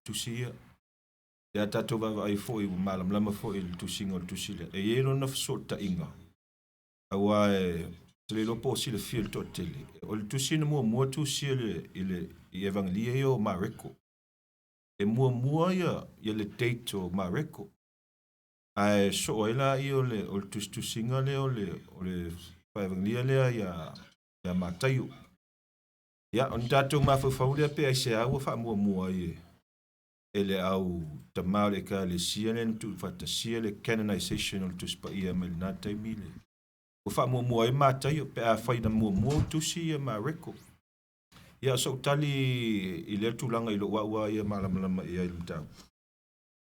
tusi ia. Ia tatou vaavaai foi ua malamalama foi i le tusiga o le tusi lea. E i ai lona fesootaiga, aua e te le iloa po o silafia e le toatele. O le tusi na muamua tusia i le i Evagelia ia o Mareko. E muamua ia ia le date o Mareko. Ae soo ai laia o le o le tusitusiga lea o le o le Faevagelia lea ia ia Mataio. Ia, ona tatou mafaufau lea pe aisea ua faamuamua ai e e le au tama o le Ekalesia lea na tuufaatasia le canonization o le Tusi Paia mai lena taimi le ua faamuamua ai Mataio pe afai na muamua o tusi ia Mareko. Ia, o sou tali i lea tulaga i lou au lava ia malamalama i ai i le mataupu.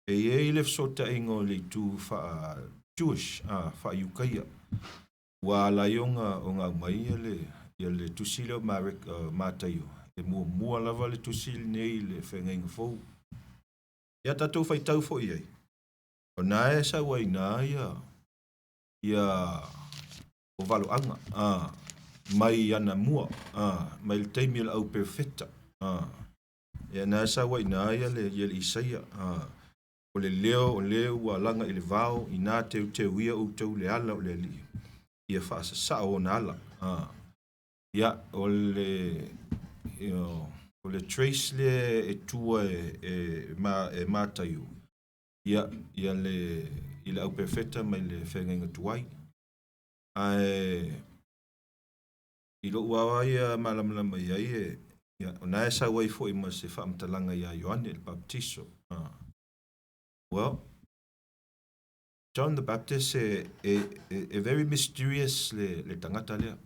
E i ai le fesootaiga o le itu faa-Jewish, faa-Iukaia, ua ala ai ona ona aumai ia le ia le tusi lea o Marek, Mataio, e muamua lava le tusi lenei i le Feagaiga Fou. Ia tatou faitau foi i ai, o na e sau ai i ina ia ia o valoaga a mai anamua a mai le taimi o le au perofeta a ia na e sau ai i ina ia le ia le Isaia a o le leo o le ua alaga i le vao ina teuteuia outou le ala o le Alii ia faasasao ona ala a ia o le you know, o le trace lea e tua e e ma e Mataio ia ia le i le au perofeta mai le feagaiga tuai. Ae i lou lava ia malamalama i ai e ia o na e sau ai foi ma se faamatalaga iā Ioane le Baptiso. Well, John the Baptist e e e very mysterious le le tagata lea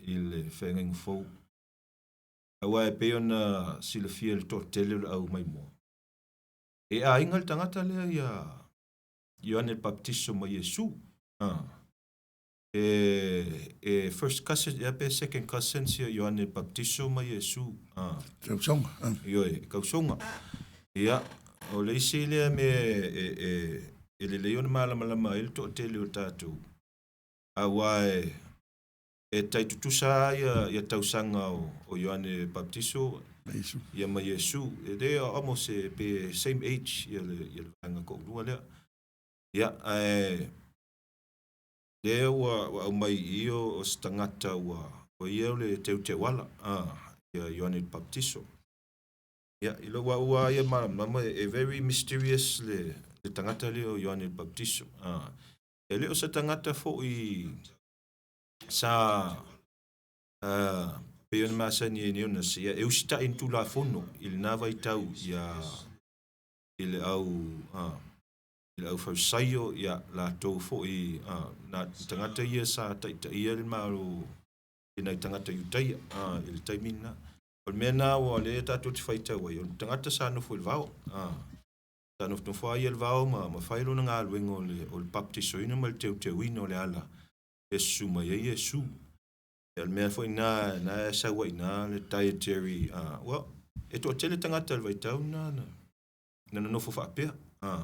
i le feagaiga fou. Aua e pei ona silafia e le toatele o le au maimoa. E aiga le tagata lea iā Ioane le Baptiso ma Iesu. E, e first cousin, ia pe second cousin sia Ioane Baptiso ma Iesu. Ah. Tausoga. Ah. Ioe, tausoga. Ia, o le isi lea mea e, e, e lelei ona malamalama ai le toatele o tatou. Aua e, e tai tutusa ia, ia tausaga o, o Ioane Baptiso Iesu. Ia ma Iesu. They are almost e, pe same age ia le, ia le vaega toalua lea. Ia, ae lea ua, ua aumai i i o, o se tagata ua, o ia o le teuteuala, a, ia Ioane le Baptiso. Ia, i lou au lava ia malamalama, e very mysterious le, le tagata lea o Ioane le Baptiso. A, e le o se tagata foi sa, a, pei ona masani ai nei ona ia, e usitai i ni Tulafono i lena vaitau ia, i le au, a, i le aufausaio, ia, latou foi, a, na tagata ia sa taitaia le Malo i nai tagata Iutaia, a, i le taimi lena. O le mea lena ua lea tatou te faitau ai, o le tagata sa nofo i le vao, a, sa nofonofo lava ia i le vao ma, ma fai lona galuega o le, o le baptisoina ma le teuteuina o le ala e susu mai ai Iesu. Ia, o le mea foi lena, na e sau ai i ina le dietary, a, well, e toatele tagata i le vaitau lena na, na nonofo faapea. A,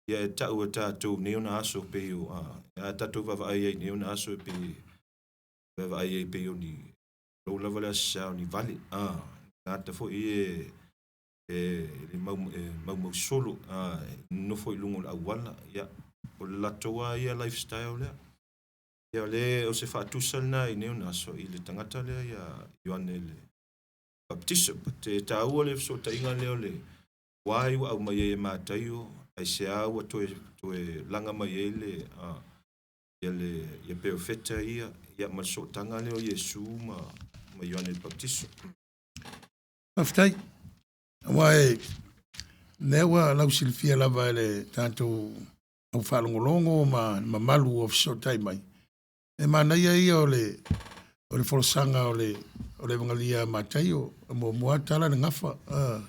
ia e tau e tatou nei ona aso pei o, a, a tatou vaavaai ai nei ona aso e pei, vaavaai ai pei o ni, lou lava le aso sa o ni vale, a, tagata foi e, e, e, mau, e maumau solo, a, e nonofo i luga o le auala, ia, o le latou lava ia lifestyle lea. Ia o le, o se faatusa lena i nei ona aso i le tagata lea ia Ioane le Baptiso. But e taua le fesootaiga lea o le wai ua aumai ai e Mataio, aisea ua toe, toe laga mai ai le, uh, ia le, ia perofeta ia, ia ma le sootaga lea o Iesu ma, ma Ioane le Baptiso. Faafetai. Aua e, lea ua lausilafia lava e le tatou au faalogologo ma le mamalu ua fesootai mai. E manaia ia o le o le folasaga o le o le Evagalia a Mataio, e muamua lava tala le gafa, a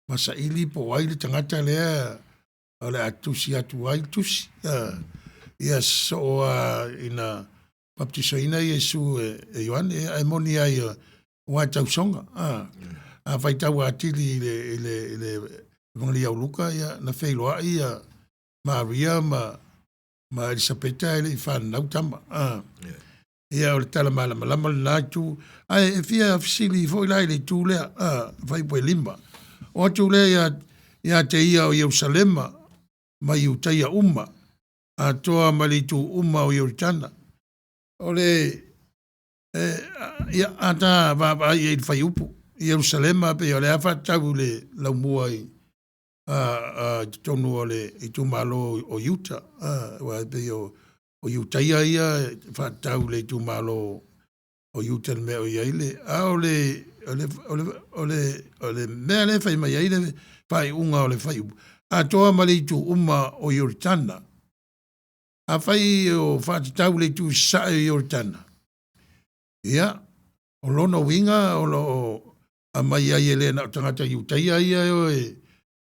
ma saili po o ai le tagata lea o le a tusi atu ai le tusi. A, ia soo a ina baptisoina Iesu e, e Ioane, ae moni ai aua e tausoga. A, a faitau atili i le, i le, i le Evagalia o Luka, ia, na feiloai ia Maria ma ma Elisapeta e le i fananau tama. A. Ia o le tala malamalama lena itu. Ae e fia fesili foi la i le itu lea, a, fuaiupu e 5. O atu lea ia, ia te ia o Ierusalema ma Iutaia uma, atoa ma le itu uma o Ioritana. O le, e, ia, a ta vaavaai i ai i le fuaiupu, Ierusalema pei o le a faatatau i le laumua i, a, a, i totonu o le itumalo o Iuta, a, aua e pei o, o Iutaia ia e faatatau i le itumalo o Iuta i le mea o i ai le, a o le, o le, o le, o le, o le mea lea e fai mai ai le faaiuga o le fuaiupu, atoa ma le itu uma o Ioritana. Afai o faatatau le itu i sasae o Ioritana, ia, o lona uiga o lo o aumai ai e le na o tagata Iutaia ia e o e,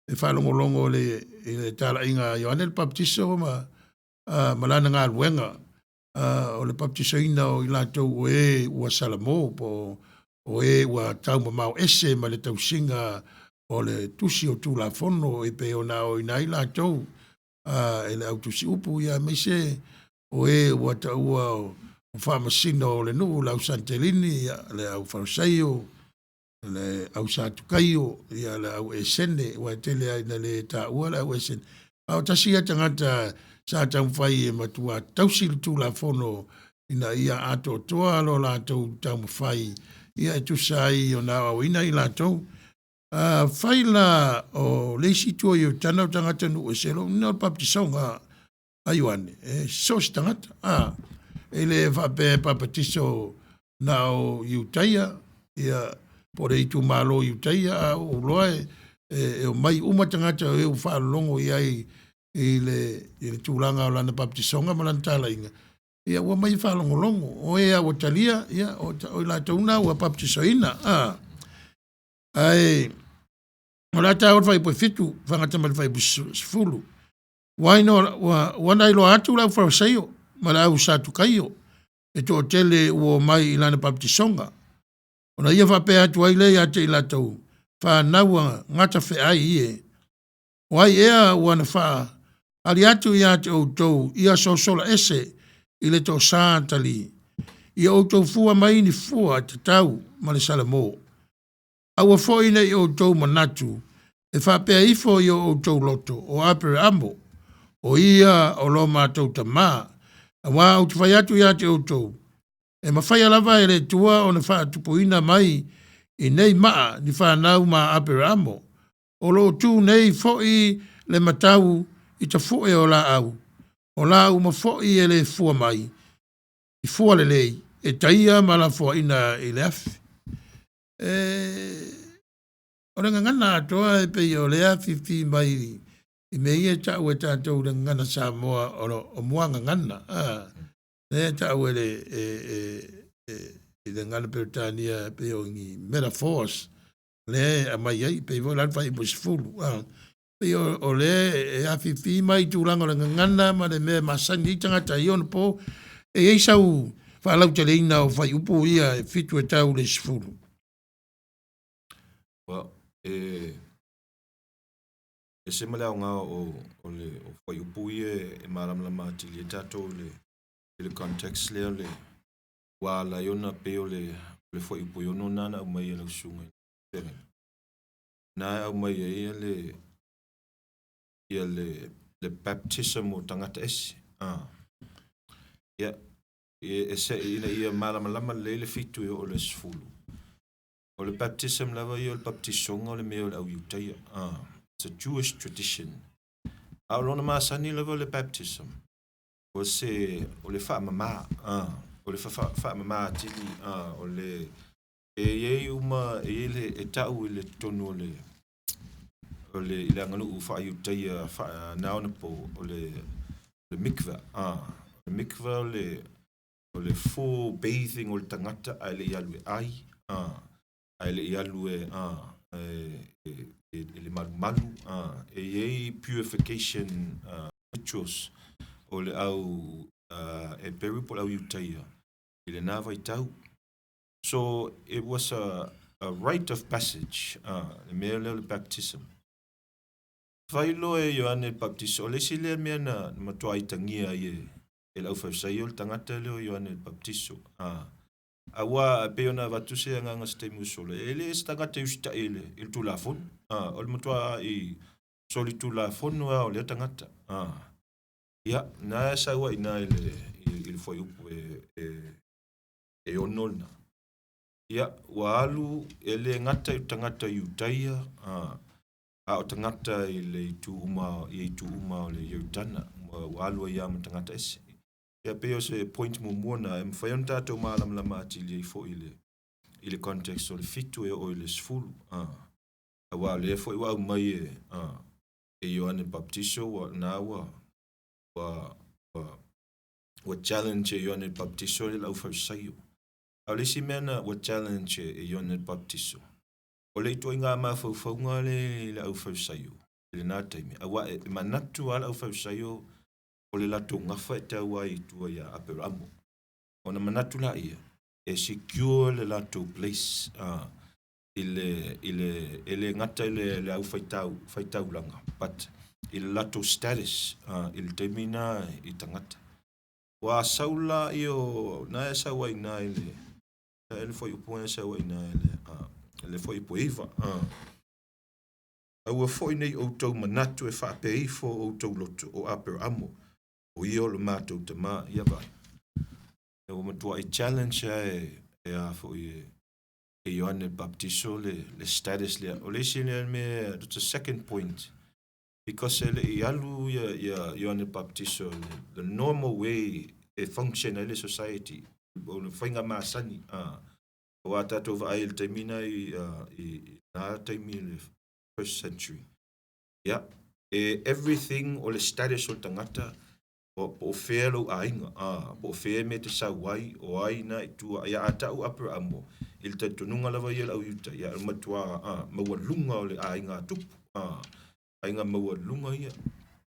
e faalogologo i le, i le talaiga a Ioane le Papatiso ma, a, ma lana galuega a, o le papatisoina o i latou o e ua salamo po o e ua taumamao ese ma le tausiga o le tusi o Tulafono e pei ona aoaoina ai latou a, e le au tusi upu ia aemaise o e ua taua o faamasino o le nuu, le au Sanitelini, ia, le au Farisaio, le au Satukaio, ia, le au Esene, aua e tele lava ina le taua le au Esene. A o tasi ia tagata sa taumafai e matua tausi le Tulafono ina ia atoatoa lo latou taumafai ia e tusa ai ona aoaoina i latou. Afai la o le isi itu o Ioritana o tagata nuu ese, lona uiga o le papatisoga a Ioane, e so o se tagata. A, e le faapea e papatiso na o Iutaia, ia, po o le itumalo Iutaia, a ua ou iloa e, e, e omai uma tagata o e ua faalologo i ai i le, i le tulaga o lana papatisoga ma lana talaiga, ia ua omai e faalogologo. O e lava ua talia, ia, o, o i latou na ua papatisoina. A, ae o le a taua le fuaiupu e 7 faagata mai le fuaiupu 10. Ua ua, ua na iloa atu le au Fariseio ma le au Satukaio e toatele ua omai i lana papatisoga. Ona ia faapea atu ai lea ia te i latou, fanau a gatafeai ie. O ai ea ua na faaali atu ia te outou ia sosola ese i le toasā atalii, ia outou fua mai ni fua e tatau ma le salamo. Aua foi ne i outou manatu e faapea ifo i o outou loto, o Apereamo, o ia o lo matou tamā, auā ou te fai atu ia te outou, e mafaia lava e le Atua ona faatupuina mai i nei maa ni fanau ma Apereamo, o lo o tu nei foi le matau i tafue o laau, o la uma foi e le fua mai, i fua lelei, e taia ma lafoaiina i le afi. E, o le gagana atoa e pei o lea afifi mai i mea ia e tau e tatou i le gagana Samoa o, lo, o muagagana. A, lea e tau e le, e, e, e, i le gagana Peretania e pei o ni metaphors lea e aumai ai, pei foi la le fuaiupu e 10. A, pei o, o lea e afifi mai i tulaga o le gagana ma le mea e masani ai tagata i ona po. E i ai sau faalauteleina o fuaiupu ia e 7 e tau i le 10. Well, e ese ma le aoga o, o le o fuaiupu ia e malamalama atili ai tatou i le, i le context lea o le ua ala ai ona pei o le, o le fuaiupu e 6 lena na aumai e lau susuga i le feagaiga. Na e aumai ai le, ia le, le baptism o tagata ese. Ah. Ia, e, se, ina ia malamalama lelei le 7 e oo i le 10. O le baptism lava ia o le baptisoga o le mea o le au Iutaia. Ah, it's a Jewish tradition. A o lona masani lava le baptism, o se, o le faamama, ah, o le faamama atili, ah, o le, e i ai uma, e i ai le, e tau i le totonu o le, o le, i le aganuu faa-Iutaia faa-naonapo, o le, le mikvah, ah, o le mikvah o le, o le full bathing o le tagata ae le i alu e ai, ah, ae le i alu e, ah, e, e, e, e le malumalu, ah, e i ai purification ah, rituals o le au ah, Heperu po o le au Iutaia i lena vaitau. So it was a, a rite of passage, ah, le mea lea o le baptism. Fai loa e Ioane le Baptiso, o le isi lea mea na matua aitagia ai e, e le aufaisaio le tagata lea o Ioane le Baptiso. Ah. Aua e pei ona avatu se agaga se taimi ua sola, e le se tagata e usitai i le, i le Tulafono. A, o le matua i solitulafono lava o lea tagata. A, ia, na e sau ai i ina i le, i le fuaiupu e, e, e 6 lena. Ia, ua alu, e le gata i tagata Iutaia, a, a o tagata i le itu uma, i itu uma o le Ioritana, ua, ua alu ai lava ma tagata ese. Ia pei o se point muamua lena e mafai ona tatou malamalama atili ai foi i le, i le context o le 7 e oo i le 10. A, aua o lea foi ua aumai e, a, e Ioane Baptiso ua, na ua, ua, ua, ua challenge e Ioane Baptiso le aufaisaio. A o le isi mea na ua challenge e Ioane Baptiso, o le ituaiga mafaufauga lea i le aufaisaio i lena taimi, aua e manatu lava le aufaisaio o le latou gafa e tau ai i tua ia Aperamo. Ona manatu laia, e secure le latou place i le, i le, e le gata i le, le au faitau, faitaulaga, but i le latou status i le taimi na i tagata. Ua sau la io, na e sau ai na i le, e le fuaiupu e sau ai na i le, le fuaiupu e 9. Aua foi ne i outou manatu e faapea ifo o outou loto, o Aperamo, o ia o lo matou tama. Ia vaai. E ua matuai challenge lava e, e a foi e, e Ioane Baptiso le, le status lea. O le isi lea mea, that's the second point. Because e le i alu ia, ia Ioane Baptiso le, the normal way e function ai le society, o le faiga masani. Aua tatou vaai i le taimi na i, i, i na taimi i le first century. Ia, e everything o le status o le tagata, o, po o fea lou aiga, a, po o fea mea te sau ai, o ai na i tua. Ia, a tau Aperamo, i le talitonuga lava ia o le au Iuta, ia, o le matua, a, maualuga o le aiga a tupu, a, aiga maualuga ia.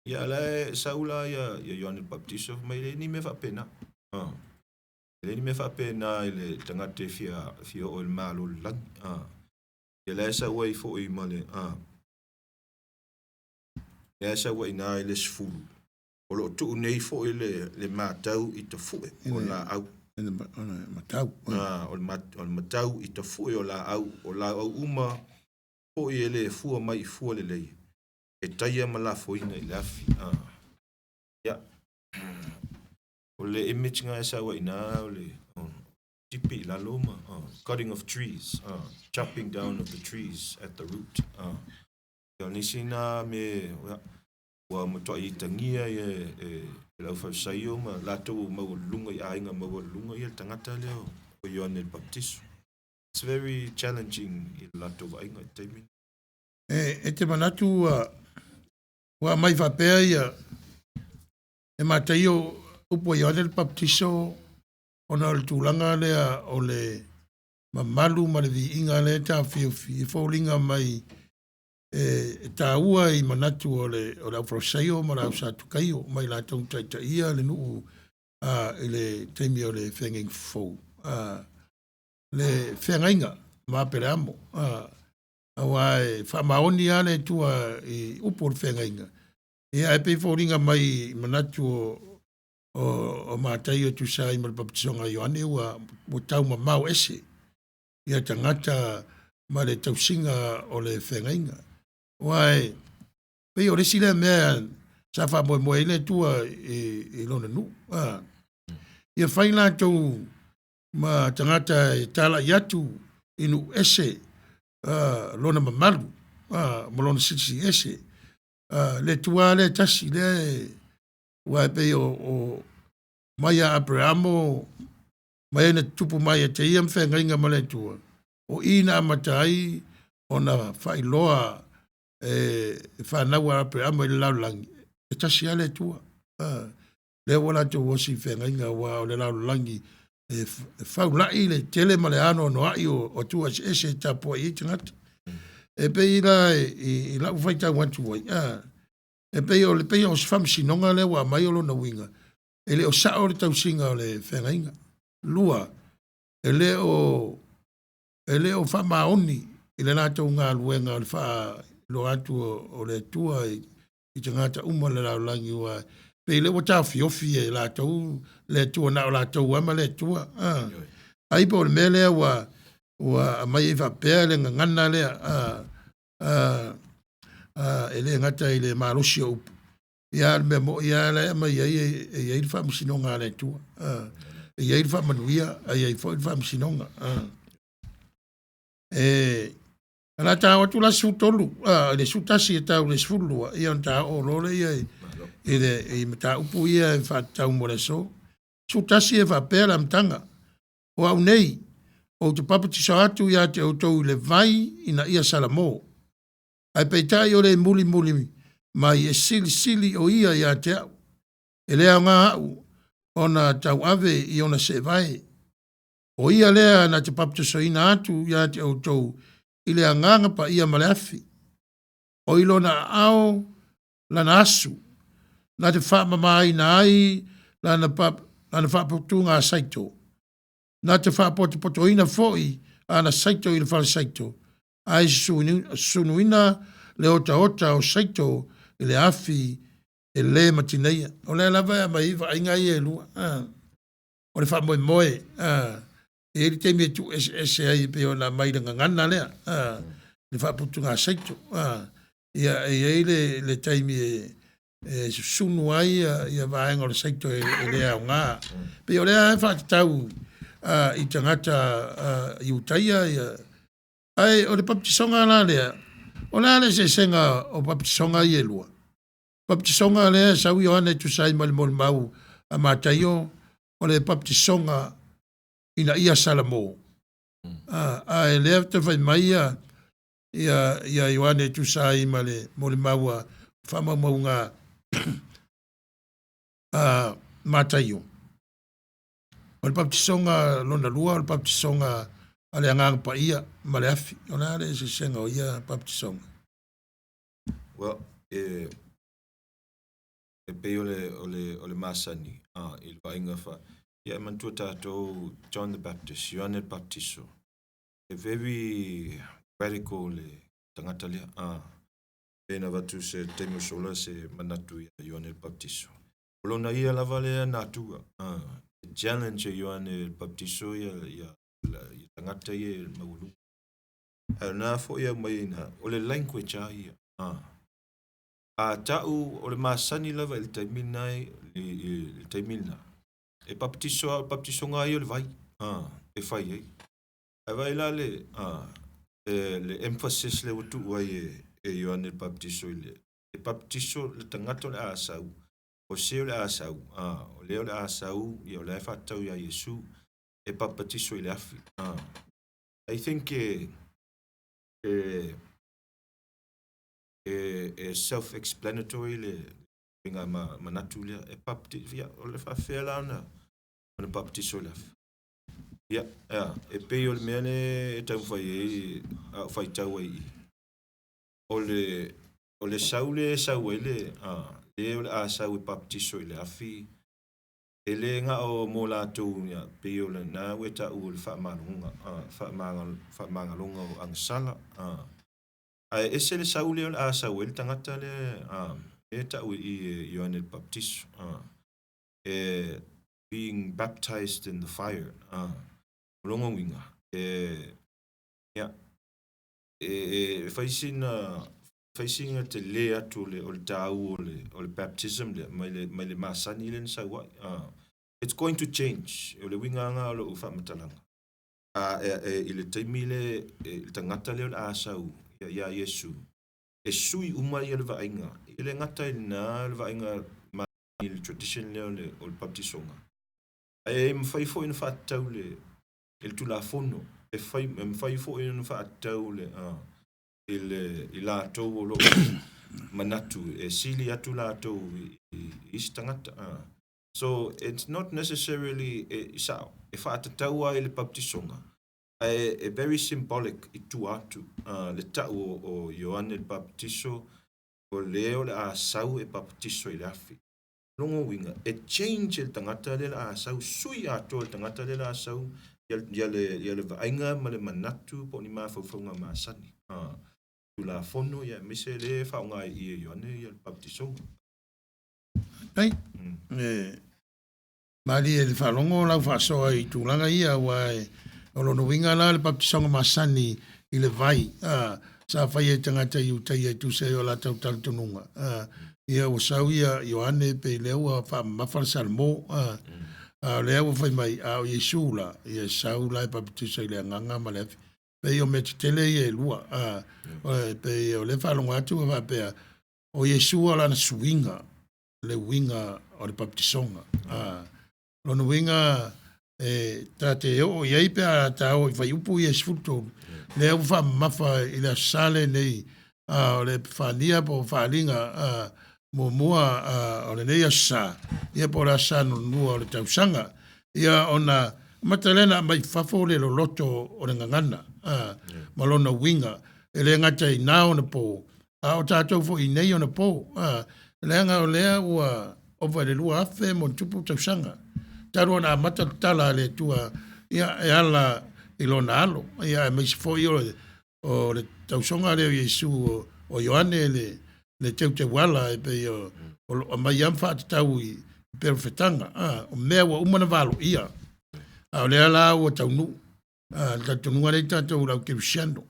Ia, la e sau la ia, ia Ioane Baptiso, mai le ni mea faapena. A. E leai ni mea faapena i le tagata e fia, fia oo i le Malo o le lagi. A. Ia la e sau ai foi ma le, a. Lea e sau ai i ina i le 10. O lo o tuu nei foi le, le matau i tafue o laau. O le matau. A, o le, o le matau i tafue o laau, o laau uma foi e le fua mai i fua lelei, e taia ma lafoina i le afi. A. Ia. O le image nga e sau ai ina o le tipi i lalo ma cutting of trees, chopping down of the trees at the root. Ia o nisi na me ua matuai itagia ia e le aufaisaio ma latou maualuluga i aiga maualuluga ia le tagata lea o Ioane le Baptiso. It's very challenging i le latou vaaiga i le taimi. E te manatu ua aumai faapea ia E mataio upu a Ioane le Papatiso ona o le tulaga lea o le mamalu ma le viiga lea e taofiofi e foliga mai e taua i manatu o le o le aufalasaio ma le ausatukaio ma i latou na taitaia le nuu i le taimi o le feagaiga fou le feagaiga ma Apeleamo aua e faamaoni lava le Atua i upu o le feagaiga. Ia, ae pei e foliga mai i manatu o, o, o Mataio e tusa ai ma le papatisoga a Ioane ua, ua tau mamao ese ia tagata ma le tausiga o le feagaiga. Aua e pei o le isi lea mea sa faamoemoe ai le Atua i, i lona nuu. A, ia fai latou ma tagata e talai atu i nuu ese uh, lona mamalu uh, ma lona silisili ese. Uh, le Atua lea e tasi lea e, ua e pei o, o mai a Aperamo mai ai na tutupu mai e te ia ma feagaiga ma le Atua, o i na amata ai ona faailoa e fanau a Aperamo i le lalolagi, e tasi lava le Atua. Uh, lea ua latou osi i feagaiga aua o le lalolagi e faula'i le tele ma le anoanoa'i o atua eseese e tapuai ai tagata. E pei la i lau faitau atu ai, a, e pei o le pei o se faamasinoga lea ua aumai o lona uiga, e le o sa'o le tausiga o le feagaiga. Lua, e le o e le o faamaoni i le latou galuega o le faailoa atu o le Atua i tagata uma o le lalolagi aua pei lea ua taofiofi e latou le Atua na o latou lava ma le Atua. Ai po o le mea lea ua ua aumai ai faapea le gagana lea e le gata i le malosi o upu, ia a o le mea moi lava la e aumai ai e i ai le faamasinoga a le Atua. E i ai le faamanuia ae i ai foi le faamasinoga. E o le a ta oo atu la 13, i le 11 e tau i le 12, ia ona ta oo loa lea i le i mataupu ia e faatatau mo le aso. 11 e faapea le amataga, o au nei, ou te papatiso atu ia te outou i le vai ina ia salamo. Ae peitai o le mulimuli mai e silisili o ia ia te au. E le aoga au ona tauave i ona seevae. O ia lea na te papatisoina atu ia te outou i le agaga paia ma le afi. O i lona aao lana asu, na te faamamaina ai lana lana faaputuga saito. Na te faapotopotoina foi ana saito i le fale saito, ae susunuina le otaota o saito i le afi e le matineia. O lea lava e aumai ai vaaiga ia e lua. O le faamoemoe, e i ai le taimi e tuueseese ai pei ona aumai i le gagana lea, le faaputuga saito. Ia e i ai le taimi e susunu ai ia vaega o le saito e le aoga. Pei o lea e faatatau i tagata Iutaia ia. Ae o le papatisoga la lea, o le a le eseesega o papatisoga ia e lua? Papatisoga lea e sau Ioane e tusa ai ma le molimau a Mataio, o le papatisoga ina ia salamo. Ae lea te fai mai ia ia Ioane e tusa ai ma le molimau a faamaumauga a Mataio. O le papatisoga lona lua o le papatisoga a le Agaga Paia ma le afi. O le a le eseesega o ia papatisoga? Well, e pei o le masani i le vaaiga fa ia e manatua tatou John the Baptist, Ioane le Baptiso. E very radical le tagata lea. Pe na avatu se taimi o sola se manatu ia Ioane le Baptiso. O lona ia lava lea natura. E challenge e Ioane le Baptiso ia tagata ia e maualuga. Ae o lena foi e aumai ina, o le language a ia. A ta'u o le masani lava i le taimi lena i le taimi lena. E papatiso o le papatisoga ia o le vai e fai ai. Ae vaai la le emphasis le ua tuu ai e Ioane le Baptiso i le e papatiso le tagata o le a sau, o se o le a sau, o lea o le a sau, ia o le a faatatau ia Iesu e papatiso i le afi. I think e self-explanatory le uiga ma manatu lea e papati ia o le faafefea la ona papatiso i le afi. Ia, e pei o le mea le e taumafai ai a o faitau ai i. O le sau le e sau ai le le o le a sau e papatiso i le afi e le na o mo latou ia pei o lena ua e taua o le faamagaloga faamagaloga o agasala. Ae ese le sau lea o le a sau ai le tagata lea e tau i e Ioane le Baptiso. E being baptized in the fire. O lona uiga e ia e fai sina tele atu o le tāua o le baptism lea mai le masani lea na sau ai. It's going to change. O le uiga lena o lou faamatalaga. A e, i le taimi le e, le tagata lea o le a sau ia Iesu e sui uma ia le vaaiga. E le gata i lena le vaaiga ma i le tradition lea o le baptisoga. Ae mafai foi ona faatatau le Tulafono e fai e mafai foi ona faatatau le i le i latou o lo o manatu e sili atu latou i isi tagata. So it's not necessarily e sao e faatatau ai le baptisoga ae e very symbolic i tua atu le ta'u o Ioane le Baptiso o le o le a sau e baptiso i le afi. Lona uiga e change le tagata lea le a sau sui atoa le tagata lea le a sau ia le vaaiga ma le manatu po o ni mafaufauga masani. Tulafono ia aemaise le faaaoga i e Ioane ia le baptisoga. Ai, Malie i le faalogo lau faasoa i tulaga ia, aua e, o lona uiga la le papatisoga masani i le vai, a, sa faia e tagata Iutaia e tusa ai o latou talitonuga, a, ia ua sau ia Ioane pei lea ua faamamafa le Salamo, a, a o lea ua fai mai, a o Iesu la, ia e sau la e papatiso i le Agaga ma le afi. Pei o mea tetele ia e lua, a, e pei o lea e faalogo atu ua faapea, o Iesu o lana suiga, le uiga o le papatisoga. A, lona uiga e ta te oo i ai pe a ta oo i fuaiupu ia e 13, lea ua faamamafa i le Aso Sa lenei, a, o le Epifania po o faaaliga a, muamua a, o lenei Aso Sa, ia po o le Aso Sa lona lua o le tausaga. Ia ona amata lea ona aumai i fafo le loloto o le gagana a, ma lona uiga, e le gata i na ona po, a o tatou foi i nei ona po, a, leaga o lea ua ova i le 2000+ tausaga talu ona amata le tala a le Atua ia e ala i lona alo, ia aemaise foi o o le tausoga lea o Iesu o, o Ioane le le teuteuala e pei o o lo o aumai lava ma faatatau i perofetaga, a, o mea ua uma ona valoia, a o lea la ua taunuu. A, le talitonuga lea i tatou le au kerisiano,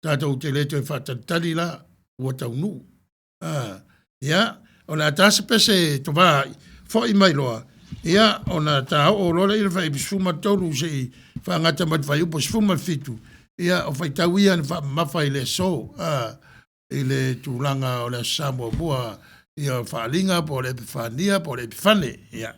tatou te le toe faatalitali la, ua taunuu. A, ia, o le a ta se pese tovā ai, foi mai loa, ia, ona ta oo loa lea i le fuaiupu 13 se i faagata mai le fuaiupu 17, ia, o faitau ia na faamamafa i le aso, a, i le tulaga o le Aso Sa muamua, ia o le Faaaliga po o le Epifania po o le Epifane. Ia.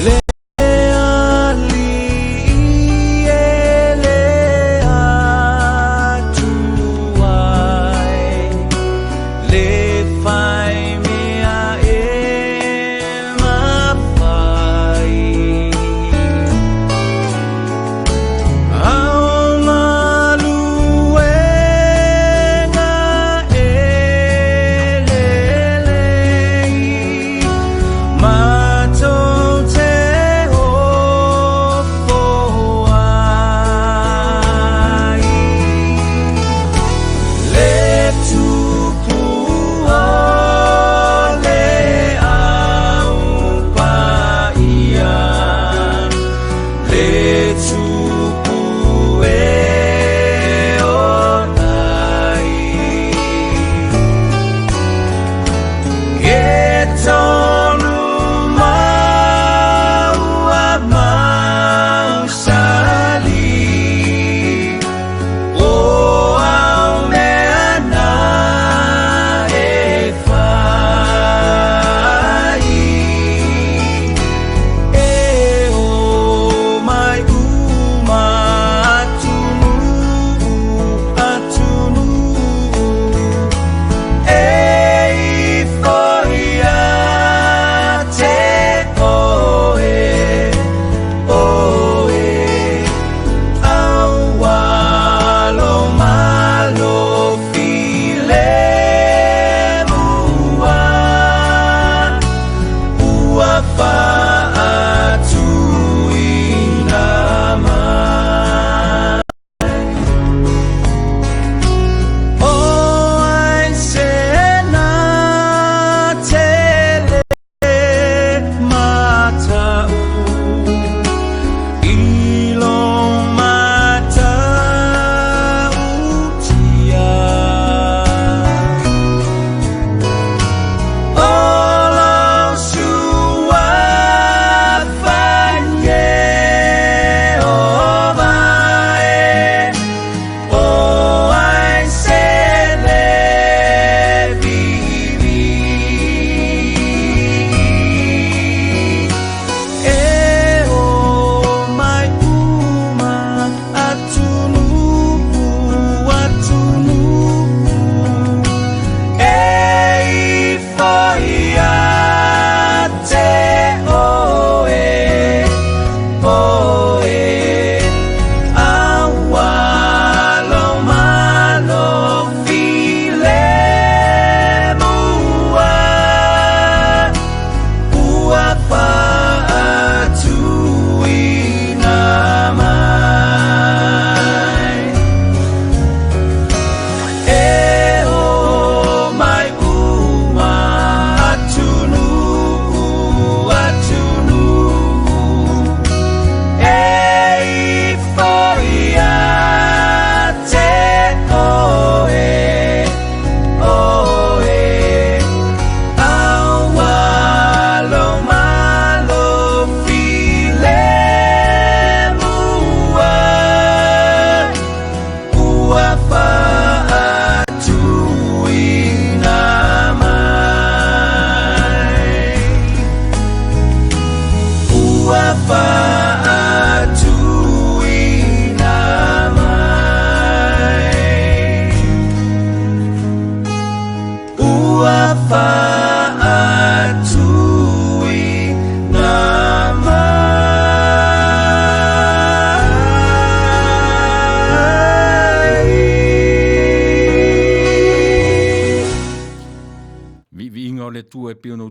Le Alii e le Atua.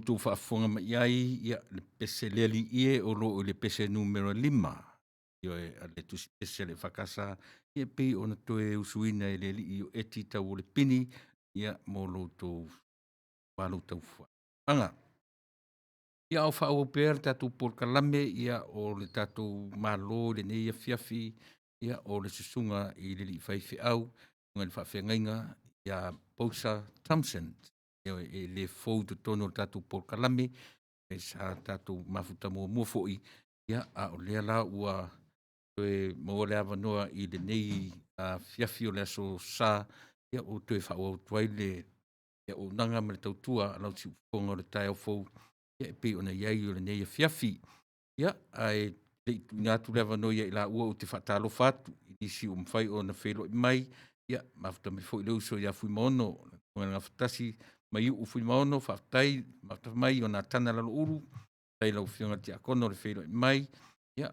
outou faafofoga mai i ai, ia, le pese le Alii e o lo o i le pese numera 5, ioe, a le tusipese a le EFKS, ia e pei ona toe usuina e le alii o Eti Tauolepini, ia mo lo outou faaaloalo. Ia a o faaauau pea le tatou polokalame, ia o le tatou malo i lenei afiafi, ia o le susuga i le alii faifeau, susuga i le faafeagaiga ia Posa Thompson. Ioe, e le fou i totonu o le tatou polokalame, sa tatou mafuta muamua foi, ia a o lea la ua toe maua le avanoa i lenei afiafi o le Aso Sa, ia ua toe faaauau atu ai le auaunaga ma le tautua a lau siufofoga o le taeao fou, ia e pei ona i ai lenei afiafi. Ia, ae le i tuuina atu le avanoa ia i laua, ou te faatalofa atu i nisi ua mafai ona feiloai mai, ia mafuta mai foi le uso ia Fuimaono Gafatasi Maiu'u Fuimaono, faafetai mafuta mai Ionatana Laloulu, faafetai i lau Afioga i le Tiakono le feiloai mai. Ia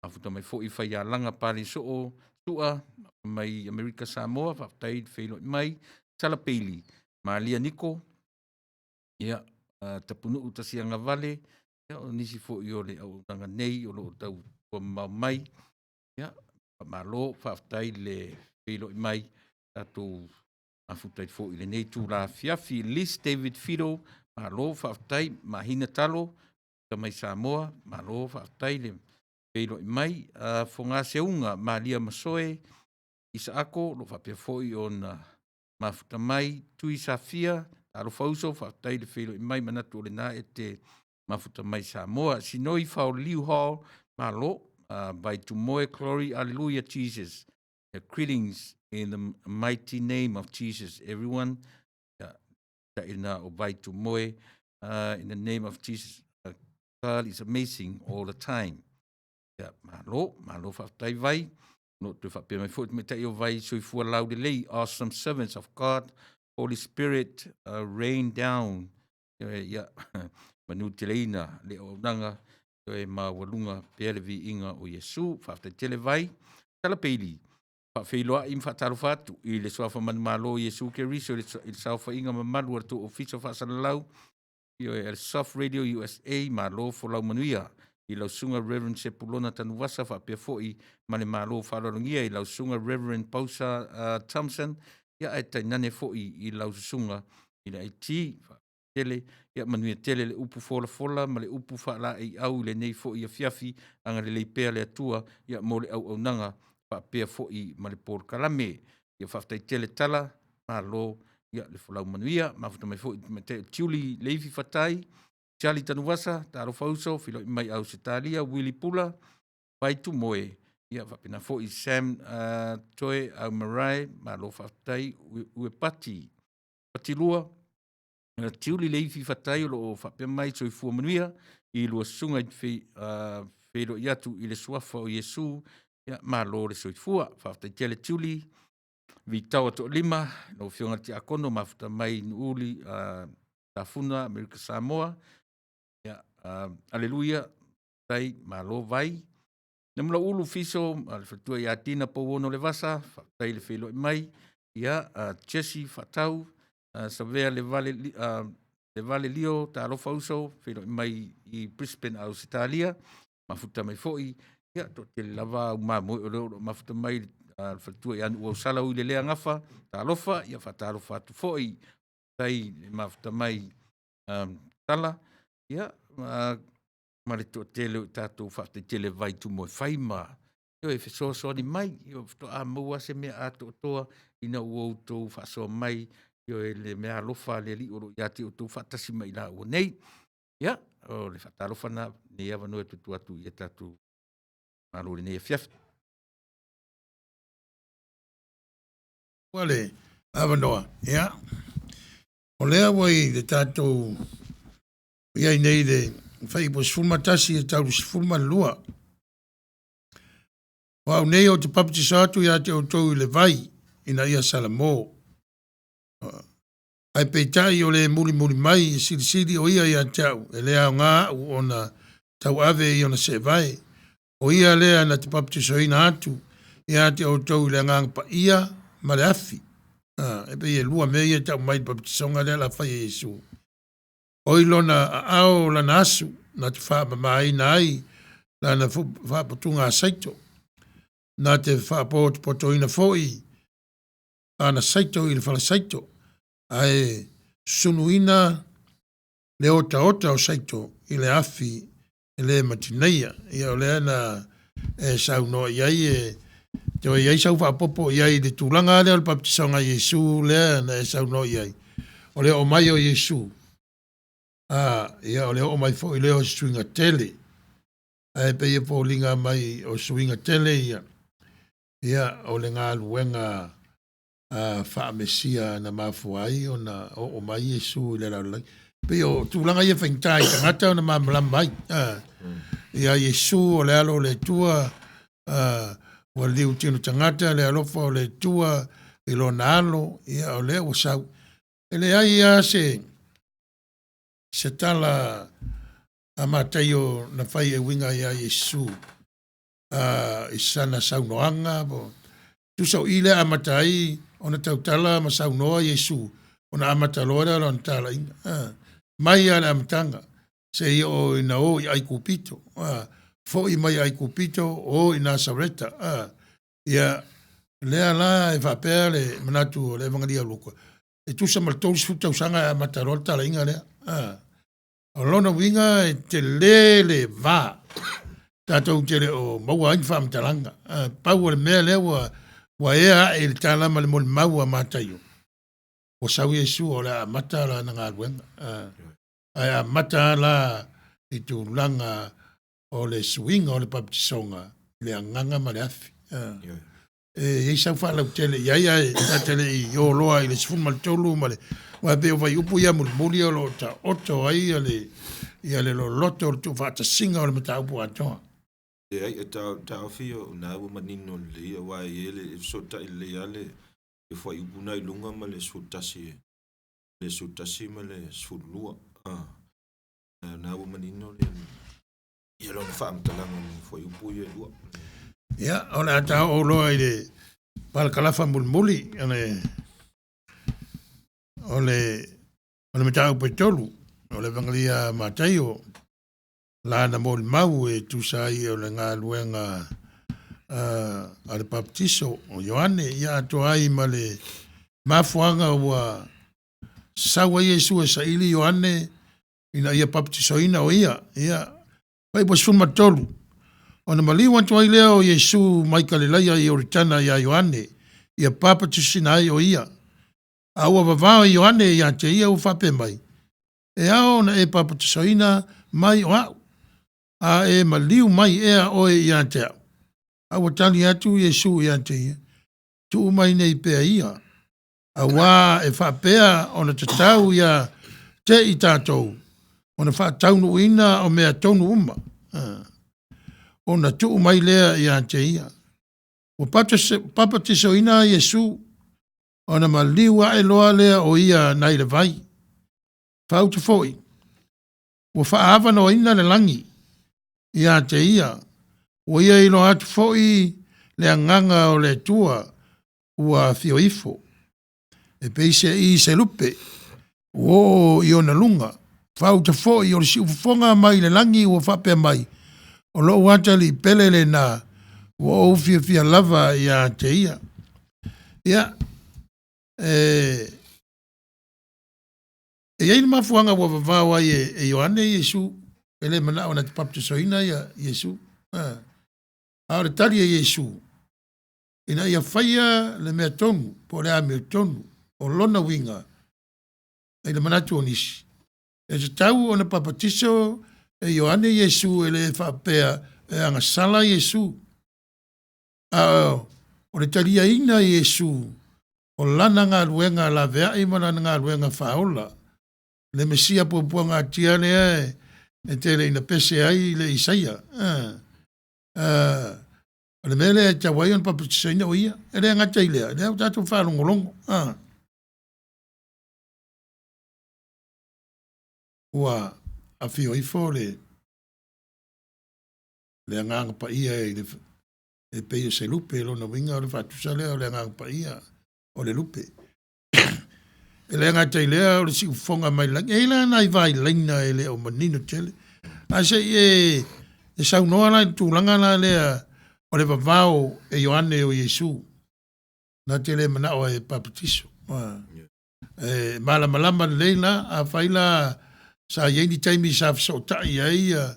mafuta mai foi Faialaga Palesoo Su'a mai Amerika Samoa, faafetai le feiloai mai. Sala Peili, Malia Niko, ia, Tapunuu Tasiagavale, ia o nisi foi o le auaunaga nei o lo o tautua mamao mai. Ia, faamalo faafetai le feiloai mai, tatou mafuta ai foi i lenei itula afiafi. Lise David Fito, malo faafetai, Mahina Talo mai Samoa, malo faafetai le feiloai mai. Foga Seuga Maria Masoe Isaako o lo o faapea foi ona mafuta mai. Tui Safia, talofa uso, faafetai le feiloai mai, manatu o lena e te mafuta mai Samoa. Sinoi Faoliu Hall, malo. Vaitumoe Glory Alleluia Jesus, greetings in the mighty name of Jesus everyone. Ia, taina o Vaitumoe, in the name of Jesus, God is amazing all the time. Ia, malo, malo faafetai Vai. O lo o toe faapea mai foi le tamaitai o Vai, soifua laulelei, awesome servants of God, Holy Spirit rain down. Ia, manuteleina le auaunaga e maualuga pea le viiga o Iesu. Faafetai tele Vai. Sala Peili, faafeiloai ma faatalofa atu i le suafa manumalo o Iesu Keriso i le saofaiga mamalu a le tou Ofisa Faasalalau, ioe, le Soft Radio USA, malo folau manuia i lau Susuga Reverend Sepulona Tanuvasa faapea foi ma le malo faaaloalogia i lau Susuga Reverend Pausa Thompson, ia ae tainane foi i lau Susuga i le IT. Tele, ia manuia tele le upu folafola ma le upu faalaeiau i lenei foi afiafi, agalelei pea le Atua mo le auaunaga faapea foi ma le polokalame. Ia faafetai tele tala, malo le folau manuia. Mafuta mai foi le tamaitai o Tiuli Leifi Fatai, Charlie Tanuvasa, talofa uso, feiloai mai Ausetalia, Uili Pula, Vaitumoe, ia faapena foi Sam Toi Marae, malo faafetai Uepati Fatilua Tiuli Leifi Fatai o lo o faapea mai, soifua manuia i lua susuga i te feiloai atu i le suafa o Iesu, ia malo le soifua. Faafetai tele Tiuli. Vitaoa Toalima, lau Afioga i le Tiakono, mafuta mai Nuuuli Tafuna Amerika Samoa, ia, Aleluia, faafetai, malo Vai. Namulauulu Fiso ma le faletua ia Dina Pouono Levasa, faafetai le feiloai mai. Ia, Jessie Faatau, Savea Levale Lio, talofa uso, feiloai mai i Brisbane, Ausetalia. Mafuta mai foi, ia, toatele lava au mamoe o lo o mafuta mai le faletua ia Nuuausala Uilelea Gafa, talofa, ia faatalofa atu foi. Faafetai le mafuta mai Tala, ia, ma le toatele o tatou faafetai tele Vaitumoefai ma e fesoasoani mai. Faatoa maua lava se mea atoatoa ina ua outou faasoa mai, ioe, le meaalofa a le Alii o lo o ia te outou faatasi ma i laua nei. Ia, o le faatalofa lena i lenei avanoa e tuu atu i a tatou malo i lenei afiafi. Ua le avanoa, ia, o lea ua i le tatou i ai nei i le fuaiupu 11 e tau i le 12. O au nei ou te papatiso atu ia te outou i le vai ina ia salamo. Ae peitai o le mulimuli mai e silisili o ia ia te au, e le aoga aʻu ona tauave i ona seevae. O ia lea na te papatisoina atu ia te outou i le Agaga Paia ma le afi. E pei e lua mea ia e tau mai i le papatisoga lea o le a fai e Iesu. O i lona aao lana asu na te faamamaina ai lana faaputuga saito, na te faapotopotoina foi ana saito i le fala saito, ae sunuina le otaota o saito i le afi e le matineia. Ia o lea na e saunoa i ai e toe i ai sau faaopoopo i ai i le tulaga lea o le papatisoga a Iesu lea na e saunoa i ai. O le oo mai o Iesu, ia o le oo mai foi lea o se suiga tele. Ae pei e foliga mai o suiga tele ia, ia o le galuega faa-Mesia na mafua ai ona oo mai Iesu i le lalolagi. Pei o tulaga ia faigata i tagata ona malamalama ai. Ia Iesu o le Alo o le Atua, ua liutino tagata le alofa o le Atua i lona alo, ia o lea ua sau. E leai lava se tala a Mataio na fai e uiga ia Iesu i sana saunoaga po tusa o i lea amata ai ona tautala ma saunoa Iesu, ona amata loa lea o lana talaiga. Mai lava i le amataga seia oo ina o i Aikupito, foi mai Aikupito o i Nasareta. Ia, lea la e faapea le manatu o le Evagelia o Luka, e tusa ma le 30 tausaga e amata loa le talaiga lea. O lona uiga e tele le va, tatou te le o maua ai ni faamatalaga. Pau o le mea lea ua ea ae i le tala ma le molimau a Mataio, ua sau Iesu o le a amata lana galuega. Ae amata lava la i tulaga o le suiga o le papatisoga i le agaga ma le afi. E i ai sau faalautele i ai ae ta te le i o loa i le 13 ma le aua e pei o fuaiupu ia mulimuli o lo o taoto ai le loloto o le tuufaatasiga o le mataupu atoa. Leai, e taofi o na ua manino lelei aua e i ai le e fesootai lelei lava le fuaiupu lena i luga ma le 11, le 11 ma le 12. O na ua manino le ia lona faamatalaga i fuaiupu ia e lua. Ia, o le a ta oo loa i le palakalafa mulimuli o le mataupu e 3, o le Evangelia a Mataio, lana molimau e tusa ai o le galuega a le papatiso o Ioane, ia atoa ai ma le mafuaaga ua sau ai Iesu e saili Ioane ina ia papatisoina o ia. Ia, fuaiupu 13, ona maliu atu ai lea o Iesu mai Kalilaia i Ioritana ia Ioane, ia papatisina ai o ia. A ua vavao e Ioane ia te ia ua faapea mai, e ao ona e papatisoina mai o au, a e maliu mai ea oe ia te au. A ua tali atu Iesu ia te ia, tuu mai nei pea ia, auā e faapea ona tatau ia te i tatou ona faataunuuina o mea tonu uma. Ona tuu mai lea ia te ia. Ua papatisoina Iesu, ona maliu ae loa lea o ia nai le vai. Faauta foi, ua faaavanoaina le lagi ia te ia, ua ia iloa atu foi le agaga o le Atua ua afio ifo. E peiseai se lupe, ua oo i ona luga. Faauta foi o le siufofoga mai le lagi ua faapea mai, o lou atalii pele lena, ua ou fiafia lava ia te ia. Ia, e i ai le mafuaaga ua vavao ai e Ioane Iesu, e le manao na te papatisoina Iesu. A o le tali a Iesu, ina ia faia le mea tonu, po o le amiotonu, o lona uiga, i le manatu o nisi, e tatau ona papatiso e Ioane Iesu e le faapea e agasala Iesu. A o le taliaina Iesu o lana galuega laveai ma lana galuega faaola, le Mesia puapuagatia lea e tele ina pese ai le Isaia. O le mea lea e tatau ai ona papatisoina o ia. E le gata i lea, lea ua tatou faalogologo. Ua afio ifo le agaga paia i le e pei o se lupe, lona uiga o le faatusa lea o le agaga paia o le lupe. E le gata i lea o le siufofoga mai le lagi. E i ai la nai vailaina e le o manino tele. Ae se i e, e saunoa la i le tulaga la lea o le vavao e Ioane o Iesu. Na te le manao ai e papatiso. E malamalama lelei la, afai la sa i ai ni taimi sa fesootai ai ia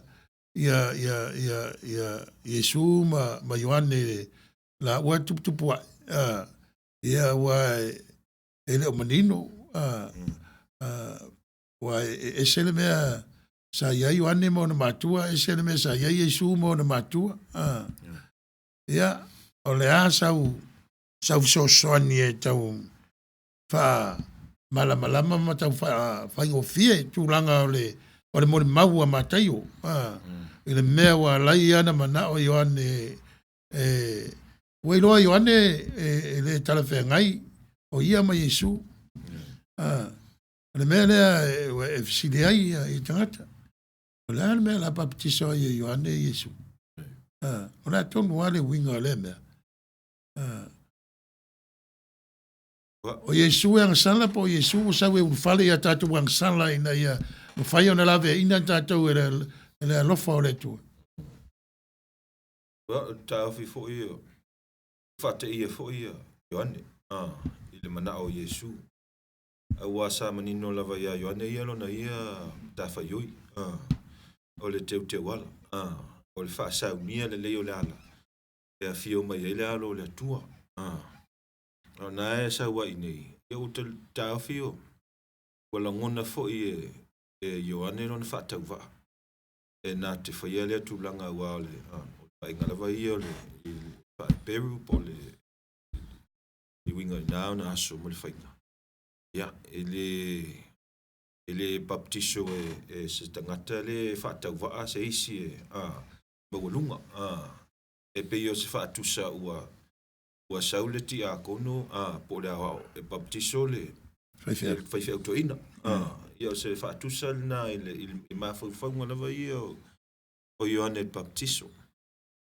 ia ia ia ia Iesu ma ma Ioane laua e tuputupua'i, a, ia aua e le o manino, a, aua e ese le mea sa i ai Ioane ma ona matua, ese le mea sa i ai Iesu ma ona matua. A, ia, o le a sau sau fesoasoani e tau faamalamalama ma tau faafaigofie tulaga o le o le molimau a Mataio a, i le mea ua ala ai ona manao Ioane e ua iloa e Ioane e le talafeagai o ia ma Iesu. A, o le mea lea e fesili ai i tagata, o le a le mea o le a papatiso ai e Ioane Iesu? A, o le a tonu lava le uiga o lea mea? A, o Iesu e agasala po o Iesu ua sau e ulufale ia tatou agasala ina ia mafai ona laveaiina tatou e le, e le alofa o le Atua. Ia, o le taofi foi o faateia foi ia Ioane a, i le manao o Iesu. Aua sa manino lava ia Ioane ia lona ia matafaioi, a, o le teuteu ala, a, o le faasaunia lelei o le ala e afio mai ai le alo o le Atua. A, o na e sau ai nei, ia ua taofi o, ua lagona foi e, e Ioane lona faatauvaa e na te faia lea tulaga aua o le, a, o le vaaiga lava ia o le i le faaeperu po o le i uiga i na ona aso ma le faiga. Ia, e le e le baptiso e, e se tagata le faatauvaa se isi e a, maualuga. A, e pei o se faatusa ua ua sau le tiakono a, po o le aoao e baptiso le Faifeau. faifeau toeaina. A, ia o se faatusa lena i le, i le mafaufauga lava ia o, o Ioane le Baptiso.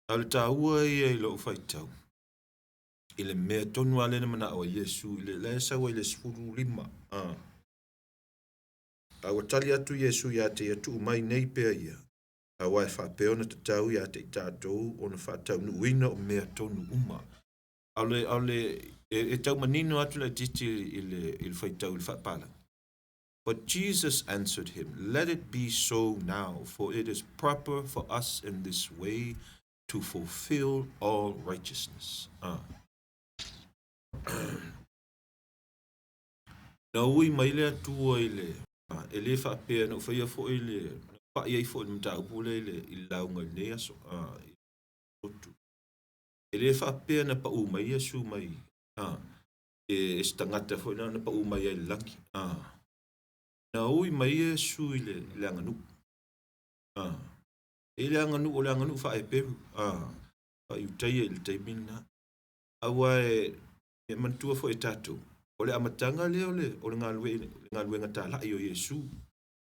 A o le taua ia i lou faitau, i le mea tonu lava lea na manao ai Iesu i le la e sau ai le 15. A, a ua tali atu Iesu ia te ia, tuu mai nei pea ia, aua e faapea ona tatau ia te i tatou ona faataunuuina o mea tonu uma. A o le, a o le, e, e tau manino atu laitiiti i le, i le faitau i le faapalagi. But Jesus answered him, Let it be so now, for it is proper for us in this way to fulfill all righteousness. Ah. Na ui mai le Atua i le, e le faapea na ou faia foi le, na pai ai foi le mataupu lea i le, i le lauga i lenei aso, a, i lotu. E le faapea na pau mai Iesu mai, a, e, e se tagata foi na, na pau mai ai i le lagi. A, na ui mai Iesu i le, i le aganuu. A, e le aganuu, o le aganuu faa-Eperu, a, faa-Iutaia i le taimi lena. Aua e, e manatua foi e tatou, o le amataga lea o le, o le galuega talai o Iesu.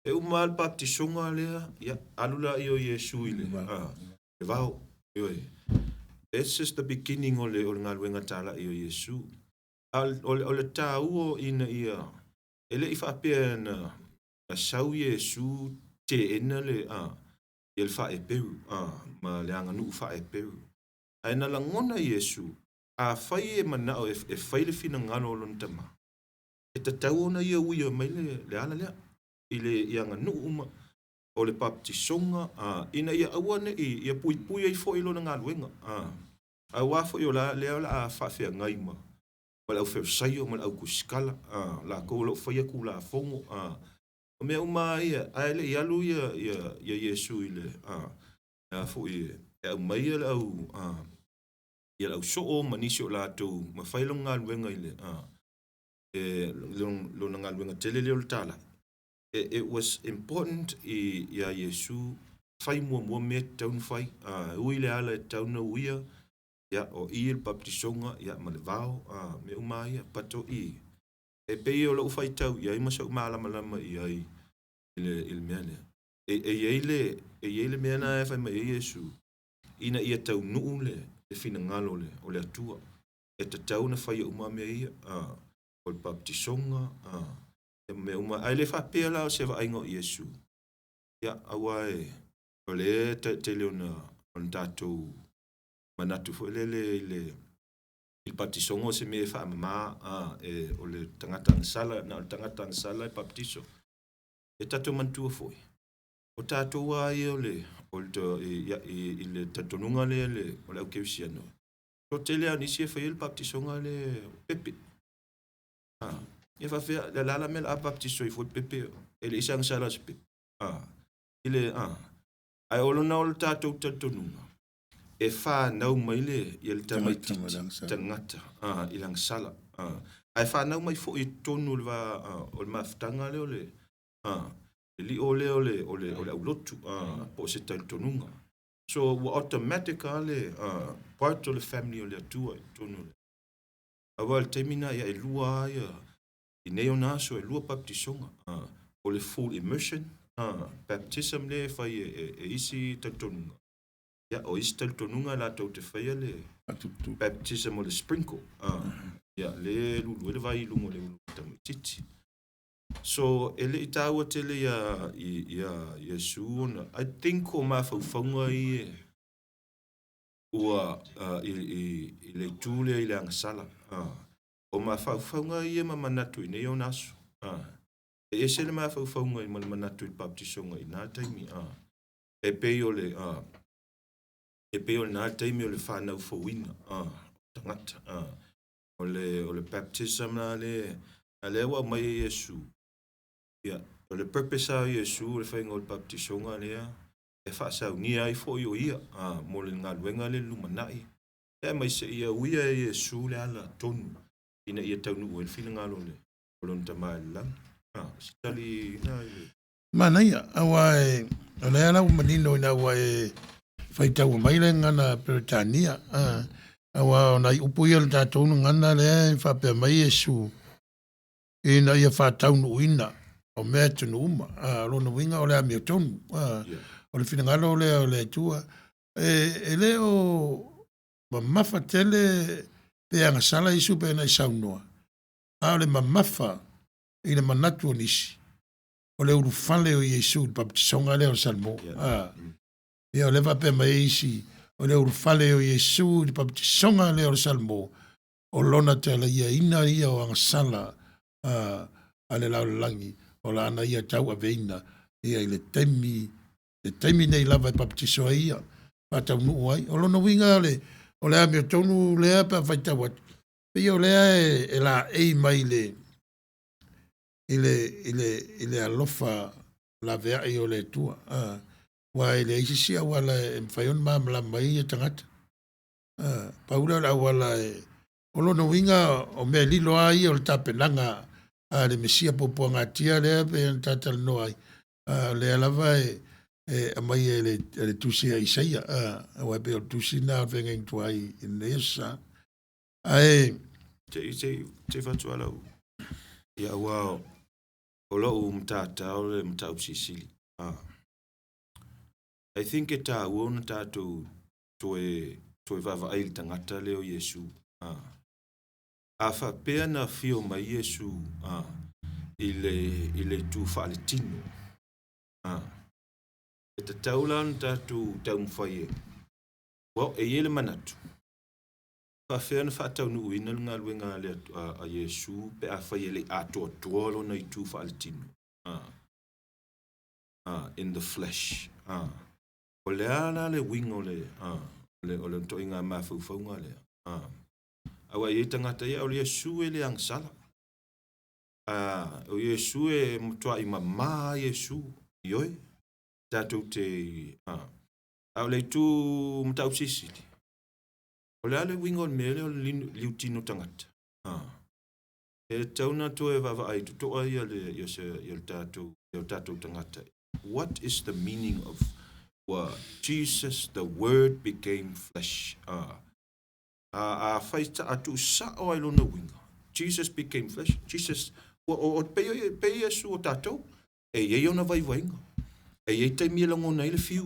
E uma lava le baptisoga lea, ia, alu laia o Iesu i le, a, le vao. Ioe. This is the beginning o le, o le galuega talai o Iesu. A o le, o le taua ina ia, e le i faapea na, na sau Iesu teena le, a, ia le faa-Eperu, a, ma le aganuu faa-Eperu. Ae na lagona Iesu, afai e manao e, e fai le finagalo o lona Tama, e tatau ona ia uia mai le, le ala lea, i le i aganuu uma o le baptisoga, a, ina ia aua ne'i ia puipui ai foi lona galuega, a, aua foi o la, lea o le a faafeagai ma, ma le aufeosaio ma le aukusikala, a, lakou o lo o faia tulafono, a, o mea uma lava ia, ae le i alu ia, ia, ia Iesu i le, a, a foi e aumaia le au, a, ia le ausoo ma nisi o latou ma fai lona galuega i le, a, e, lona galuega tele lea o le talai. It was important i, iā Iesu fai muamua mea e tatau ona fai, a, ui le ala e tatau ona uia, ia, o i le baptisoga, ia, ma le vao, a, mea uma lava ia, but o i, e pei o lou faitau i ai ma so'u malamalama i ai i le, i le mea lea. E, e i ai le, e i ai le mea lena e fai mai ai Iesu, ina ia taunuu le, le finagalo o le, o le Atua, e tatau ona faia uma mea ia. A. o le papatisoga, ia ma mea uma. Ae le faapea la o se vaaiga o Iesu, ia aua e o lea e tele ona tatou manatu foi lele i le i le baptisoga o se mea e faamama, o le tagata agasala, na o le tagata agasala e baptiso. E tatou manatua foi, o tatou lava ia o le, o le, i le talitonuga lea o le au kerisiano, toatele lava o nisi e faia le baptisoga lea o pepe. Ia faapefea, o le a la le mea o le a baptiso ai fua le pepe, e leai se agasala a se pepe. I le, ae o lona o le tatou talitonuga, e fanau mai le ia le tamaitiiti tagata i le agasala, ae fanau mai foi i totonu o le va o le mafutaga lea o le le lio lea o le o le o le aulotu po o se talitonuga. So ua automatic lava le part o le family o le Atua i totonu o le aua o le taimi lena ia e lua lava ia i nei ona aso e lua baptisoga, o le full immersion baptism lea e fai e isi talitonuga. Ia, o isi talitonuga latou te faia le baptism o le sprinkle. Ia, le lulu ai le vai i luga o le ulu tamaitiiti. So, e le i taua tele ia, ia Iesu ona, I think o mafaufauga ia ua i, i, i le itu lea i le agasala. O mafaufauga ia ma manatu i nei ona aso. E ese le mafaufauga ma le manatu i le baptisoga i na taimi. E pei o le e pei o lena taimi o le fanau fouina tagata. O le o le baptism la le a lea ua aumai e Iesu. Ia, o le purpose lava o Iesu o le faiga o le baptisoga lea e faasaunia ai foi o ia mo le galuega lea i le lumanai. Aemaise ia uia e Iesu le ala tonu ina ia taunuu ai le finagalo o lona Tama i le lagi. Se tali na i le Manaia, aua e, o lea la ua manino ina ua e faitaua mai le gagana Peretania, aua o nai upu ia o le tatou gagana lea e faapea mai Iesu ina ia faataunuuina o mea atunuu uma. O lona uiga o le amiotonu. O le finagalo lea o le Atua. E le o mamafa tele pe agasala Iesu pe na i saunoa, a o le mamafa i le manatu o nisi, o le ulufale o Iesu i le baptisoga lea o le Salamo. Ia o lea faapea mai ai isi, o le ulufale o Iesu i le baptisoga lea o le Salamo, o lona talaiaina ia o agasala a le lalolagi, o lana ia tauaveina ia i le taimi, le taimi nei lava e baptiso ai ia, faataunuu ai. O lona uiga o le, o le amiotonu lea pe a faitau atu, pei o lea e laei mai le, i le, i le, i le alofa laveai o le Atua. Aua e leai se isi auala e mafai ona malamalama ai ia tagata. Pau lea o le auala e, o lona uiga o mea lilo lava ia o le tapenaga a le Mesia puapuagatia lea pei ona tatalanoa ai. O lea lava e, e aumai e le, e le tusi a Isaia, aua e pei o le tusi lena o le feagaiga tuai i lenei aso sa. Ae Se i faatua lau. Ia, aua o lou matata o le mataupu silisili. I think e taua ona tatou toe, toe vaavaai i le tagata lea o Iesu. A faapea na afio mai Iesu i le, i le itu faaletino, e tatau la ona tatou taumafai e, well, e i ai le manatu, faapefea ona faataunuuina le galuega a, le, a Iesu pe afai e le i atoatoa lona itu faaletino in the flesh. O le a la le uiga o le, o le, o le itoaiga mafaufauga lea. Aua e i ai tagata ia, o le Iesu e le agasala. O Iesu e matuai mama Iesu, ioe, tatou te, a o le itu mataupu silisili, o le a le uiga o le mea lea o le liutino tagata? E tatau ona toe vaavaai totoa ia le, ia se, ia le tatou, ia o tatou tagata. What is the meaning of ua Jesus the word became flesh? A, afai a tuusao ai lona uiga, Jesus became flesh, Jesus, ua, o, o, pei, pei Iesu o tatou, e i ai ona vaivaiga, e i ai taimi e lagona ai le fiu,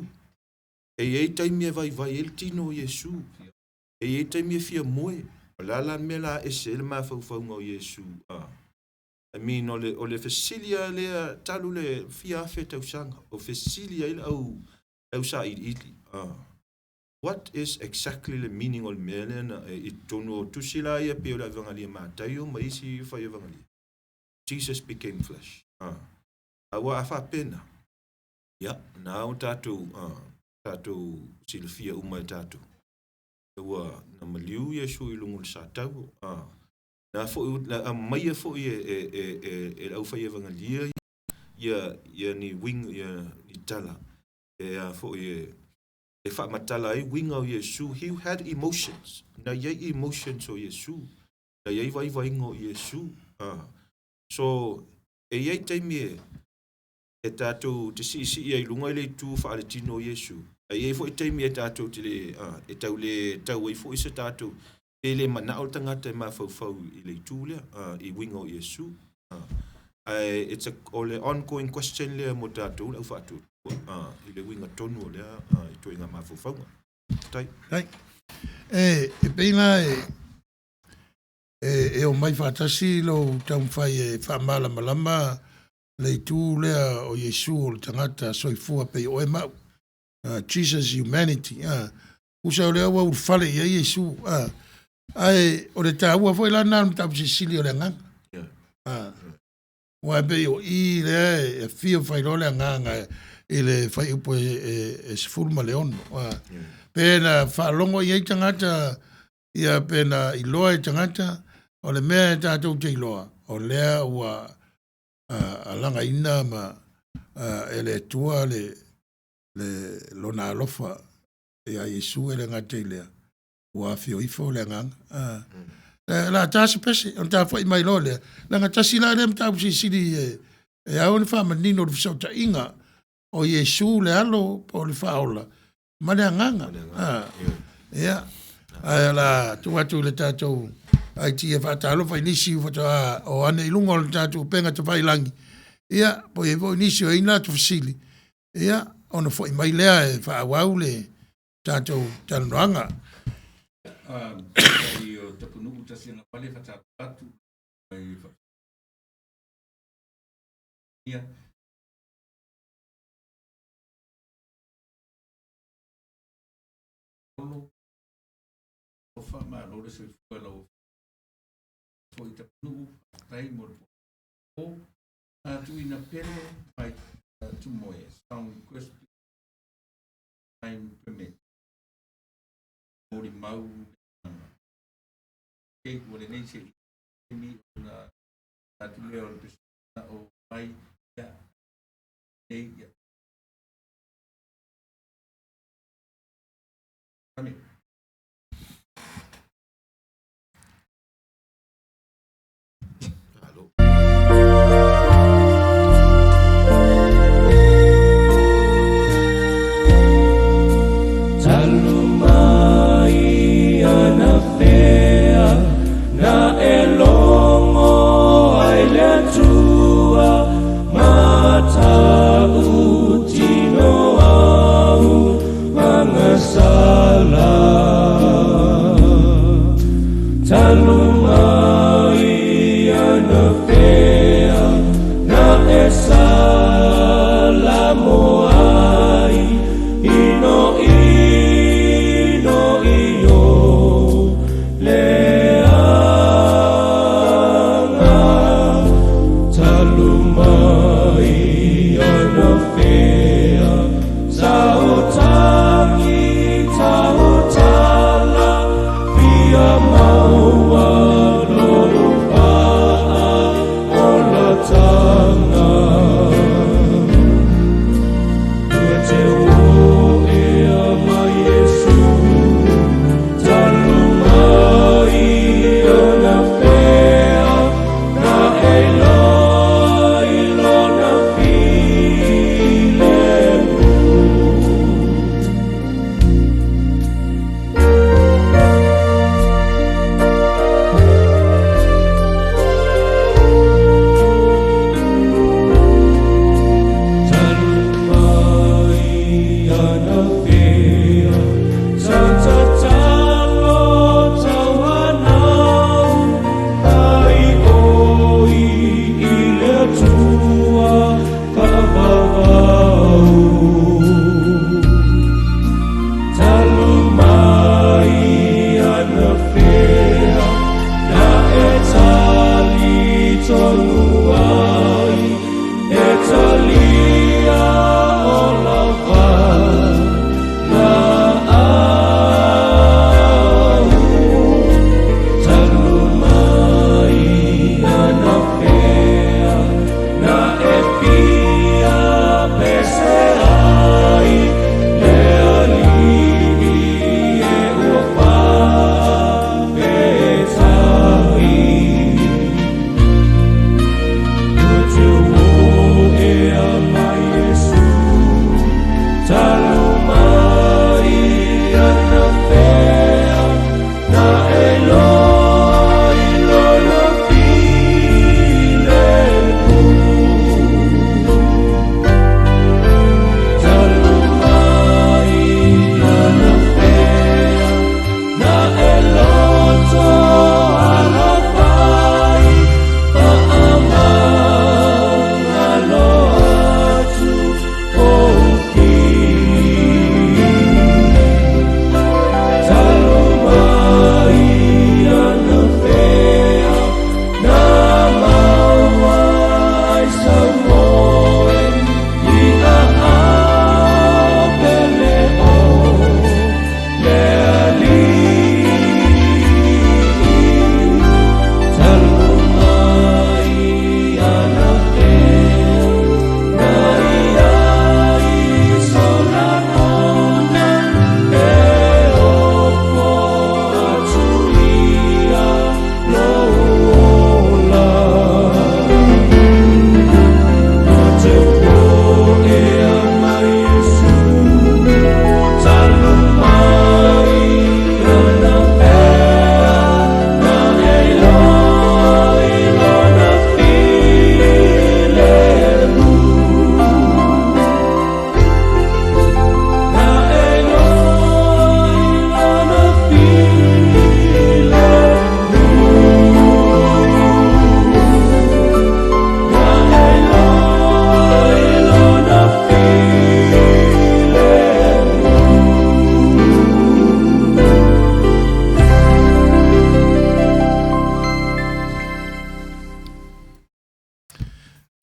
e i ai taimi e vaivai ai le tino o Iesu, e i ai taimi e fia moe. O le a la le mea la ese ai le mafaufauga o Iesu? I mean, o le, o le fesili lava lea talu le fia afe tausaga, o fesili ai le au, au sailiili. What is exactly le meaning o le mea lea na, i totonu o tusi la ia pei o le Avegalia Mataio ma isi fai Avegalia. Jesus became flesh. Aua a faapena, ia, na o tatou, tatou silafia uma e tatou, ua na maliu Iesu i luga o le satau. Na foi, na aumaia foi e, e, e, e, e le aufai Evangelia ia, ia ni wing, ia ni tala, e a foi e, e faamatala ai uiga o Iesu. He had emotions. Na iai emotions o Iesu. Na iai vaivaiga o Iesu. So, e iai taimi e, e tatou te siisii ai i luga i le itu faaletino o Iesu, ae i ai foi taimi e tatou te le, e tau le tau ai foi se tatou, pe le manao le tagata e mafaufau i le itu lea, i uiga o Iesu. Ae it's a, o le ongoing question lea mo tatou le au faatuatua, i le uiga tonu o lea ituaiga mafaufauga. Faafetai. Faafetai. E, e pei la e, e, e omai faatasi lou taumafai e faamalamalama le itu lea o Iesu o le tagata soifua pei o oe ma au. Jesus humanity. Usa o lea ua ulufale i ai Iesu. Ae o le taua foi la na o le mataupu silisili o le agaga. Aua e pei o i lea e afio fai loa le agaga i le fuaiupu e 16. Pe na faalogo i ai tagata, ia pe na iloa e tagata, o le mea e tatou te iloa, o lea ua alagaina ma e le Atua le lona alofa ia Iesu e le gata i lea, ua afio ifo le agaga. La ta se pese, ona ta foi mai loa lea, leaga tasi la lea mataupu silisili e ao ona faamanino le fesootaiga o Iesu le alo po o le faaola ma le agaga. Ia, ae o le a tuu atu i le tatou IT e faatalofa i nisi faatoa o ane i luga o le tatou upega tafailagi, ia, po o i ai foi nisi o i ai ni latou fesili, ia, ona foi mai lea e faaauau le tatou talanoaga. I o Tapunuu tasi ana pale faatalofa atu mai ia Olo alofa malo le soifua i lau foi Tapunuu faafetai mo le po tuuina pele mai Tumoe song request time permit molimau le agaga. Ua lenei se taimi ona atu lea o le pesega o mai ia nei ia. Amen. Malo. Talu mai anafea na e logo ai le Atua matautino au agasala. Talu mai anafea na e salamo ai ino ino i o le aga. Talu mai anafea sa o tagi tautala fia maua lo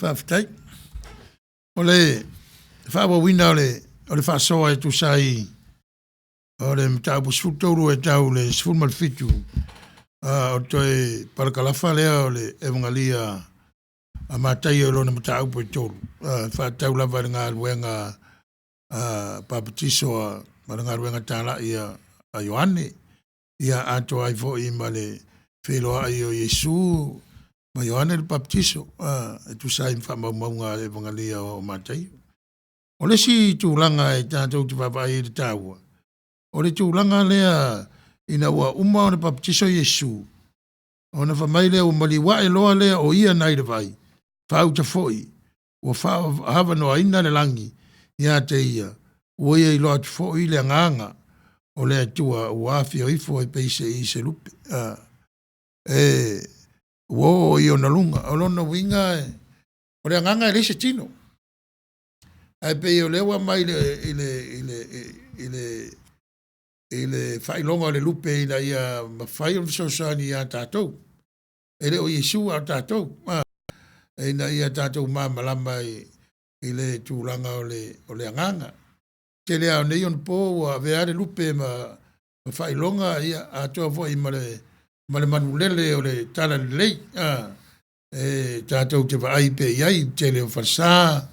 Faafetai. O le faaauauina o le o le faasoa e tusa ai o le mataupu 13 e tau le 17 o toe palakalafa lea o le Evegalia a Mataio i lona mataupu e tolu, e faatatau lava i le galuega papatiso a ma le galuega talai a Ioane, ia atoa ai foi ma le feiloai o Iesu ma Ioane le Papatiso, e tusa ai ma faamaumauga a le Evegalia o Mataio. O le isi tulaga e tatou te vaavaai ai i le taua, o le tulaga lea ina ua uma ona papatiso Iesu, ona fai mai lea ua maliu ae loa lea o ia nai le vai, faauta foi, ua faaavanoaina le lagi ia te ia, ua ia iloa atu foi le agaga o le Atua ua afio ifo e pei se i se lupe. E ua oo i ona luga. O lona uiga, o le agaga e leai se tino. Ae pei o lea ua aumai i le, i le, i le, i le, i le faailoga o le lupe ina ia mafai ona fesoasoani ia tatou. E le o Iesu a o tatou, ina ia tatou malamalama i le tulaga o le, o le agaga. Tele lava o nei onapo ua avea le lupe ma faailoga, ia, atoa foi ma le, ma le manulele o le talalelei. E tatou te vaai pea i ai i le tele o falesa,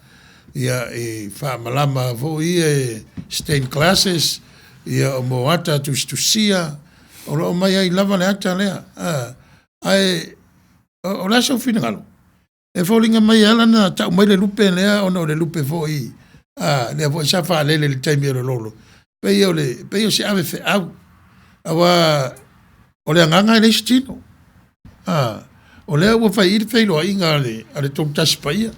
ia, i faamalama foi ia e stained glasses, ia o moata tusitusia, o lo o aumai ai lava le ata lea. Ae o le a sou finagalo? E foliga mai e ala ona tau mai le lupe lea ona o le lupe foi a lea foi sa faalele i le taimi o le lolo, pei o le pei o se ave feau aua o le agaga e leai se tino. A o lea ua fai i i le feiloaiga a le a le Tolu Tasi Paia.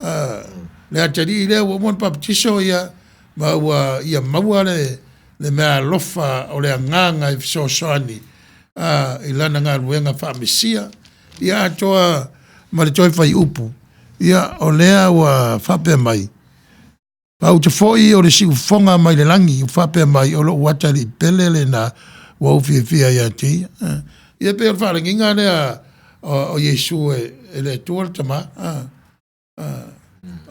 A le atalii lea ua uma ona papatiso ia ma ua ia maua le le meaalofa o le agaga e fesoasoani a i lana galuega faa-Mesia. Ia atoa ma le toe fuaiupu, ia o lea ua faapea mai, Pauta foi o le siufofoga mai le lagi ua faapea mai, o lou atalii pele lena ua ou fiafia ia te ia. Ia pei o le faalagiga lea o Iesu e le Atua le Tama,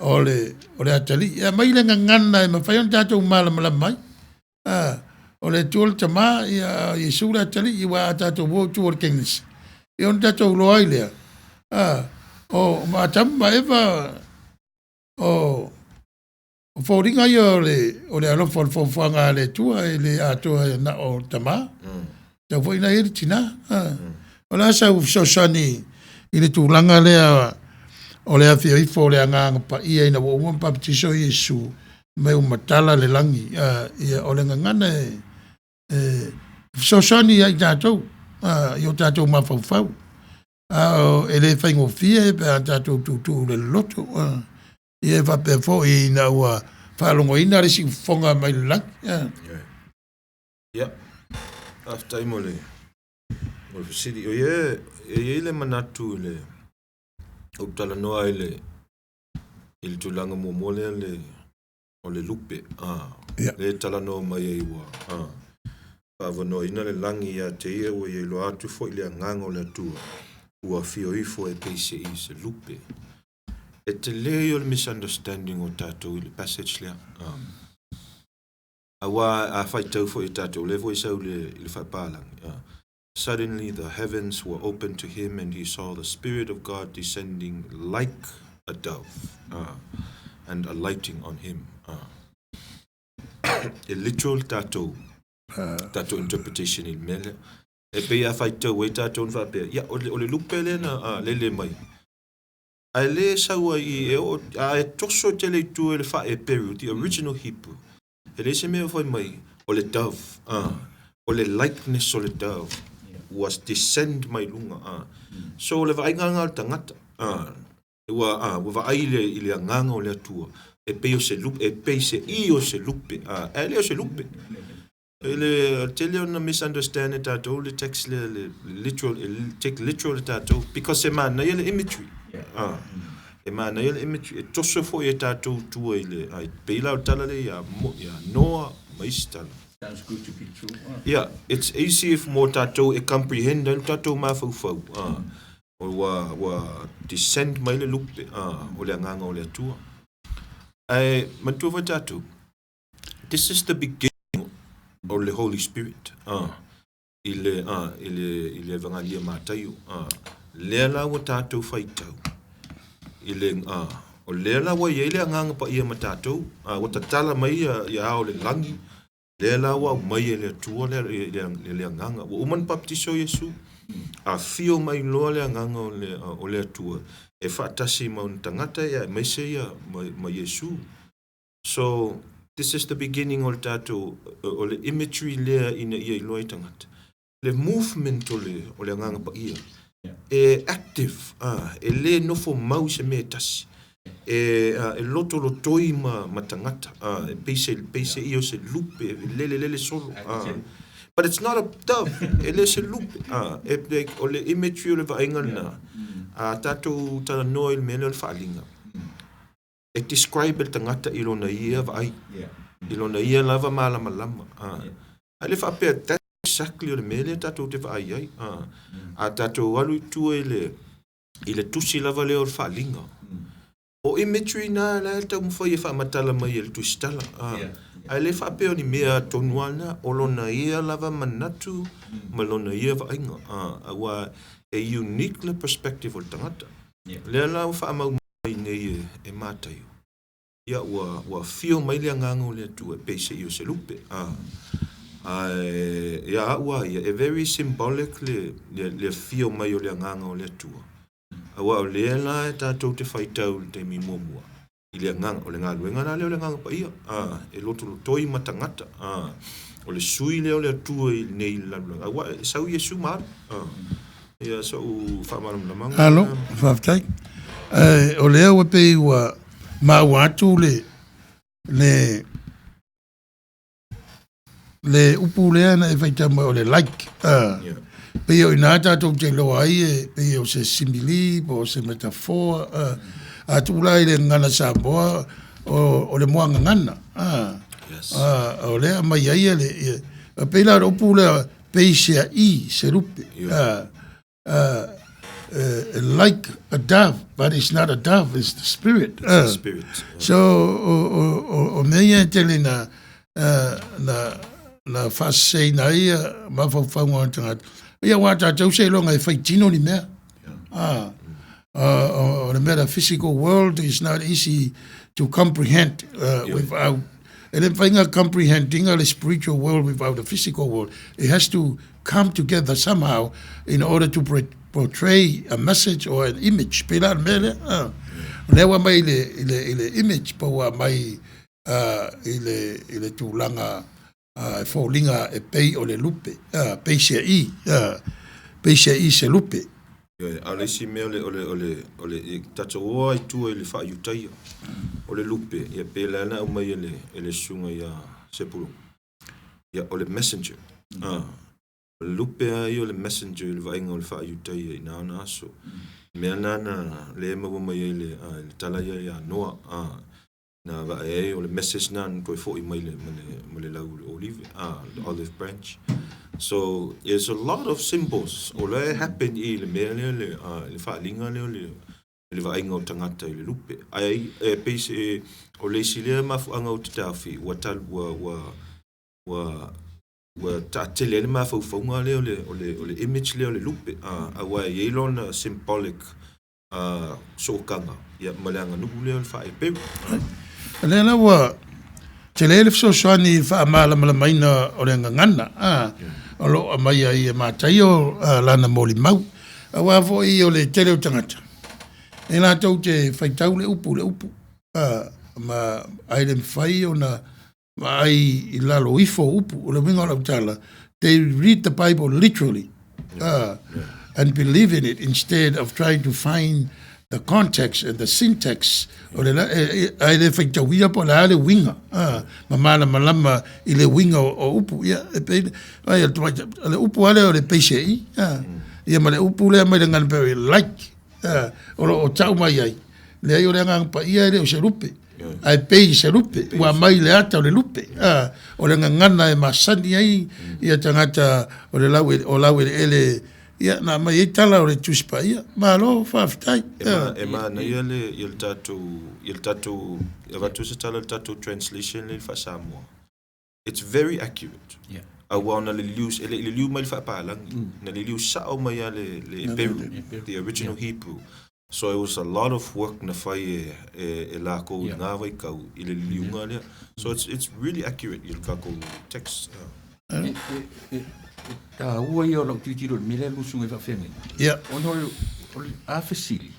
o le o le atalii. E aumai le gagana e mafai ona tatou malamalama ai. O le Atua le Tama, ia o Iesu le atalii, aua a tatou o i tua o le Kenesi, ia ona tatou iloa ai lea, o Atamu ma Eva o O foliga ia o le, o le alofa o le foafoaga a le Atua e le atoa na o tama, tatau foi ona i ai le tina. O le a sau fesoasoani i le tulaga lea o le afio ifo o le Agaga Paia ina ua uma ona papatiso Iesu, mai ua matala le lagi. Ia, o le gagana e, e fesoasoani ia i tatou i o tatou mafaufau. A e le faigofie pe a tatou tuutuu i le loloto. Ia e faapea foi ina ua faalogoina le siufofoga mai le lagi. Ia, faafetai mo le mo le fesili. O ia e i ai le manatu i le ou talanoa i le i le tulaga muamua lea le o le lupe, a lea e talanoa mai ai ua faavanoaina le lagi ia te ia ua ia iloa atu foi le agaga o le Atua ua afio ifo e pei se i se lupe. E tele ia o le misunderstanding o tatou i le passage lea. Aua a faitau foi e tatou, lea foi e sau i le, i le faapalagi. Suddenly the heavens were opened to him and he saw the Spirit of God descending like a dove and alighting on him. E literal tatou, tatou interpretation i le mea lea. E pei a faitau ai tatou na faapea, ia, o le, o le lupe lea na lele mai. Ae le sau ai i e oo, a e toso tele i tua i le faa-Eperu, the original Hebrew, e leai se mea o fai mai, o le dove, o le likeness o le dove ua descend mai luga. So o le vaaiga lena o le tagata, ua, ua vaai i le, i le agaga o le Atua, e pei o se lupe, e pei se i o se lupe, ae le o se lupe. I le tele ona misunderstand e tatou le text lea, le literal, take literal e tatou, because e manaia le imagery. Ah, e manaia le imagery, e toso foi e tatou tua i le, ai, pei la o le tala lea ia, ia Noa ma isi tala. Sounds good to be true. Yeah, it's easy if mo tatou e comprehend ai lo tatou mafaufau. Ah. Ua ua descend mai le lupe o le Agaga o le Atua. Ae manatua foi tatou, this is the beginning o le Holy Spirit i le i le i le Evagalia Mataio. Lea la ua tatou faitau i le o lea la ua i ai le Agaga Paia ma tatou, ua tatala mai ia ao o le lagi, Lea la ua aumai e le Atua le, le, le Agaga. Ua uma ona papatiso Iesu, afio mai loa le Agaga o le, o le Atua e faatasi ma ona tagata ia aemaise ia ma, ma Iesu. So, this is the beginning o le tatou, o le imagery lea ina ia iloa ai tagata. Le movement o le, o le Agaga Paia, e active, e le nofo mau i se mea e tasi. E, e lotolotoi ma, ma tagata, e pei se, pei se ia o se lupe, e lele lele solo. But it's not a dove, e le se lupe. E, e, o le imagery o le vaaiga lena, a tatou talanoa i le mea lea o le faaaliga, e describe e le tagata i lona ia vaai, i lona ia lava malamalama. Ae le faapea that's exactly o le mea lea tatou te vaai ai. A tatou alu i tua i le, i le tusi lava lea o le faaaliga, o imagery na la e taumafai e faamatala mai e le tusitala. Ae le faapea o ni mea tonu lava na, o lona ia lava manatu ma lona ia vaaiga. Aua e unique le perspective o le tagata. Lea la ua faamau mai nei e, e Mataio, ia ua, ua afio mai le Agaga o le Atua e pei se i o se lupe. A, ae ia au a ia, e very symbolic le, le, le afio mai o le Agaga o le Atua. Aua o lea la e tatou te faitau i le taimi muamua, i le Agaga, o le galuega la lea o le Agaga Paia, a, e lotolotoi ma tagata, a, o le sui lea o le Atua i nei i le lalolagi, aua e sau Iesu ma alu. A. Ia so'u faamalamalamaga. Malo, faafetai. Ae o lea ua pei ua maua atu le le le upu lea na e faitau mai o le like. Uh, pei o ina tatou te iloa ai e pei o se simile po o se metaphor. Uh, a tuu la i le gagana Samoa o, o le moa gagana. Uh, yes. uh, o lea mai ai le, ia, pei la o le upu lea peisea'i se lupe. Like a dove, but it's not a dove, it's the spirit. It's the spirit. So, o mea ia e tele na, na, na faaseseina ai mafaufauga o tagata. Ia aua tatou seiloga e fai tino ni mea. Ah, o le mea the physical world is not easy to comprehend without E le mafai ona comprehend ina le spiritual world without the physical world. It has to come together somehow in order to portray a message or an image. Pēlā le mea lea. O lea ua aumai i le, i le, i le image po ua aumai i le, i le tulaga e foliga e pei o le lupe, peiseai, peiseai se lupe. Ioe, a o le isi mea o le, o le, o le, o le, e tatou o lava i tua i le faa-Iutaia, o le lupe, ia pei la na aumai e le, e le susuga ia Sepuluga, ia, o le messenger. A, o le lupe lava ia o le messenger i le vaaiga o le faa-Iutaia i na ona aso. Mea na na, lea e maua mai ai le, a, le tala ia ia Noa, a, Na vaai ai o le message na na toe foi mai le, ma le, ma le lau olive, the olive branch. So, there's a lot of symbols o la e happen i le mea lea, le, le faaaliga lea o le, le vaaiga o tagata i le lupe. Ae, e pei se, o le isi lea mafuaaga ou te taofi, ua tal, ua, ua, ua, ua taatele ai le mafaufauga lea o le, o le, o le image lea o le lupe, aua e i ai lona symbolic sootaga ia, ma le aganuu lea o le faa-Heperu. O lea la ua tele le fesoasoani i le faamalamalamaina o le gagana o lo o aumai ai e Mataio lana molimau. Aua foi o le tele o tagata, e latou te faitau le upu i le upu, ma ae le mafai ona vaai i lalo ifo o upu. O le uiga o lau tala, they read the Bible literally and believe in it instead of trying to find the context and the syntax o le ae le faitauia po o le a le uiga ma malamalama i le uiga o upu. Ia, e pei, ai, o le upu lava lea o le peiseai, ia ma le upu lea mai le gagana pei like, o lo o tau mai ai, leai o le Agaga Paia e le o se lupe, ae pei i se lupe, ua aumai le ata o le lupe, o le gagana e masani ai ia tagata o le lau o laueleele Ia, na aumai ai tala o le Tusi Paia. Malo faafetai. E ma, e manaia le, ia le tatou, ia le tatou, e avatu se tala i le tatou translation lea i le faa-Samoa. It's very accurate. Yeah. Aua ona liliu, e le i liliu mai le faapalagi, na liliu sao mai lava le, le Eperu, the original Hebrew. So it was a lot of work na fai e, e, e lakou i lena vaitau i le liliuga lea. So it's, it's really accurate i le tatou text. E, e, e, e taua ia o lau tilotilo i le mea lea lusuga i faafeagaiga. Ia. Ona o le, o le a fesili,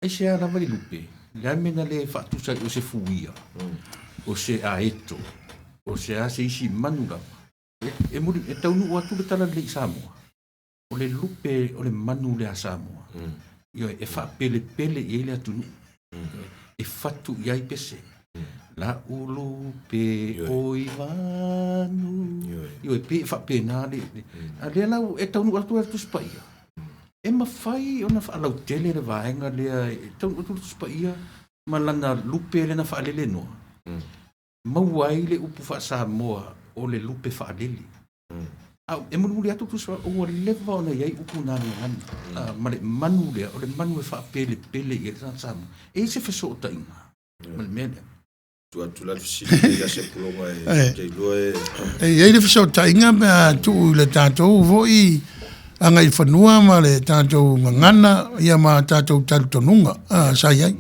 aisea lava le lupe, le a le mea na le faatusa ai o se fuia, o se aeto, o se a se isi manu lava. E, e, muli, e taunuu atu le tala lelei i Samoa. O le lupe o le manu lea a Samoa. Ioe, e faapelepele i ai le atunuu. E fatu i ai pese. La ulupe o i vanu. Ioe, pe e faapena le. A lea la e taunuu atu le Tusi Paia. E mafai ona faalautele le vaega lea e taunuu atu le Tusi Paia ma lana lupe lea na faalelenoa. Maua ai le upu faa-Samoa o le lupe faalele. A e mulimuli atu tusa ua leva ona i ai upu na gagana ma le manu lea, o le manu e faapelepele i ai le tagata Samoa. E i ai se fesootaiga ma le mea lea? Tuu atu la le fesili ia Sepulona e te iloa e... E i ai le fesootaiga pe a tuu i le tatou foi agaifanua ma le tatou gagana ia ma tatou talitonuga sa i ai.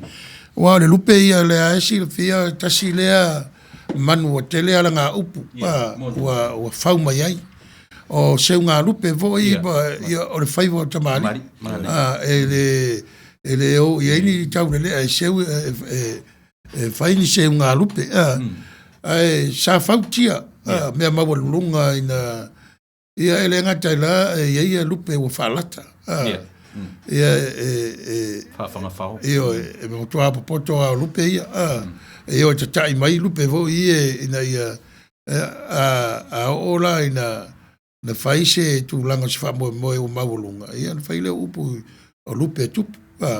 Aua o le lupe ia lea e silafia tasi lea manu ua tele alagaupu ua fau mai ai. O seugalupe foi ia o le faiva o tamalii e le o i ai ni taulelea e seu e fai ni seugalupe. Ae sa fautia mea maualuluga ina ia e le gata i la e i ai lupe ua faalata. Ia e faafagafao. Ioe, e matua popoto lava o lupe ia. E o e tata'i mai lupe foi ia ina ia a oo la ina na fai se tulaga o se faamoemoe ua maualuga, ia ona fai lea o upu o lupe e tupu.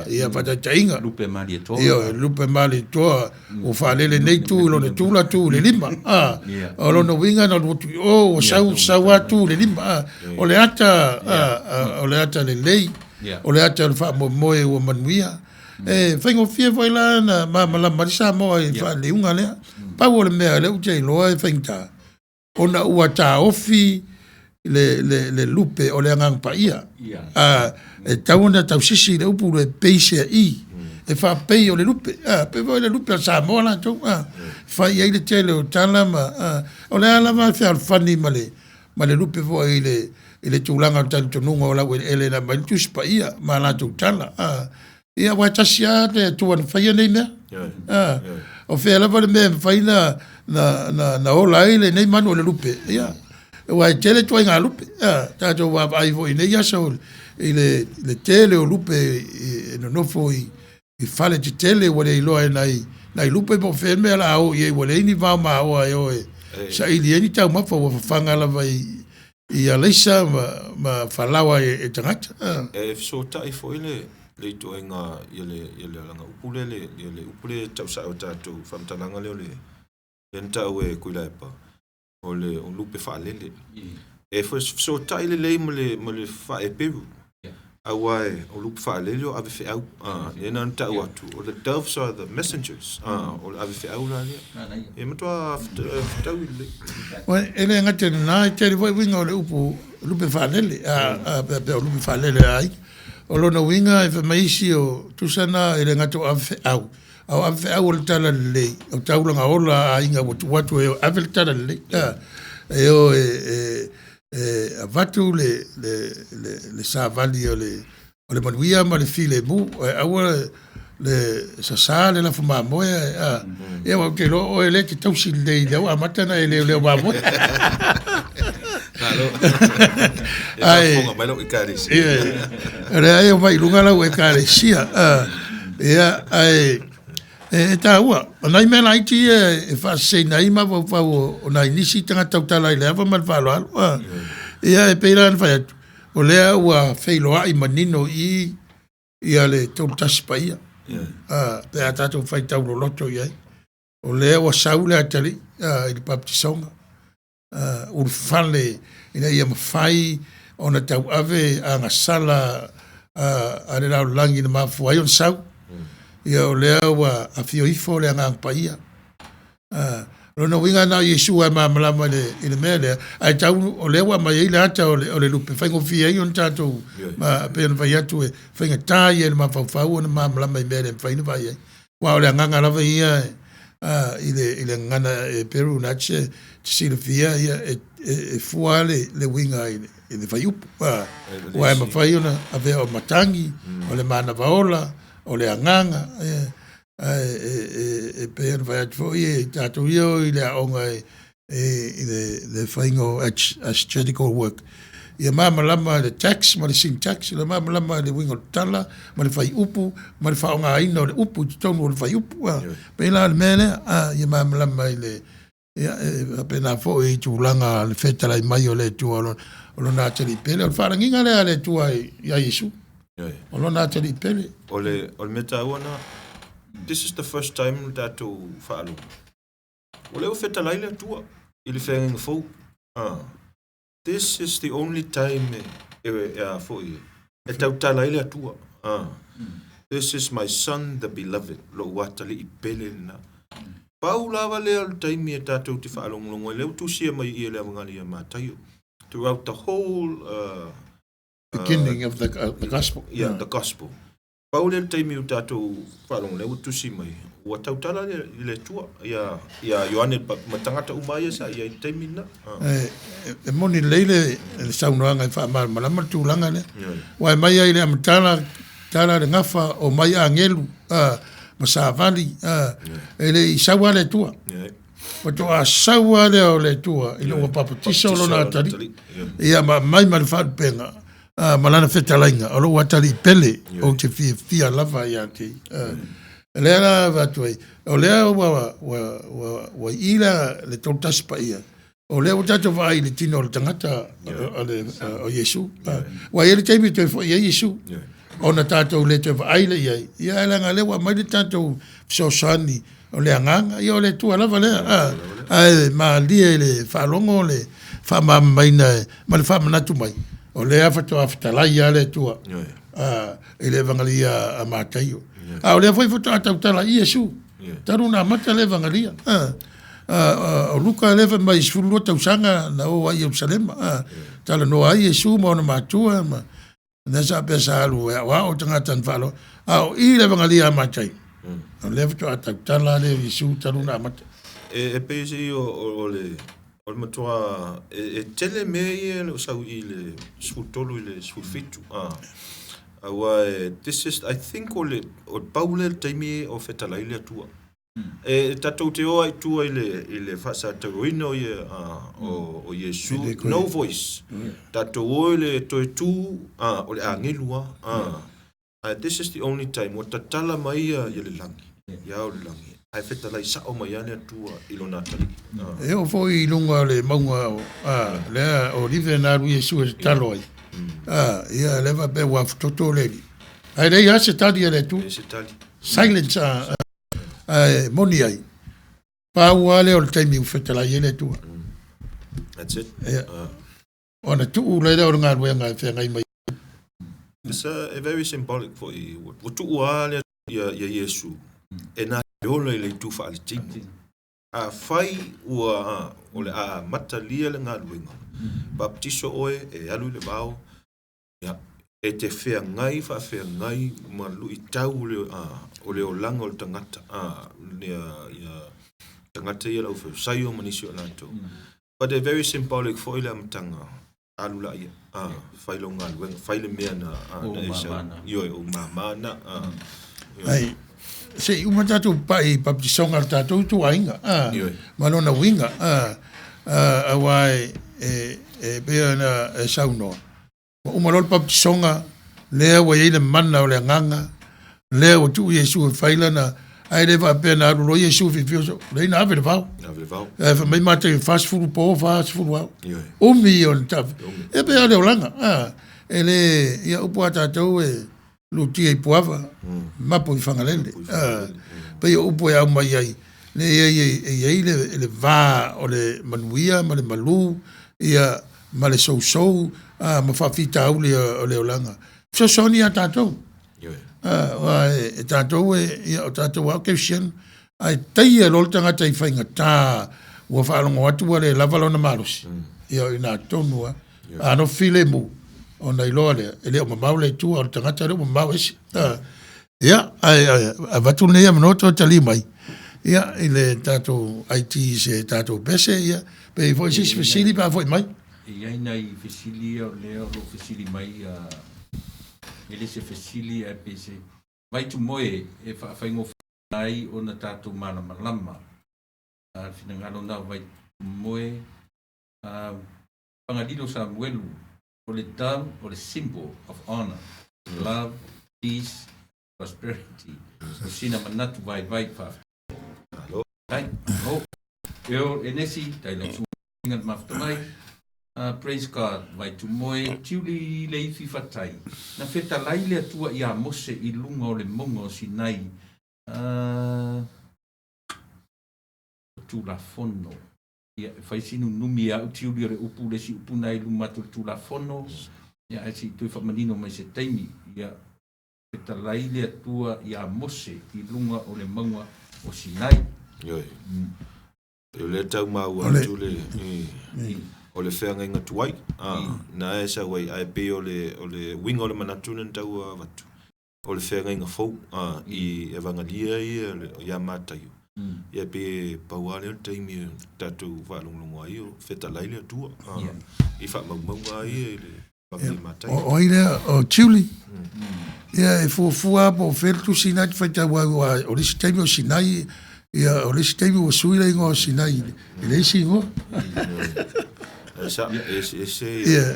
Ia faataitaiga. Lupe Malietoa. Ioe, lupe Malietoa ua faalele nei tu i lona tula tu i le lima. O lona uiga na alu atu i o ua sau sau lava tu i le lima. O le ata o le ata lelei, o le ata o le faamoemoe ua manuia. E faigofie foi la ona malamalama ai le Samoa i le faaliliuga lea. Pau o le mea lea ou te iloa e faigata, ona ua taofi le, le, le lupe o le Agaga Paia. E tatau ona tausisi le upu le peiseai, e faapei o le lupe. Pei foi le lupe a Samoa latou, fai i ai le tele o tala ma, o le a lava le fealofani ma le, ma le lupe foi i le, i le tulaga o le talitonuga o laueleele na aumai le Tusi Paia ma latou tala. Ia, aua e tasi lava le Atua na faia nei mea. O fea lava le mea e mafai na, na, na, na ola ai lenei manu o le lupe. Ia, aua e tele ituaiga lupe. Tatou vaavaai foi i nei aso i le, le tele o lupe e nonofo i, i fale tetele ua le iloa e nai, nai lupe po o fea le mea o le a o i ai ua leai ni vao maoa e o e saili ai ni taumafa ua fafaga lava i, i alaisa ma, ma falaoa e, e tagata. E fesootai foi le, le ituaiga ia le, ia le alaga upu lea, le, ia le upu lea e tau sao e tatou faamatalaga lea o le, lea na tau e Tuilaepa, o le o lupe faalele. E fesootai lelei ma le, ma le faa-Eperu. Aua e, o lupe faalele o avefeau. Lea na ona tau atu, o the doves are the messengers. O le avefeau la lea. E matua fetaui lelei. E le gata i lena, e tele foi uiga o le upu lupe faalele, pea o lupe faalele a aiga. O lona uiga e fai mai isi o tusa na e le gata o avefeau, a o avefeau o le tala lelei, o taulaga ola a aiga ua tuu atu e ave le tala lelei. E o e, e avatu le, le, le, le savali o le, o le manuia ma le filemu, ae aua le sasā le lafo mamoe a. Ia aua ou te iloa o oe lea e te tausi lelei i le au amata ona e leoleo mamoe. Malo. E faafofoga mai lau ekalesia. Ia, o lea e omai i luga lau ekalesia. Ia, ae e taua. O nai mea laiti ia e faaseseina ai mafaufau o nai nisi tagata tautala i le ava ma le faaaloalo. Ia, e pei la ona fai atu, o lea ua feiloai manino i i ia le Tolutasi Paia, pe a tatou faitau loloto i ai. O lea ua sau le atalii i le baptisoga, ulufale ina ia mafai ona tauave agasala a le lalolagi na mafua ai ona sau. Ia o lea ua afio ifo le Agaga Paia. O lona uiga na o Iesu lava e malamalama i le mea lea, ae tau o lea ua aumai ai le ata o le lupe, e faigofie ai ona tatou, pei ona fai atu e faigata ia i le mafaufau ona malamalama i mea e le mafai ona vaai ai. Aua o le agaga lava ia i le gagana Heperu lena e te silafia, e fua lava le uiga i le fuaiupu. Aua e mafai ona avea o matagi, o le manava ola, o le agaga, ae pei ona fai atu foi e tatou ia e o i le aoga i le faiga o exegetical work, ia malamalama le text ma le syntax, ia malamalama i le uiga o le tala ma le fuaiupu ma le faaaogaina o le upu i totonu o le fuaiupu. E pei la o le mea lea, ia malamalama i le ia e faapena foi i tulaga o le fetalai mai o le Atua o lona atalii pele. O le faalagiga lea a le Atua ia Iesu, o lona atalii pele. O le mea taua lena, this is the first time le tatou faalogo, o lea ua fetalai le Atua i le feagaiga fou. This is the only time e a foi e tautala ai le Atua. This is my son the beloved, lou atalii pele lena. Pau lava lea o le taimi e tatou te faalogologo ai, lea ua tusia mai i le Evagalii a Mataio. Throughout the whole beginning of the gospel. Yeah, the gospel. Pau lea le taimi o tatou faalogo, lea ua tusi mai, ua tautala i le Atua, ia Ioane ma tagata uma ia sa i ai i le taimi lena. E moni lelei le saunoaga e faamalamalama le tulaga lea. Aua e mai ai i le amataga, tala le gafa o mai agelu ma savali, e le i sau lava le Atua. Faatoa sau lava lea o le Atua ina ua papatiso lona atalii. Ia ma aumai ma le faalupega ma lana fetalaiga, o lou atalii pele, ou te fiafia lava ia te ia. O lea la avatu ai, o lea ua i le 31 paia, o lea ua tatou vaai i le tino o le tagata o Iesu. Ua i ai le taimi e toe foi ai Iesu, ona tatou le toe vaai lea i ai. Ia ae leaga o lea ua aumai le tatou fesoasoani o le agaga, ia o le Atua lava lea. Ae malie i le faalogo le faamalamalamaina ma le faamanatu mai, o lea faatoa fetalai lava le Atua i le Evagalia a Mataio. A o lea foi faatoa tautala i Iesu, talu ona amata le Evagalia. O Luka lea fai mai 12 tausaga na o ai i Ierusalema, talanoa ai Iesu ma ona matua, ma lea sa pea sa alu e aoao tagata na faalogo. A o i le Evagalia a Mataio, o lea faatoa tautala lea o Iesu talu ona amata. E pei se o le matua, e tele mea ia le o sau i le 13 i le 17. Aua this is, I think o le pau lea le taimi o fetalai le Atua. E tatou te o ai tua i le faasatauina o Iesu, no voice. Tatou o i le toe tu, o le agelu a. This is the only time ua tatala mai ia le lagi, ia o le lagi. Ae fetalai sao mai ia le Atua i lona atalii. E oo foi i luga o le mauga lea o Olive na alu Iesu e tatalo ai. Ia lea faapea ua afutoto le alii. Ae leai lava se tali a le Atua. Silence ae moni ai. Pau lava lea o le taimi ua fetalai ai le Atua. That's it. Ona tuu lea o le galuega e feagai mai. It's a very symbolic foi. Ua tuu lava le ia Iesu e na te ola i le itu faaletino. A fai ua o le a matalia le galuega, baptiso oe e alu i le vao, ia, e te feagai faafeagai ma luitau o le olaga o le tagata, ia tagata ia lau feosaio ma nisi o latou. But a very symbolic foi le amataga, alu la ia, fai lau galuega, fai le mea na e sau, ioe, o mamana. Ai, se i uma tatou pai i baptisoga le tatou ituaiga, ma lona uiga, aua e pei ona e saunoa. Ua uma loa le baptisoga, lea ua i ai le mana o le agaga, lea ua tuu Iesu e fai lana, ae le faapea na alu loa Iesu fiafia, lea na ave le vao. Ae fai mai Mataio e 40 po, 40 ao. Umi o le tafe. E pei o le olaga. E le, ia upu a tatou e lutia i puava, mapo i Fagalele. Pei o upu e au mai ai, le i ai le va o le manuia ma le malu, ia ma le sousou, ma faafitauli o le olaga. Fesoasoani ia tatou. Aua e tatou e, ia, o tatou lava o kerisiano, ae taia loa le tagata i faigata ua faalogo atu ua le lava lona malosi, ia o i ina tonu lava. A nofo filemu, ona iloa lea, e le o mamao le Atua, o le tagata lea ua mamao ese. Ia, ae avatu lenei avanoa toe tali mai, ia, i le tatou IT i se tatou pese, ia, pe i ai foi se isi fesili pe a foi mai. E i ai nai fesili ia o lea o lo o fesili mai, e le se fesili ae pei se vaitumoe e faafaigofieina ai ona tatou malamalama. Le finagalo na o Vaitumoe, Fagalilo Samuelu, o le dove o le symbol of honor, love, peace, prosperity. O sina manatu vaivai faafetai. Ai, malo. Earl Enesi, tai lau susuga le mafuta mai. Praise God, Vaitumoe, Tiuli le ifi fatai. Na fetalai le Atua ia Mose i luga o le mauga o Sinai. Tulafono. Ia, e fai si nunumi ia au Tiuli o le upu, le isi upu na i luma atu o le Tulafono. Ia, ae se i toe faamanino mai se taimi. Ia, fetalai le Atua ia Mose i luga o le mauga o Sinai. Ioe. O lea tau maua atu le o le feagaiga tuai na e sau ai, ae pei o le o le uiga o le manatu lea na tau avatu, o le feagaiga fou i Evagalia ia ia Mataio, ia pei e pau lava lea o le taimi e tatou faalogologo ai o fetalai le Atua i faamaumauga ia i le Evangeli Mataio. O ai lea? O Tiuli. Ia e fuafua lava po o fea le tusi lena e te faitau ai, aua o le isi taimi o Sinai, ia o le isi taimi ua sui le igoa o Sinai i le isi igoa. E sa, e se Ia,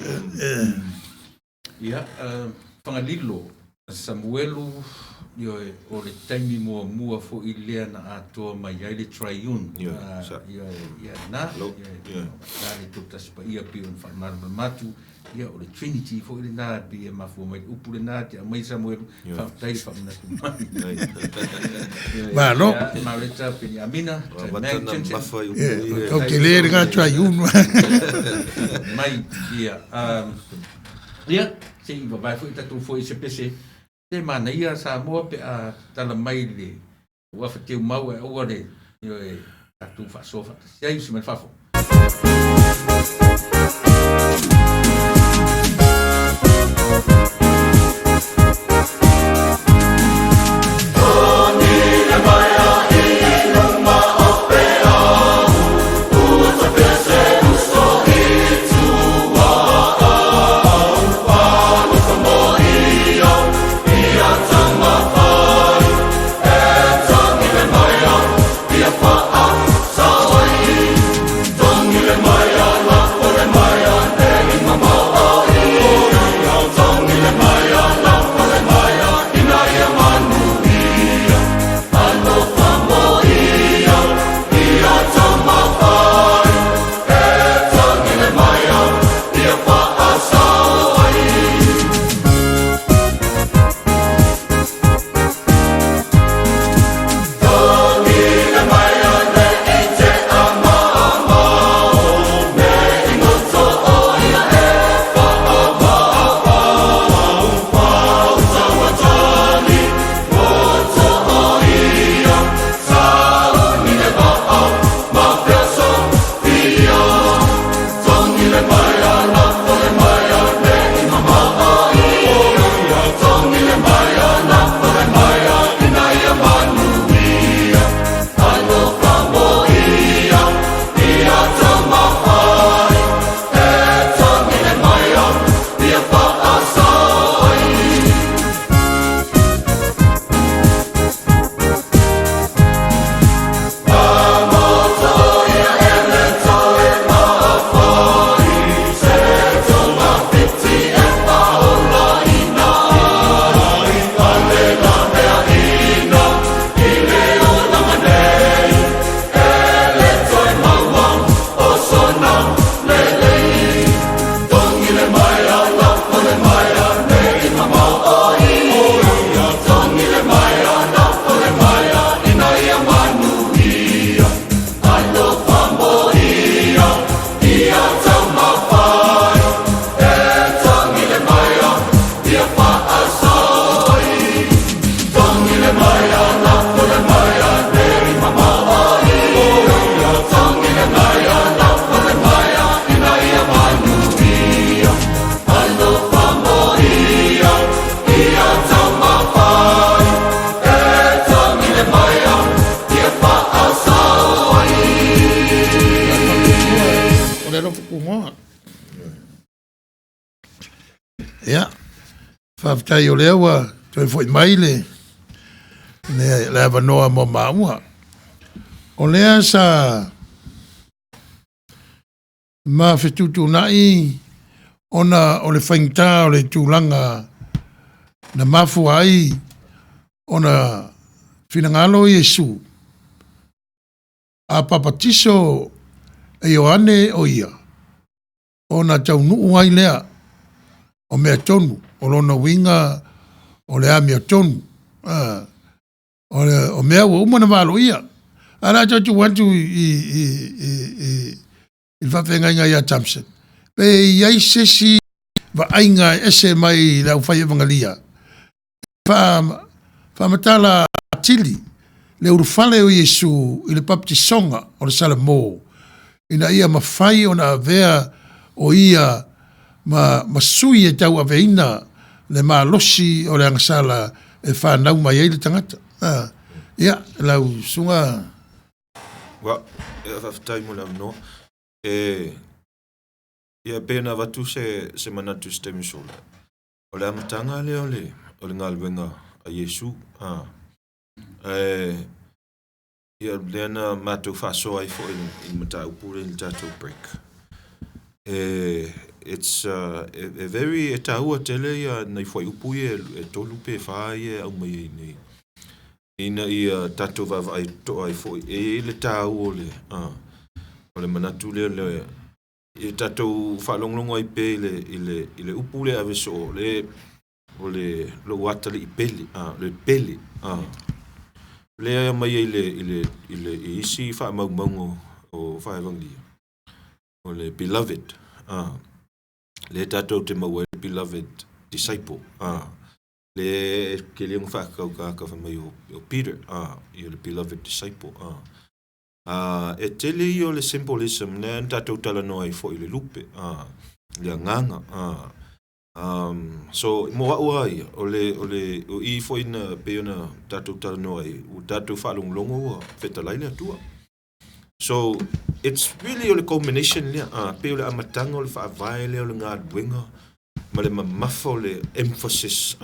Ia, Fagalilo, Samuelu, ioe, o le taimi muamua foi lea na atoa mai ai le Triune. Ioe, sa. Ioe, ia na, Lo, ioe, ioe. na le Toatasi Paia pei ona faamalamalama atu, ia o le Trinity foi lena e pei e mafua mai le upu lena te aumai Samuelu, Ioe. faafetai le faamanatu mai. Ai. Ioe, Malo. ia, Mareta Peniamina, Ua mata Meg na Chin Chin. mafa i upu Ia, ia. tau tele lena Triune. Mai, ia, ia, se i vavae foi tatou foi i se pese. Te manaia Samoa pe a tala mai le ua fateu mau e aua le, ioe, tatou faasoa faatasi ai usi mai fafo. Faafetai o lea ua toe foi mai le le, le avanoa mo maua. O lea sa ma fetuutuunai ona o le faigata o le tulaga na mafua ai ona finagalo Iesu a papatiso e Ioane o ia, ona taunuu ai lea o mea tonu, o lona uiga o le amiotonu. O mea ua uma ona valoia. Ae o le a toe tuu atu i le faafeagaiga ia Thompson, pe i ai se isi vaaiga e ese mai i le aufai evagalia, faamatala atili le ulufale o Iesu i le papatisoga o le Salamo, ina ia mafai ona avea o ia ma, ma sui e tauaveina le malosi o le agasala e fanau mai ai le tagata. Ia, lau susuga. Ua, e faafetai mo le avanoa. E, ia pei ona avatu se, se manatu i se taimi sola. O le amataga lea o le, o le galuega a Iesu. A, e, ia lea na matou faasoa ai foi i le mataupu lea i le tatou break. E, it's e, e very, e taua tele ia nai fuaiupu ia e tolu pe fa ia e aumai ai nei. Ina ia tatou vaavaai totoa ai foi. E i ai le taua o le, o le manatu lea le, ia tatou faalogologo ai pea i le, i le, i le upu lea e ave soo, le, o le lou atalii pele, le pele, lea e aumai ai i le, i le, i le, i isi faamaumauga o faevagilia, o le beloved, lea tatou te maua ai le beloved disciple, lea e tele ona faatautata fai mai o Peter, ia le beloved disciple. E tele ia o le symbolism lea na tatou talanoa ai foi i le lupe, le agaga. So mo au lava ia, o le, o le, o i foi na pei ona tatou talanoa ai, ua tatou faalogologo ua fetalai le Atua. So it's really o le culmination lea, pei o le amataga o le faavae lea o le galuega ma le mamafa o le emphasis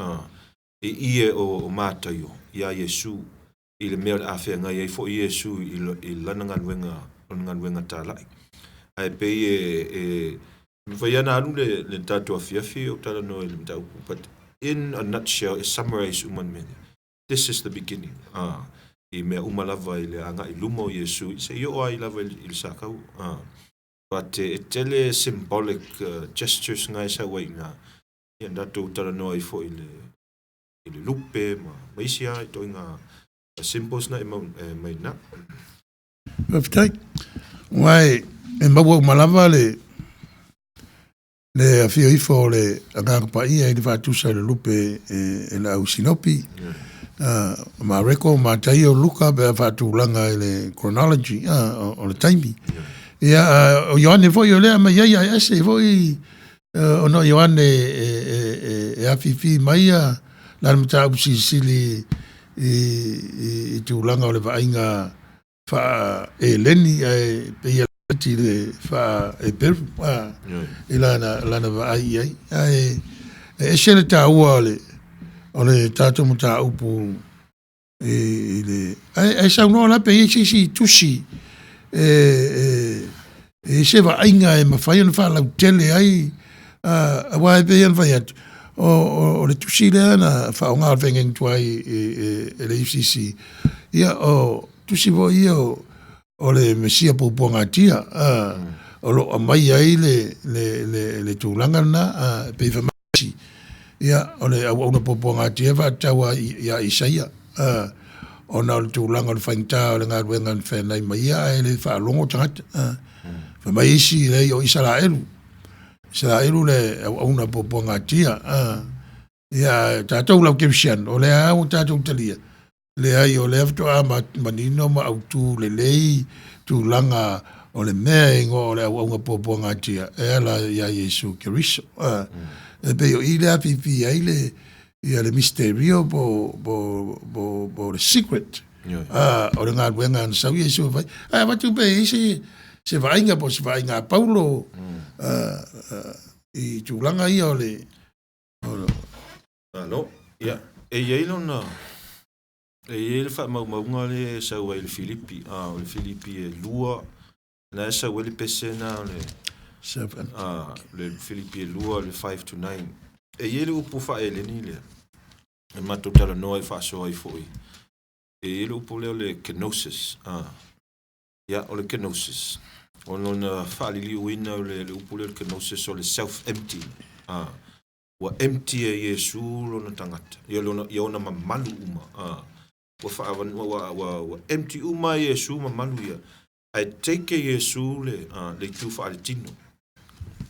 i ie o Mataio iā Iesu i le mea o le a feagai ai foi Iesu i lana galuega, lana galuega talai. Ae pei e, e mafai lava ona alu le, le tatou afiafi o talanoa i le mataupu, but in a nutshell, e summarize uma le mea lea. This is the beginning. I mea uma lava i le agai i luma o Iesu, se i oo ai lava i le sakau. But e tele symbolic gestures na e sau ai i ina, ia na tatou talanoa ai foi i le, i le lupe ma, ma isi lava ituaiga symbols na e mau, e mai ina. Faafetai. Aua e maua uma lava le, le afio ifo o le Agaga Paia i le faatusa i le lupe e, e le au Sinopi, Mareko, Mataio, Luka, pe a faatulaga i le chronology o, o le taimi. Ia, o Ioane foi o lea mai ai ae ese foi ona o Ioane e, e, e, e afifi mai ia lana mataupu silisili i, i, i tulaga o le vaaiga faa-Eleni ae pei e laiti le faa-Eperu i lana, lana vaai i ai. Ae e ese le taua o le, o le tatou mataupu i, i le... Ae, ae saunoa la pe i ai se isi tusi e, e, e i se vaaiga e mafai ona faalautele ai, aua e pei ona fai atu, o, o, o le tusi lea na faaaoga o le feagaiga tuai e, e, e le UCC, ia o tusi foi ia o, o le Mesia puapuagatia, o lo o aumai ai le, le, le, le tulaga lena, e pei fai mai isi, ia, o le auauna puapuagatia e faatatau ia Isaia, ona o le tulaga o le faigata o le galuega na feanai ma ia ae le faalogo tagata. Fai mai isi, leai o Isaraelu, Isaraelu le auauna puapuagatia. Ia, tatou lau kerisiano, o lea lava ua tatou talia, leai o lea faatoa manino ma autu lelei tulaga o le mea e igoa o le auauna puapuagatia e ala iā Iesu Keriso. E pei o i lea afifi ai le ia le misterio po po po po le secret o le galuega na sau Iesu e fai. Ae avatu pe i ai se se vaaiga po o se vaaiga a Paulo i tulaga ia o le Malo. Ia, e i ai lona, e i ai le faamaumauga lea e sau ai i le Filipi, a, o le Filipi e 2, na e sau ai le pese na o le, a, le Filipi e 2, le 5 to 9. E i ai le upu faa-Eleni lea, e matou talanoa e faasoa ai foi. E i ai le upu lea o le kenosis, a, ia, o le kenosis, o lona faaliliuina o le upu lea o le kenosis o le self-emptying, a, ua empty e Iesu lona tagata, ia lona, ia ona mamalu uma, a, ua faavanua, ua, ua, ua empty uma e Iesu mamalu ia, ae take e Iesu le, a, le itu faaletino.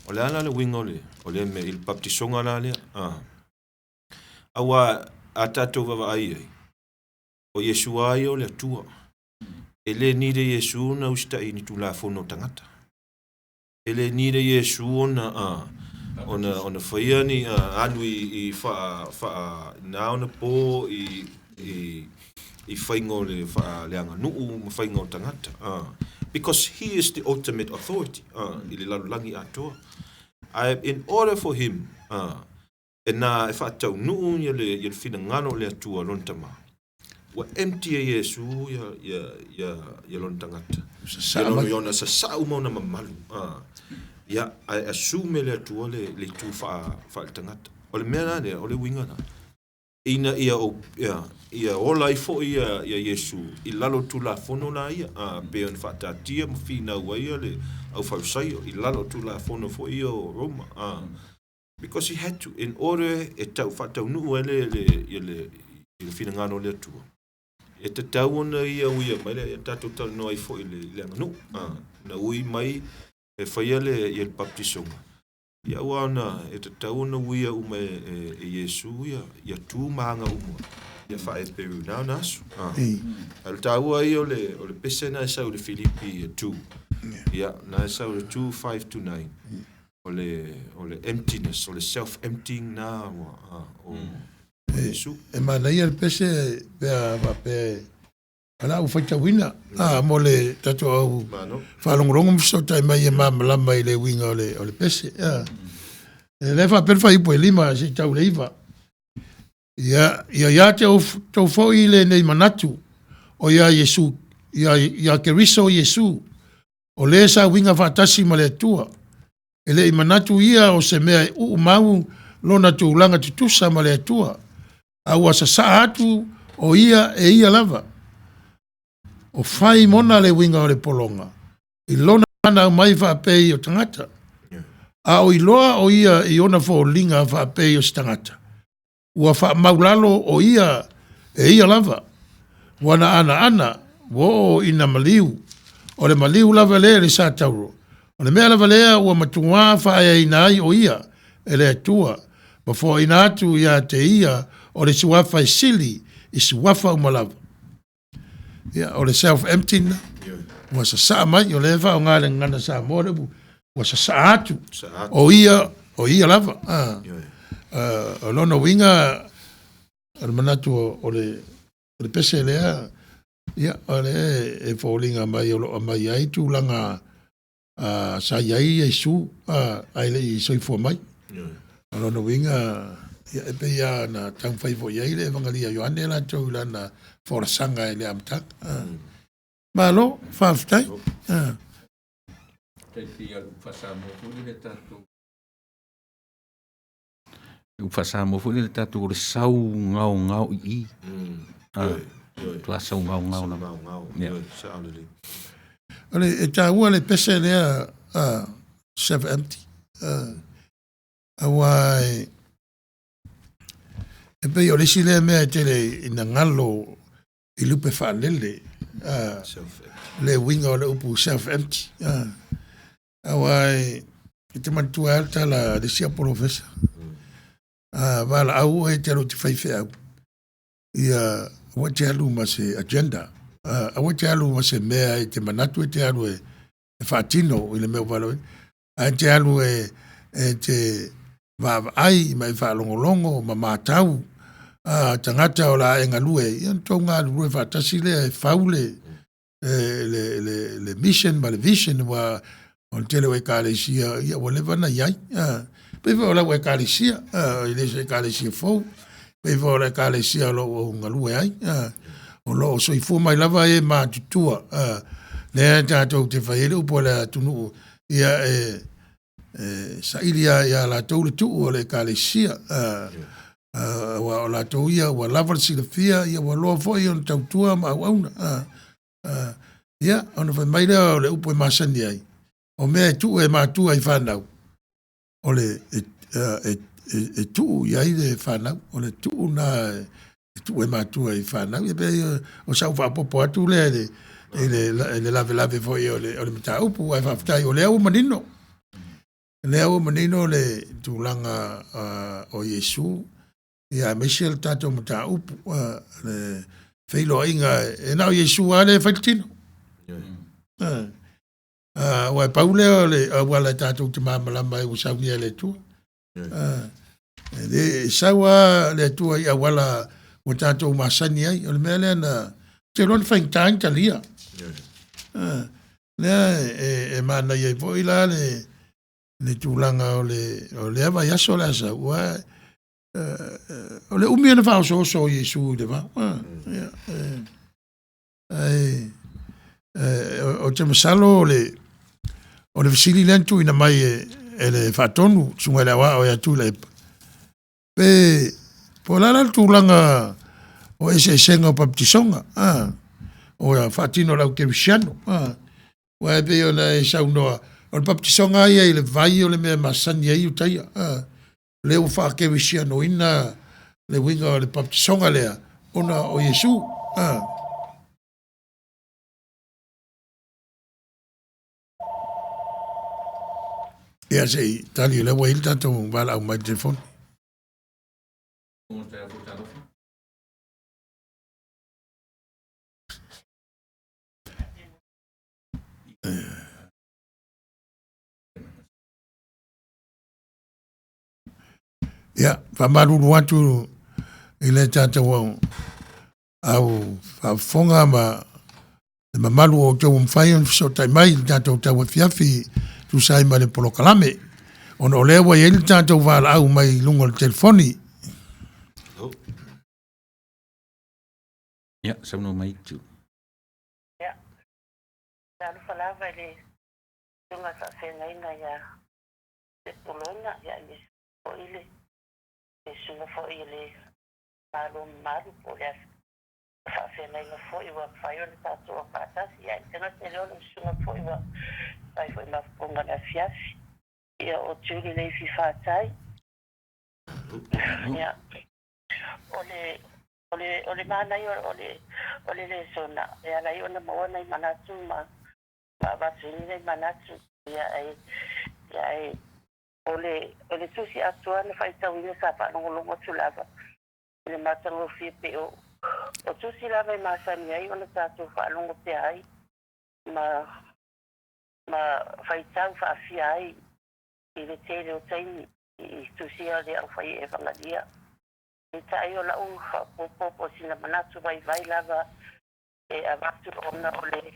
O le a la le uiga o le, o lea mea i le baptisoga la lea, a, aua a tatou vaavaai i ai, o Iesu lava ia o le Atua. E le need e Iesu ona usitai i ni tulafono o tagata. E le need e Iesu ona, a, ona, ona faia ni, a, alu i, i faa, faa, na ona po i, i, i faiga o le faa, le aganuu ma faiga o tagata. A, because he is the ultimate authority, a, i le lalolagi atoa. Ae in order for him, a, e na e faataunuu ia le, ia le finagalo o le Atua lona Tama, ua empty e Iesu ia, ia, ia, ia lona tagata. Sasaa Ia lona, mai. ia ona sasaa uma ona mamalu. A, ia, ae assume e le Atua le, le itu faa, faaletagata. O le mea la lea, o le uiga la, ina ia, o, ia, ia ola ai foi ia, ia Iesu i lalo o Tulafono la ia, a, pei ona faataatia ma finau ai ia le aufausaio i lalo o Tulafono foi ia o Roma. A, because he had to, in order e tau faataunuu ai le, le, ia le, i le finagalo o le Atua, e tatau ona ia uia mai le, ia tatou talanoa ai foi i le, i le aganuu. A, na ui mai e faia le, ia le baptisoga, ia aua ona e tatau ona uia uma e, e, e Iesu ia, ia tu ma aga uma, ia faaeperu na ona aso. A, a o le taua ia o le, o le pese na e sau i le Filipi 2, ia, na e sau i le 2, 5 to 9, o le, o le emptiness, o le self-emptying na ua, a, o, o Iesu. E manaia le pese pe a faapea o la ua faitauina a mo le tatou au Malo. faalogologo ma fesootai mai e malamalama i le uiga o le, o le pese. A. E le faapea le fuaiupu e 5 seia tau i le 9. Ia, ia ia te outou foi lenei manatu, o ia Iesu, ia, ia Keriso Iesu, o le sa uiga faatasi ma le Atua. E le i manatu ia o se mea e uumau lona tulaga tutusa ma le Atua, a ua sasaa atu o ia e ia lava. O fai mona le uiga o le pologa, i lona fanau mai faapei o tagata. A o iloa o ia i ona foliga faapei o se tagata, ua faamaulalo o ia e ia lava. Ua na anaana, ua oo ina maliu. O le maliu lava lea i le satauro. O le mea lava lea ua matuā faaeaina ai o ia e le Atua, ma foaina atu ia te ia o le suafa e sili i suafa uma lava. Ia, o le self-emptying lena, ua sasaa mai, o lea e faaaoga e le Gagana Samoa le upu, ua sasaa atu, o ia, o ia lava. Ah. O lona uiga, o le manatu o le, o le pese lea, ia, o lea e foliga mai o lo o aumai ai tulaga sa i ai Iesu ae le i soifua mai. O lona uiga, ia, e pei lava ona taumafai foi i ai le Evagalia a Ioane latou i lana folasaga i le amataga. Malo, faafetai. Tai pei o le upu faa-Samoa foi lele tatou le upu faa-Samoa foi lele tatou o le sau gaogao i i. Matua sau gaogao lava. Gaogao, sao lelei. O le, e taua le pese lea self empty. Aua e, e pei o le isi lea mea e tele ina galo i lupe faalele, le uiga o le upu self empty. Aua e, e te manatua ai le tala a le isi au polofesa. Valaau oe e te alu e te fai feau. Ia, aua e te alu ma se agenda. Aua e te alu ma se mea e te manatu e te alu e, e faatino i le mea ua valaauina. Ae te alu e, e te vaavaai ma e faalogologo ma matau a tagata o le a e galue ai, ia ona tou galulue faatasi lea e fau le, le, le, le mission ma le vision ua o le tele o ekalesia ia ua leva ona i ai. Pei foi o lau ekalesia, e le o se ekalesia fou. Pei foi o le Ekalesia o lo o ou galue ai, o lo o soifua mai lava e matutua, lea tatou te fai ai le upu a le atunuu, ia e saili lava ia latou le tuu o le Ekalesia, aua o latou ia ua lava le silafia, ia ua loa foi ona tautua ma auauna. Ia, ona fai mai lea o le upu e masani ai, o mea e tuu e matua i fanau, o le e tuu i ai le fanau, o le tuu lena e tuu e matua i fanau. Ia pei o sau faaopoopo atu lea i le lavelave foi o le mataupu, ae faafetai o lea ua manino. O lea ua manino le tulaga o Iesu, ia aemaise le tatou mataupu, le feiloaiga e na o Iesu lava lea e fai le tino. Aua e pau lea o le auala e tatou te malamalama ai ua saunia e le Atua. E le e sau lava le Atua i auala ua tatou masani ai. O le mea lea na ou te iloa na faigata ai ona talia. Lea e manaia ai foi la le tulaga o lea vaiaso o le a sau, aua o le umi ona faaosooso o Iesu i le vao. Ae ou te masalo o le fesili lea na tuuina mai e le Faatonu, le Susuga i le Aoao ia Tuilaepa, pe po o le a la le tulaga o eseesega o papatisoga, o le faatino e le au kerisiano. Aua e pei ona e saunoa, o le papatisoga lava ia i le vai o le mea e masani ai Iutaia. O lea ua faakerisianoina le uiga o le papatisoga lea ona o Iesu. Ia se i tali o lea ua i ai le tatou valaau mai i le telefoni. Ia, faamalulu atu i le tatou au faafofoga ma le mamalu o outou ua mafai ona fesootai mai i le tatou tauafiafi e tusa ai ma le polokalame, ona o lea ua i ai le tatou valaau mai luga o le telefoni. Ia, saunoa mai Tiu. Ia, talofa lava i le susuga faafeagaiga ia Sepulona, ia aemaise foi le susuga foi i le Malo mamalu po o le faafeagaiga foi ua mafai ona tatou faatasi, ae tagata lea o le susuga foi ua fai foi mafupuga o le afiafi. Ia, o Julie Leifi Fatai. Ia, o le manaia o le lesona e ala ai ona maua nai manatu ma avatu ai nai manatu. Ia, ai o le tusi atoa na faitauina sa faalogologo atu lava i le matagofie pei o tusi lava e masani ai ona tatou faalogo pea ai ma faitau faafia ai i le tele o taimi i tusia le aufai evagalia. E tai o lau faaopoopo po o sina manatu vaivai lava e avatu ona o le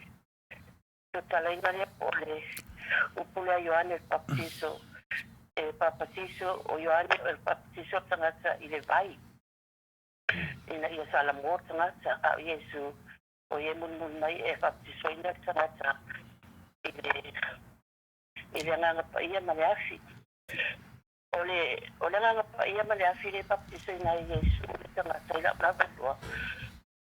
fetalaiga lea po o le upu lea Ioane le Papatiso, e papatiso o Ioane o le papatiso o tagata i le vai ina ia salamoa tagata, a o Iesu o ia mulimuli mai e papatisoina le tagata i le agaga paia ma le afi. O le agaga paia ma le afi le papatisoina ai Iesu le tagata i lau lava iloa.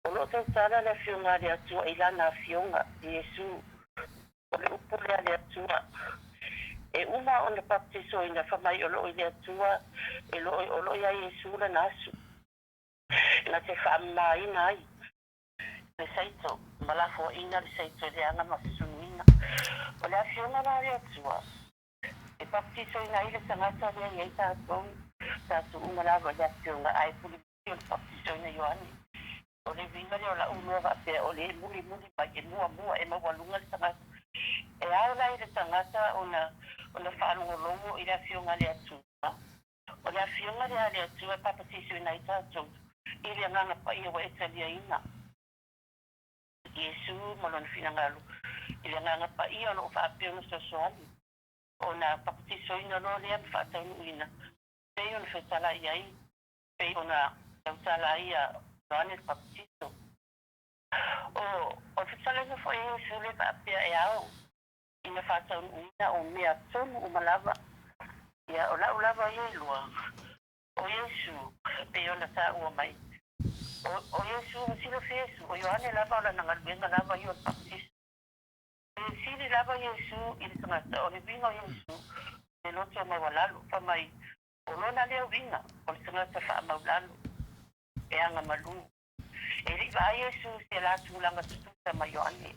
O lo o tautala le afioga a le Atua i lana afioga Iesu, o le upu lea le Atua. E uma ona papatisoina fai mai o lo o i le Atua, o lo o ia Iesu lana aso. Na te faamamaina ai le saito, ma lafoaina le saito i le aga ma fesunuina. O le afioga la le Atua, e papatisoina ai le tagata lea i ai tatou uma lava i le afioga, ae mulimuli o le papatisoina Ioane. O le uiga lea o lau lua faapea, o le mulimuli mai e muamua e maualuga le tagata. E ao la i le tagata ona faalogologo i le afioga a le Atua. O le afioga lea a le Atua e papatisoina ai tatou i le agaga paia ua e taliaina. Iesu ma lona finagalo i le agaga paia o lo o faapea ona fesoasoani ona papatisoina loa lea ma faataunuuina pei ona fetalai ai, pei ona tautala ai ia Ioane le Papatiso. O o le fetalaiga foi a Iesu lea faapea e ao ina faataunuuina o mea tonu uma lava. Ia, o la'u lava ia iloa, o Iesu, e pei ona taua mai, o, o Iesu, ua silafia Iesu, o Ioane lava o lana galuega lava ia o le papatiso. E sili lava Iesu i le tagata, o le uiga o Iesu, le loto maualalo, fai mai, o lona lea uiga, o le tagata faamaulalo, e agamalu. E le i vaai Iesu i se la tulaga tutusa ma Ioane.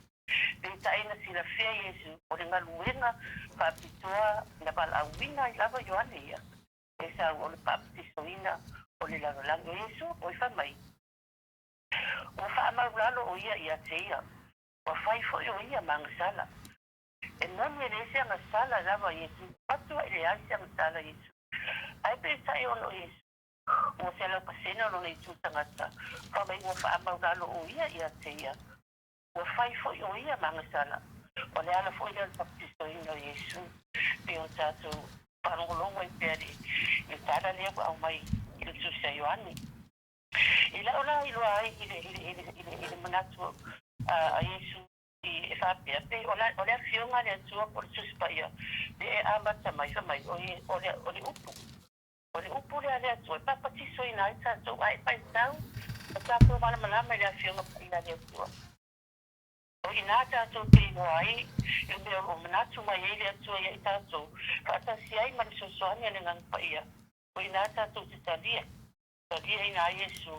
Peitai na silafia Iesu o le galuega faapitoa na valaauina ai lava Ioane ia e sau o le papatisoina o le lalolagi. O Iesu oi fai mai, ua faamaulalo o ia ia te ia, ua fai foi o ia ma agasala. E moni e leai se agasala lava Iesu, matuai leai se agasala Iesu. Ae peitai ona o Iesu ua 100% lona itu tagata, fai mai ua faamaulalo o ia ia te ia, ua fai foi o ia ma agasala. O le ala foi lea o le papatisoina o Iesu, pei o tatou faalogologo ai pea i le tala lea ua aumai i le Tusi a Ioane. I la'u la iloa ai i le, i le, i le, i le, i le manatu a Iesu i e faapea, pei o, la, o le afioga a le Atua po o le Tusi Paia le e amata mai, fai mai, o, o, le, o le upu. O le upu lea a le Atua e papatisoina ai tatou, a e faitau ma tatou malamalama i le Afioga Paia a le Atua. O i ina tatou te iloa ai i le mea o lo o manatu mai ai le Atua ia i tatou, faatasi ai ma le fesoasoani a le Agaga Paia. O i ina tatou te talia, taliaina ai Iesu,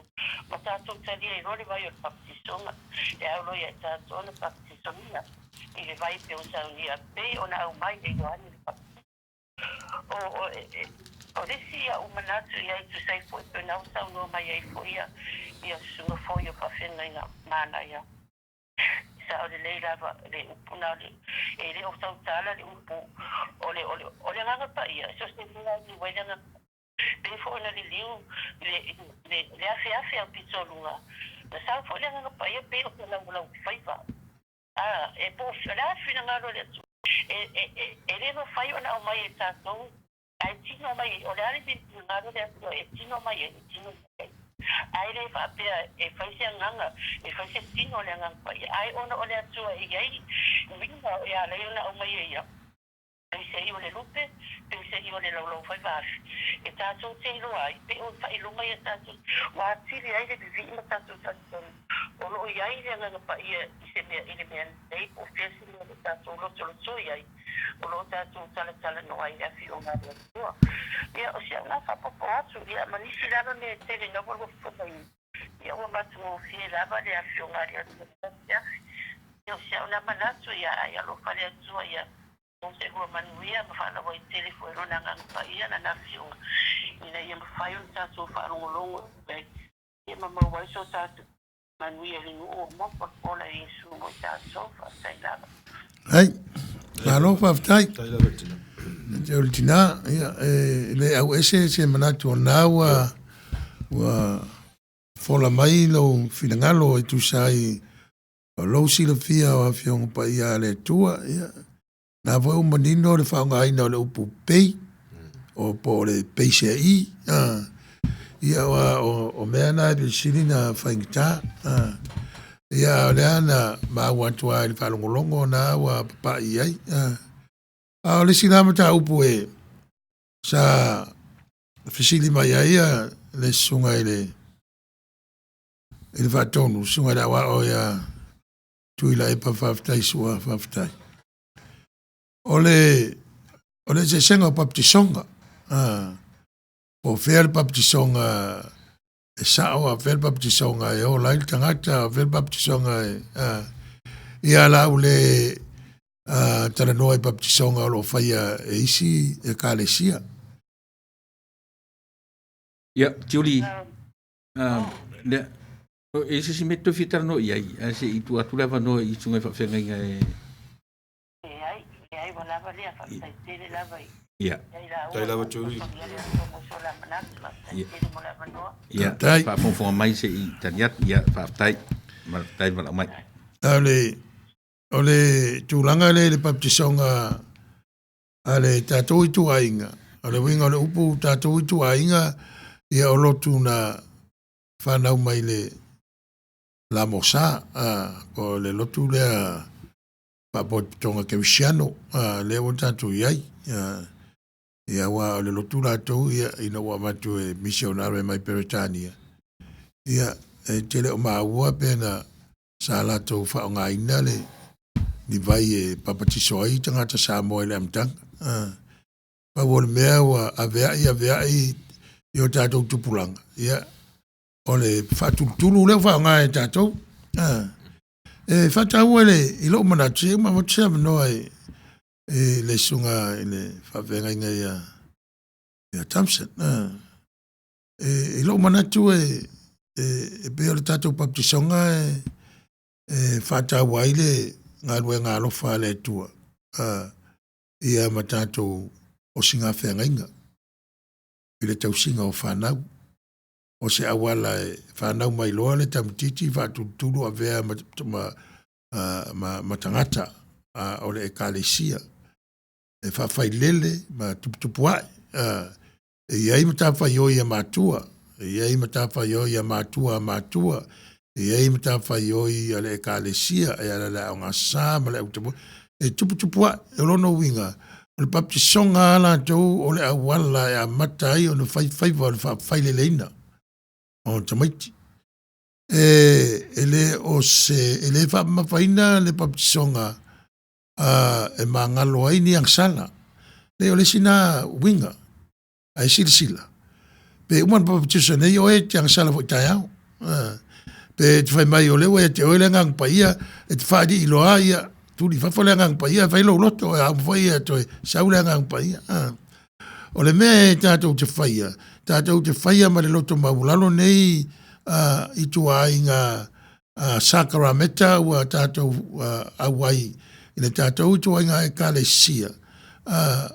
ma tatou talia ai loa le vai o le papatisoga, e ao loa ia i tatou ona papatisoina i le vai pei ona saunia, pei ona aumai e Ioane le Papatiso. O, o, o le isi a'u manatu i ai tusa ai foi pei ona saunoa mai ai foi ia, ia susuga foi o faafeagaiga manaia. Sa'o lelei lava le upu na o le, e le o tautala le upu, o le, o le, o le Agaga Paia, so o se mea e liu ai le Agaga Paia. Pei foi ona liliu le, le, le afeafe au pitoluga, na sau foi le Agaga Paia pei o se laulau faiva. A, e po o le a le finagalo o le Atua, e, e, e, e le mafai ona aumai e tatou, ae tino mai, o le a le finagalo o le Atua e tino mai ai, e tino mai ai. Ae le faapea e fai se agaga, e fai se tino o le Agaga Paia, ae ona o le Atua e i ai uiga e ala ai ona aumai e ia. Peiseai o le lupe, peiseai o le laulaufaiva afi, e tatou te iloa ai, pei o faailoga ia tatou, ua atili ai le vivii ma tatou talitonu, o lo o i ai le Agaga Paia i se mea, i le mea nei, po o fea se mea o lo o tatou lotolotoi ai, o lo o tatou talatalanoa ai i le afioga a le Atua. Ia, o si au lā faaopoopo atu, ia, ma nisi lava mea e tele ina ua lua Ia ua matagofie lava le afioga a le Atua i le afiafi. Ia o si au na manatu ia ai alofa le Atua ia mo se lua manuia ma faalauaitele foi Lona Agaga Paia lana afioga ina ia mafai ona tatou faalogologo i ai ia ma maua ai so tatou manuia i le nuu o Moapoapola i Iesu mo i tatou. Faafetai lava. Ai, malo faafetai. Faafetai lava tina. Te o le tina, ia, e le au ese se manatu o na ua, ua fola mai lou finagalo e tusa ai o lou silafia o Afioga Paia a le Atua, ia, na foi ua manino le faaaogaina o le upu pei, o po o le peiseai, ia o, o mea na e pito sili ona faigata. Ia o lea na maua atu lava i le faalogologo na ua papa'i ai. A o le isi la mataupu e sa fesili mai ai le susuga i le i le faatonu, susuga i le aoao ia Tuilaepa faafetai Sua faafetai. O le o le eseesega o papatisoga, po o fea le papatisoga e sa'o a o fea le papatisoga e ola ai le tagata, a o fea le papatisoga e ia la u le talanoa i papatisoga o lo o faia e isi ekalesia. Ia, Tiuli, lea, e se isi mea e toe fia talanoa i ai, ae se i tuu atu le avanoa i susuga i faafeagaiga e. Leai, leai ua lava lea, faafetai tele lava i Ia. ai laua. Faafetai lava, Tiuli. Alofagia le Atua mo so la manatu, faafetai Ia. tele mo le avanoa. Ia, Faafetai. faafogafoga mai se i tali atu. Ia, faafetai. Faafetai valaau mai. A o le tulaga lea i le papatisoga a le tatou ituaiga, o le uiga o le upu tatou ituaiga, ia o lotu na fanau mai le Lamosa, po o le lotu lea faapotopotoga kerisiano lea ua tatou i ai. Ia aua o le lotu latou ia ina ua avatu e misionare mai Peretania, ia e te le o maua pe na sa latou faaaogaina le ni vai e papatiso ai tagata Samoa i le amataga. Pau o le mea ua aveai aveai i o tatou tupulaga, ia o le faatulutulu lea ua faaaoga e tatou. E faataua i le i lou manatu, se uma avatu se avanoa i le susuga i le faafeagaiga ia ia Thompson. I lou manatu e pei o le tatou baptisoga e faataua ai le galuega alofa a le Atua ia ma tatou osigafeagaiga i le tausiga o fanau. O se auala e fanau mai loa le tamaitiiti faatulutulu avea ma tagata o le ekalesia e faafailele ma tuputupuae. E i ai matafaioi a matua, e i ai matafaioi a matua a matua, e i ai matafaioi a le ekalesia e ala i le Aoga Aso Sa ma le Au Tapuai, e tuputupuae. O lona uiga, o le baptisoga lava latou o le auala e amata ai ona fai faiva o le faafaileleina o tamaiti. E le o se e le faamamafaina le baptisoga e magalo ai ni agasala. Leai o le isi lena uiga, ae silasila, pe uma ona papatiso nei oe e te agasala foi taeao. Pe e te fai mai o lea ua ia te oe le Agaga Paia, e te faalii loa lava, ia tuli i fafo le Agaga Paia ae fai lou loto, a uma foi toe sau le Agaga Paia. O le mea e tatou te faia, tatou te faia ma le loto maualalo nei ituaiga sakarameta ua tatou auai i le tatou ituaiga ekalesia,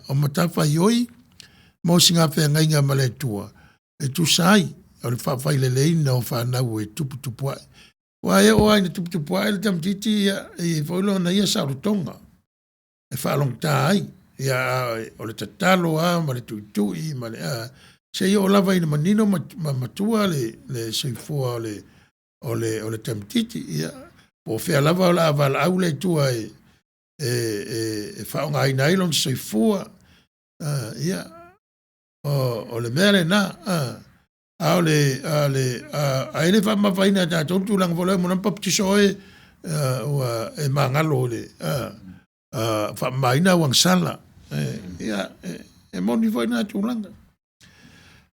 o matafaioi ma osigafeagaiga ma le Atua e tusa ai o le faafaileleina o fanau e tuputupuae. Aua e oo lava ina tuputupuae le tamaitiiti, ia, e i ai foi lona ia saolotoga e faalogogata ai. Ia, a o le tatalo lava ma le tuitui ma le seia oo lava ina manino ma matua le soifua o le tamaitiiti. Ia, po o fea lava o le a valaau le Atua e faaaogaina ai lona soifua, ia, o le mea lena. A o le a le a e le faamamafaina e tatou le tulaga foi lea ua uma ona papatiso oe ua e magalo i le faamamaina au agasala. Ia, e moni foi lena tulaga.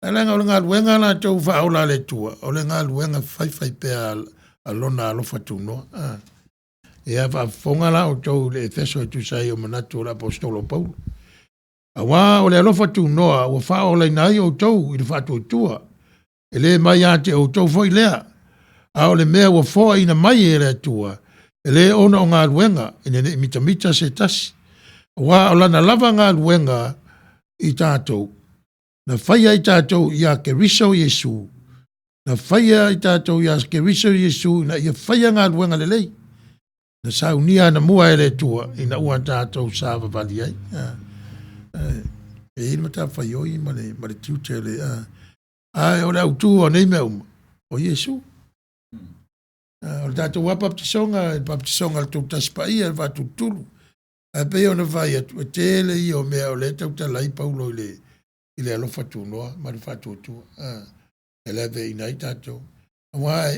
Ae leaga o le galuega latou faaola a le Atua, o le galuega faifaipea a Lona alofa tunoa. Ia faafofoga la outou i le Efeso e tusa ai o manatu o le Aposetolo o Paulo. Auā o le alofa tunoa ua faaolaina ai outou i le faatuatua, e le mai ia te outou foi lea, a o le mea ua foaina mai e le Atua, e le ona o galuega, ina ne i mitamita se tasi. Aua o lana lava galuega i tatou, na faia i tatou ia Keriso Iesu, na faia i tatou ia Keriso Iesu ina ia faia galuega lelei, na saunia anamua e le Atua ina ua tatou savavali ai. E i ai le matafaioi ma le tiute o le ae o le autu o nei mea uma, o Iesu. O le tatou lava baptisoga, le baptisoga a le Toatasi Paia, le faatulutulu. Ae pei ona fai atu, e tele ia o mea o lea e tautala ai Paulo i le alofa tunoa ma le faatuatua e laveaiina ai tatou. Aua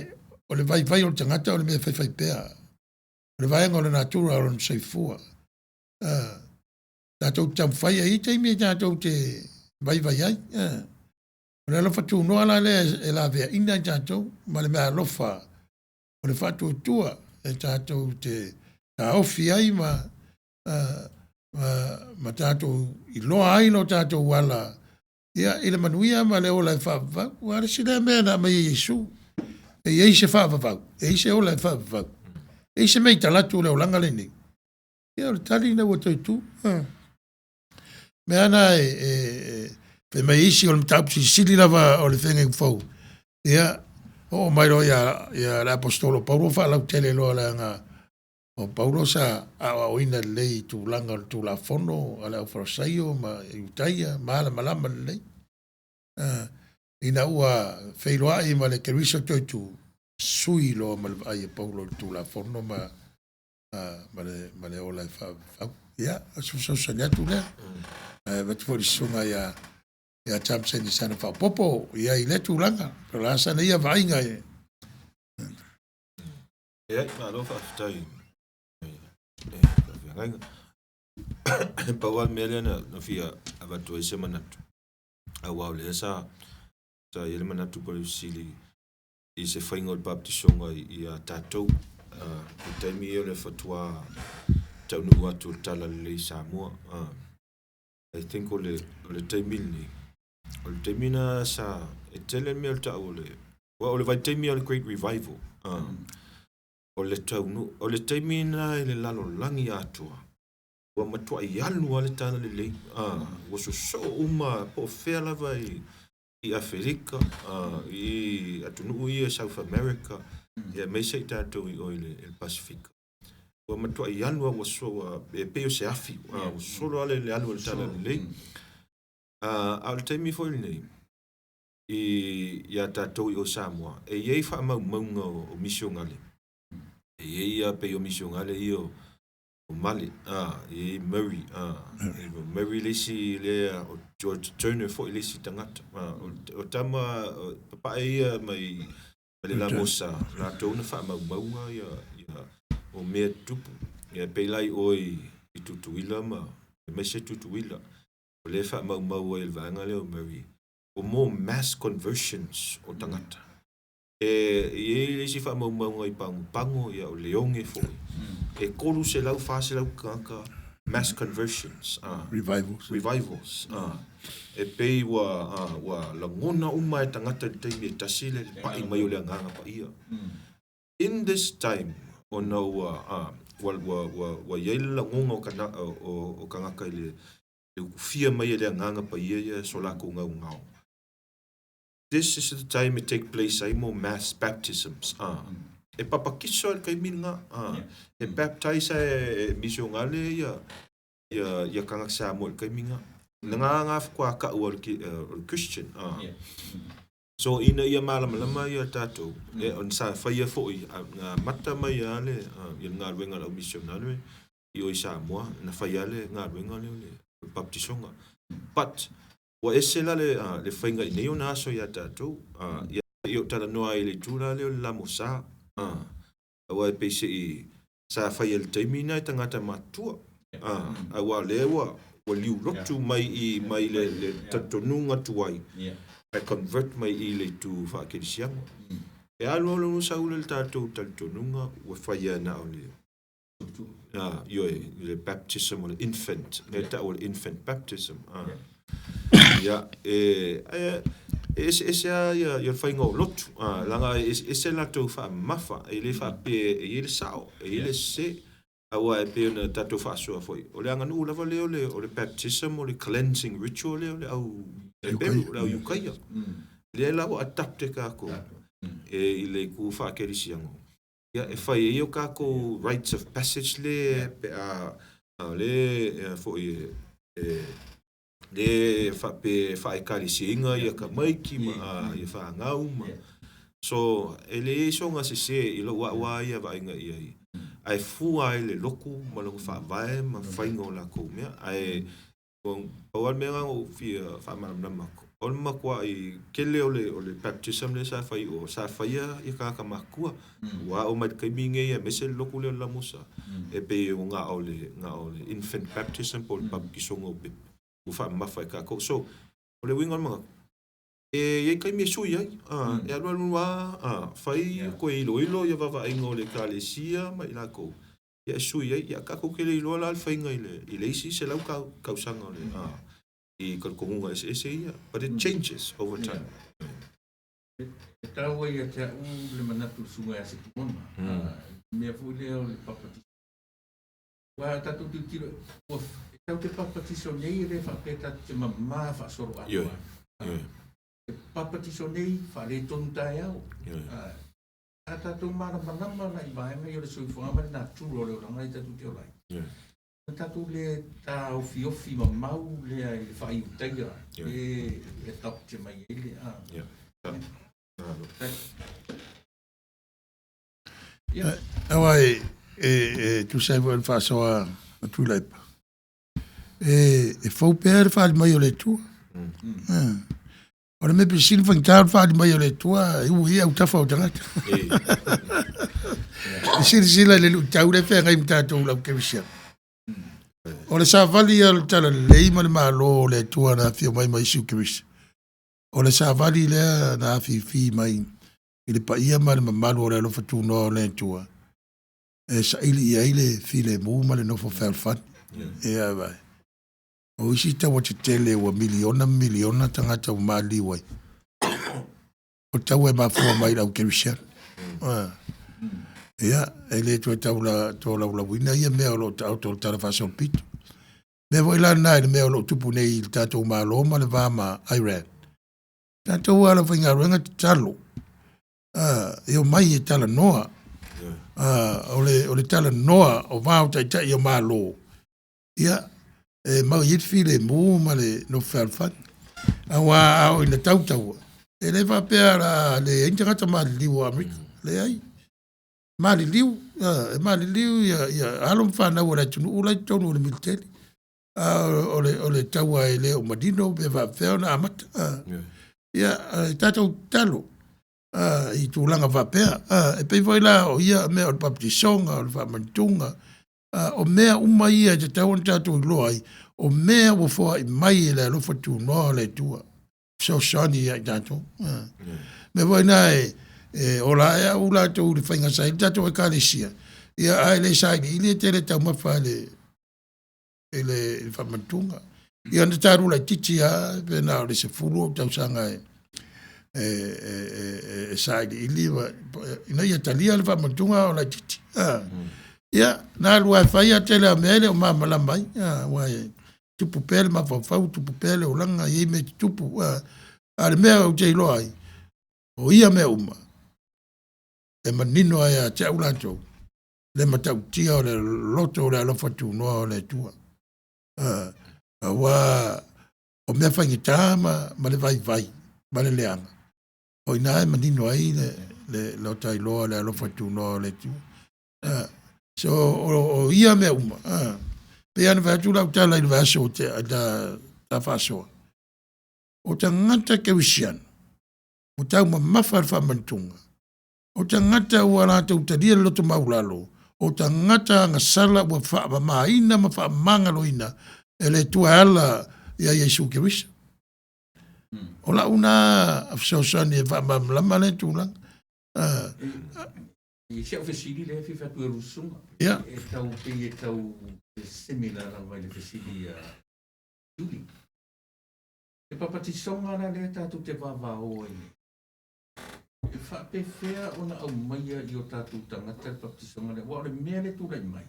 o le vaivai o le tagata o le mea e faifaipea. O le vaega o le natura o lona soifua. Tatou te taumafai, e i ai taimi tatou te vaivai ai. O le alofa tunoa la lea e laveaiina i tatou ma le meaalofa o le faatuatua e tatou te taofi ai ma tatou iloa ai lo tatou ala ia, i le manuia ma le ola e faavavau. Aua o le isi lea mea na aumai e Iesu, e i ai se faavavau, e i ai se ola e faavavau, e i ai se mea i talaatu o le olaga lenei. Ia o le tali lena ua toe tu. Mea lava na e fai mai isi o le mataupu silisili lava o le Feagaiga Fou, ia oo mai loa ia le Aposetolo o Paulo faalautele loa leaga o Paulo sa aoaoina lelei i tulaga o le Tulafono a le aufaiFarasaio ma Iutaia, malamalama lelei. Ina ua feiloai ma le Keriso toetu, sui loa ma le vaai a Paulo i le Tulafono ma ma le ma le ola e faavavau. Ia, o se fesoasoani atu lea. Ae avatu foi i le susuga ia ia Thompson i sana faaopoopo ia i lea tulaga. Po o le a sana ia vaaiga i Ia, malo faafetai i le feagaiga. Pau lava le mea lea na fia avatu ai se manatu, aua o lea sa i ai le manatu po o le fesili i se faiga o le papatisoga ia tatou i le taimi ia o le faatoa taunuu atu o le Talalelei i Samoa. I think o le o le taimi lenei, o le taimi lena sa e tele mea o le tau o le aua o le vaitaimi o le Great Revival. O le taunuu, o le taimi lena i le lalolagi atoa, ua matuai alu lava le Talalelei, ua sosoo uma po o fea lava i i Aferika, i atunuu ia South America, aemaise i tatou i o i le Pasefika. Ua matuai alu lava ua e pei o se afi, ua sosolo lava le alu o le Talalelei. A o le taimi foi lenei, ia tatou i o i Samoa, e i ai faamaumauga o misionale. E i ai ia pei o misionale ia o o Male, e i ai Murray, Murray le isi lea, o George Turner foi le isi tagata. O tama, o papae ia mai le lamosa, latou na faamaumauga ia, ia o mea tutupu. Ia pei la i o i Tutuila ma, aemaise Tutuila, o lea e faamaumau ai e le vaega lea o Murray, o more mass conversions o tagata. E i ai le isi faamaumauga i Pagopago, ia o Leone foi, e 300, 400 tagata mass conversions, Revivals. Revivals. E pei ua, ua lagona uma e tagata i le taimi e tasi le pai mai o le Agaga Paia. In this time, ona ua, ua, ua, ua, ua i ai le lagoga o, kana, o, o tagata i le ukufia mai e le Agaga Paia ia so latou gaugao. This is the time e take place ai mo mass baptisms. E papatiso i le taimi lena. E baptize e misionale ia ia ia tagata Samoa i le taimi lena. Na ngā ngā faatoa kau o le Christian. So ina ia malamalama ia tatou, e on sa faia foi na amata mai lava le ia le galuega a le au misionale i o i Samoa, na faia lava le galuega lea o le baptisoga. But Ua ese la le faiga i nei ona aso iā tatou. Ia i ou talanoa ai i le itu la lea o le lamosa, aua e pei se i sa faia i le taimi lena e tagata matutua, aua o lea ua liu lotu mai i mai le talitonuga tuai ae convert mai i le itu faakerisiano. E alu alu sau le tatou talitonuga ua faia na o le Ioe, le baptism o le infant, lea e tau o le infant baptism. Ia, e, e eseese lava ia, ia le faiga o lotu, leaga e eseese latou faamamafa, e le faapea e i ai le sao, e i ai le sese, aua e pei ona tatou faasoa foi, o le aganuu lava lea o le, o le baptism o le cleansing ritual lea o le au Heperu, o le au Iukaia. Lea la ua adapt e kākou e, i le itu faakerisiano. Ia, e fai ai o kākou rites of passage le pe a le foi e le faapea e faaekalesiaina ia tamaiti ma ia fanau ma so e leai soona sese i lou a'u lava ia vaaiga i ai ae fua ai le lotu ma lona faavae ma faiga o latou mea ae Pau lava le mea lena na ou fia faamalamalama atu, o le matuai tele o le o le baptism lea sa fai i o, sa faia ia tagata matutua. Ua aʻo mai i le taimi lenei aemaise le lotu lea o le Lamosa, e pei o na o le na o le infant baptism po o le baptisoga o pepe ua faamamafa e tatou. So, o le uiga o le manatu, e i ai taimi e sui ai, e alualu lava fai toe iloilo ia vaavaaiga o le Ekalesia ma i latou ia e sui ai, ia tatou te le iloa la le faiga i le, i le isi 100 tausaga o le, i talitonuga eseese ia, but it changes over time. E taua ia te au le manatu o le Susuga ia Setimona, i le mea foi lea o le papatiso. Aua a tatou tilotilo, ua, e tatou te papatiso nei e le faapea tatou te mama faasoloatoa. Ioe, ioe. E papatiso nei, faaletonu taeao. Ioe. A tatou malamalama la i vaega ia o le soifuaga ma le natura o le olaga lea tatou te ola ai. Le tatou le taofiofi mamau lea i le faa-Iutaia e adopt mai ai le a. Ia. Aua e tusa ai foi o le faasoa a Tuilaepa, e fou pea le faaali mai o le Atua. O le mea pito sili faigata o le faaali mai o le Atua e ui i autafa o tagata. E silasila i le luitau lea e feagai ma tatou le au kerisiano. O le savali ia o le talalelei ma le Malo o le Atua na afio mai ma Iesu Keriso. O le savali lea na afifi mai i le paia ma le mamalu o le alofa tunoa o le Atua e saili i ai le filemu ma le nofo fealofani. Ia vai. O isi taua tetele ua miliona ma miliona tagata ua maliliu ai, o taua e mafua mai i le au kerisiano. Ia, e le toe tau tolaulauina ia mea o lo o taoto i le Tala Faasolopito. Mea foi la lena i le mea o lo o tupu nei i le tatou Malo ma le va ma Iran. Tatou lava le aufaigaluega tatalo, e omai e talanoa. O le talanoa o va o taitai o Malo, ia, e mau i ai le filemu ma le nofo fealofani. Aua a oo ina tautaua, e le faapea o le a leai ni tagata maliliu o Amerika. Leai. Maliliu, e maliliu ia alo ma fanau a le atunuu la i totonu o le militeli. A o le taua e le o manino pe faapefea ona amata. Ia, e tatou tatalo i tulaga faapea. E pei foi la o ia mea o le baptisoga, o le faamanituga, o mea uma ia e tatau ona tatou iloa ai, o mea ua foai mai e le alofa tunoa o le Atua, fesoasoani ia i tatou. Mea foi na e ola ae au latou i le faiga sa i le tatou ekalesia, ia ae le sailiili e tele taumafa i le faamantuga. Ia na talu laitiiti lava, pe na o le 10 ou tausaga e sailiili ina ia talia le faamantuga o laitiiti. Ia, na alu lava e fai, a tele lava o mea e le o malamalama ai, aua e tupu pea le mafaufau, tupu pea le olaga, e i ai mea e tutupu. A o le mea ou te iloa ai, o ia mea uma, e manino ai ia te au latou, le matautia o le loto o le alofa tunoa o le Atua. Aua o mea faigata ma le vaivai ma le leaga, o ina e manino ai le lota iloa o le alofa tunoa o le Atua. So o ia mea uma, pei lava ona fai atu lau tala i le vaiaso ua ta faasoa, o tagata kerisiano, ua taumamafa le faamanituga, o tagata ua latou talia le loto maulalo, o tagata agasala ua faamamaina ma faamagaloina e le Atua e ala ia Iesu Keriso. O lau na fesoasoani e faamalamalama lea tulaga. I si au fesili lea e fia fai atu i le susuga. Ia. E tau pei e tau similar lava i le fesili a Julie. Le papatisoga la lea tatou te vavao ai nei, e faapefea ona aumaia i o tatou tagata le papatisoga lea? Aua o le mea lea e tulai mai,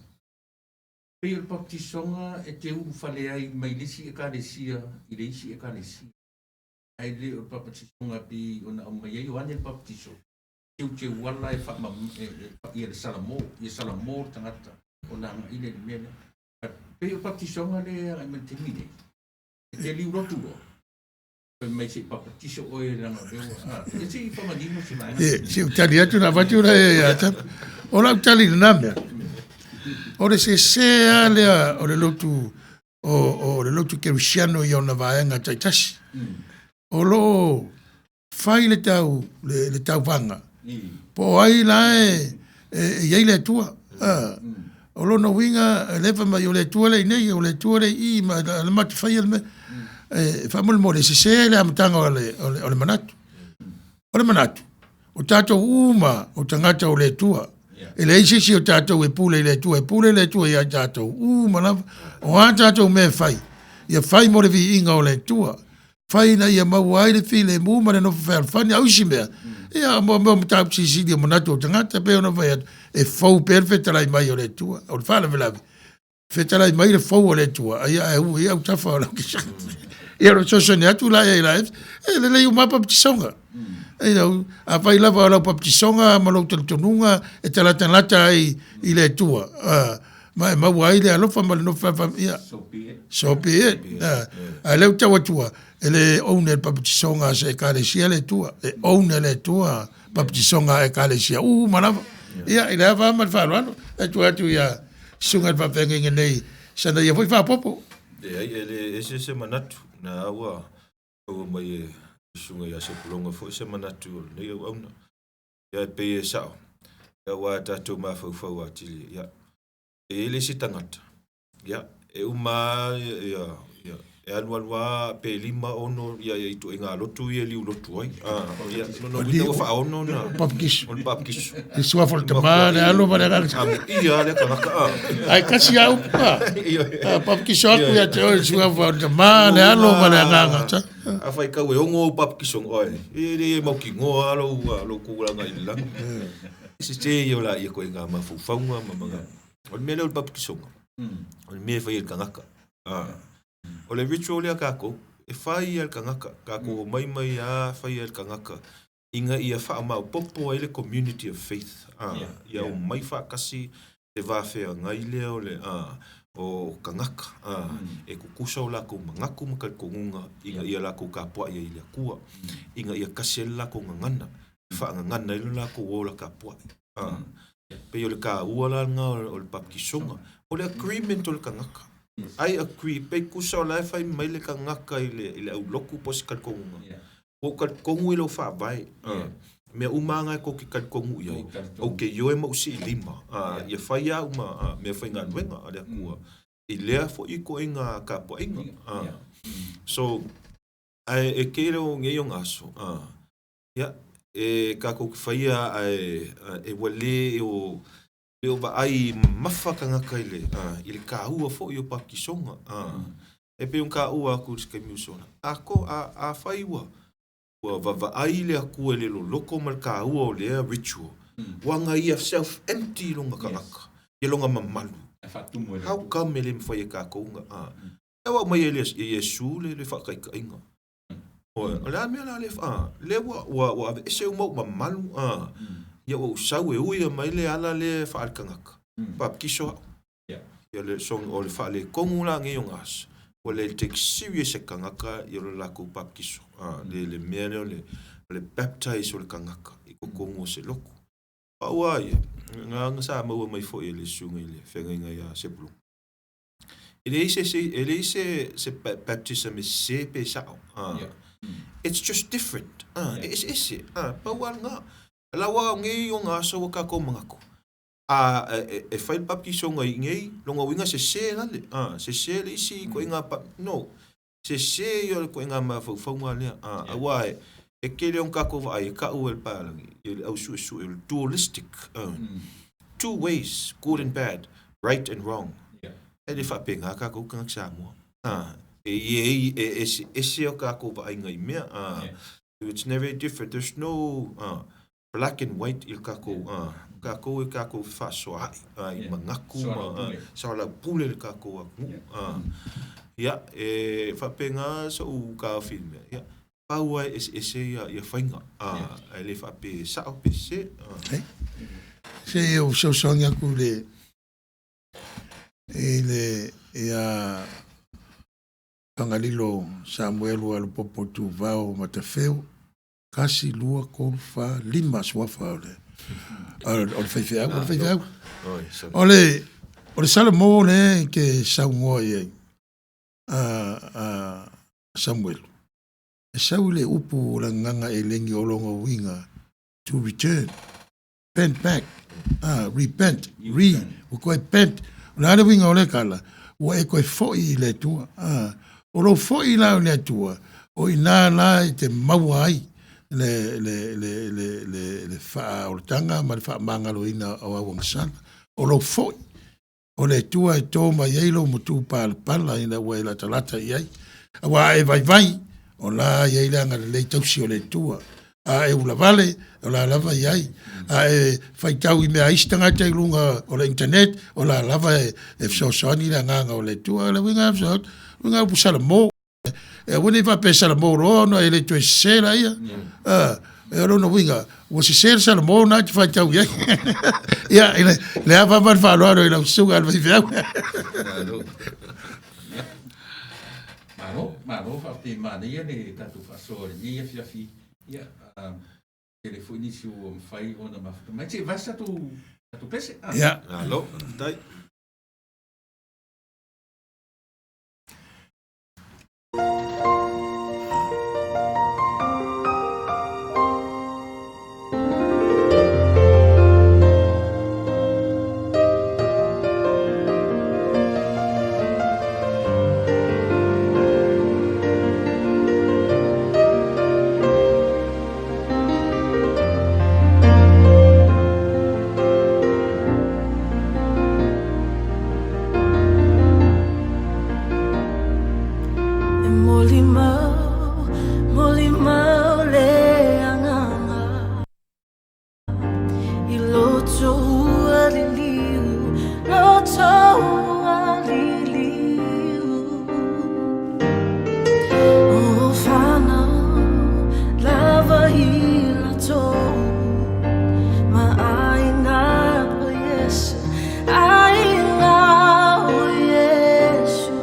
pei o le papatisoga e te ulufale ai mai le isi ekalesia i le isi ekalesia, ae le o le papatisoga pei ona aumai ai Ioane le Papatiso, teuteuala e faamam, e, e, ia le salamo, ia salamo le tagata ona agai lea i le mea lea. Ae pei o le papatisoga lea e agai mai i le taimi nei, e te liulotu loa, fai mai se i papatiso oe leaga o lea ua, ia se i faamanino se vaega. E, se i ou tali atu na avatu la ia te O lau tali i lena mea, o le sese lava lea o le lotu o le lotu kerisiano i ona vaega taitasi. O lo o fai le tau le tauvaga po o ai la e i ai le Atua. O lona uiga, e le fai mai o le Atua lea i inei, o le Atua lea i i, ma le matou faia le mea. E faamolemole, e sese le amataga o le manatu. O le manatu, o tatou uma o tagata o le Atua. E leai se isi o tatou e pule i le Atua, e pule le Atua ia i tatou uma lava. O a tatou mea e fai, ia fai mo le viiga o le Atua. Fai ina ia maua ai le filemu ma le nofo fealofani. A o isi mea, ia, mo mea o mataupu silisili o manatu o tagata, pei ona fai atu, e fou pea le fetalai mai o le Atua. O le faalavelave, fetalai mai le fou o le Atua, aia ae ui autafa o lau kisaki. Ia o le fesoasoani atu la ia i la e lelei uma lava baptisoga. You know, afai lava o lau baptisoga ma lou talitonuga e talatalata ai i le Atua. Ma e maua ai le alofa ma le nofo faafaa, ia. So be it. Ae lea ou te tau atua, e le own e le papatisoga a se ekalesia le Atua. E own e le Atua papatisoga a ekalesia uma lava. Ia, i le ava ma le faaaloalo, e tuu atu ia Susuga i le Faafeagaiga nei, sana ia foi faaopoopo. Leai, e le ese se manatu, na ua maua mai e le Susuga ia Sepulona foi se manatu o lenei auauna. Ia e pei e sao, aua tatou mafaufau atili, ia, e i ai le isi tagata, ia, e uma lava ia, ia, e alualu lava pe 5, 6 ia ituaiga lotu ia e liu lotu ai. Ia, lona uiga ua faaono ona Papakiso. O le papakiso. Le suafa o le Tama, le Alo ma le Agaga. Amuia lava lea tagata. Ae tasi lava upu. Papakiso atu ia te oe le suafa o le Tama, le Alo ma le Agaga. Afai kau e 6 ou papakiso oe, e le mautinoa lava lou tulaga i le lagi. Se te ia o laia koe ngā mafaufauga ma manga. O le mea lea o le papakisoga, o le mea e fai e le tagata. O le ritual lea a kākou, e fai lava e le tagata, kākou omai mai lava fai e le tagata ina ia faamaopoopo ai le community of faith, ia omai faatasi le va feagai lea o le o tagata, e tutusa o latou manatu ma talitonuga ina ia latou tapuai ai i le Atua, ina ia tasi ai le latou gagana, e faagagana ai le latou ola tapuai. Pei o le taua la lena o le baptisoga. O le agreement o le tagata. I agree, pei tusa o la e fai mai le tagata i le aulotu po o se talitonuga. Ua ou talitonu i lou faavae. Mea uma lava na e tou te talitonu i ai, ou te ioe ma ou siilima. Ia fai lava uma meafaigaluega a le Atua i lea foi ituaiga tapuaiga. So, ae e tele o nei ona aso, Ia, e kākou te faia ae e ua le o le o vaai mamafa tagata i le i le kāua foi o pakisoga. E pei ona kāua atu i se taimi ua sola, a ko a afai ua ua vaavaai le Atua i le loloko ma le kāua o lea ritual, ua aga ia self empty lona tagata, ia lona mamalu. How come e le mafai e kākou ona e ua aumai e Iesu le le faataitaiga. O le a le mea la lea, lea ua, ua, ua aveese uma ou mamalu, a, ia ua ou sau e ui mai le ala lea e faale-tagata, papikiso au. Ia le, so, o le faaletonu la nei o ngā aso, ua le take serious e tagata ia lo latou papikiso, a, le, le mea lea o le, o le baptize o le tagata i totonu o se lotu. Pau lava ia, na ona sa maua mai foi e le susuga i le feagaiga ia Sepulona. E leai se, se, e leai se, se baptism e sese pe sao. It's just different. E eseese. Pau lava lena. Lau lava o nei o ngā aso ua kākou manatu. A e fai le baptisoga i nei, lona uiga sese lale. Sese le isi ituaiga no. Sese ia o le ituaiga mafaufauga lea. Aua e tele ona kākou vaai e taʻu e le paealagi, i le au suesue o le dualistic. Two ways, good and bad, right and wrong. E le faapena kākou tagata Samoa. E i ai, e eseese o kākou vaaiga i mea. It's very different. There's no black and white i le kākou, kākou e kākou fefaasoaai i manatu ma soalaupule le kākou atunuu. Ia, e faapena soʻu taofi i le mea. Ia, pau lava e eseese ia faiga, ae le faapea e sao pe sese. Se i ou fesoasoani atu i le i le ia Fagalilo Samuelu Alupopo Tuvao Matafeo, 1, 2, 3, 4, 5 suafa o le o le faifeau, o le faifeau. O le o le Salamo lea e te saunoa i ai a Samuelu. E sau i le upu o le agaga elegi o lona uiga to return. Bend back, repent, re, ua toe bend. O le a le uiga o lea tala? Ua e toe foi i le Atua. O lou foi la i le Atua, o i ina la e te maua ai le, le, le, le, le, le faaolataga ma le faamagaloina o au agasala. O lou foi o le Atua e tō mai ai lou matupalapala ina ua e latalata i ai. Aua a e vaivai, o la i ai le agalelei tausi o le Atua. A e ulavale, o la lava i ai. A e faitau i mea a isi tagata i luga o le internet, o la lava e fesoasoani le agaga o le Atua. O le uiga e fesoasoani, uiga upu Salamo. E aua ne i faapea Salamo loa ona e le toe sese laia. E o lona uiga, ua sese le Salamo na e te faitau i ai. Ia, i le, le ava ma le faaaloalo i lau susuga i le faifeau. Malo, malo faafetai manaia le tatou faasoa i lenei afiafi. Ia, tele foi nisi ua mafai ona mafuta mai. Se i vase tatou tatou pese. Ia. Malo, faafetai. E molimau, molimau le agaga I loto ua liliu, loto ua liliu O whanau lava i latou Ma aiga o Iesu, aiga o Iesu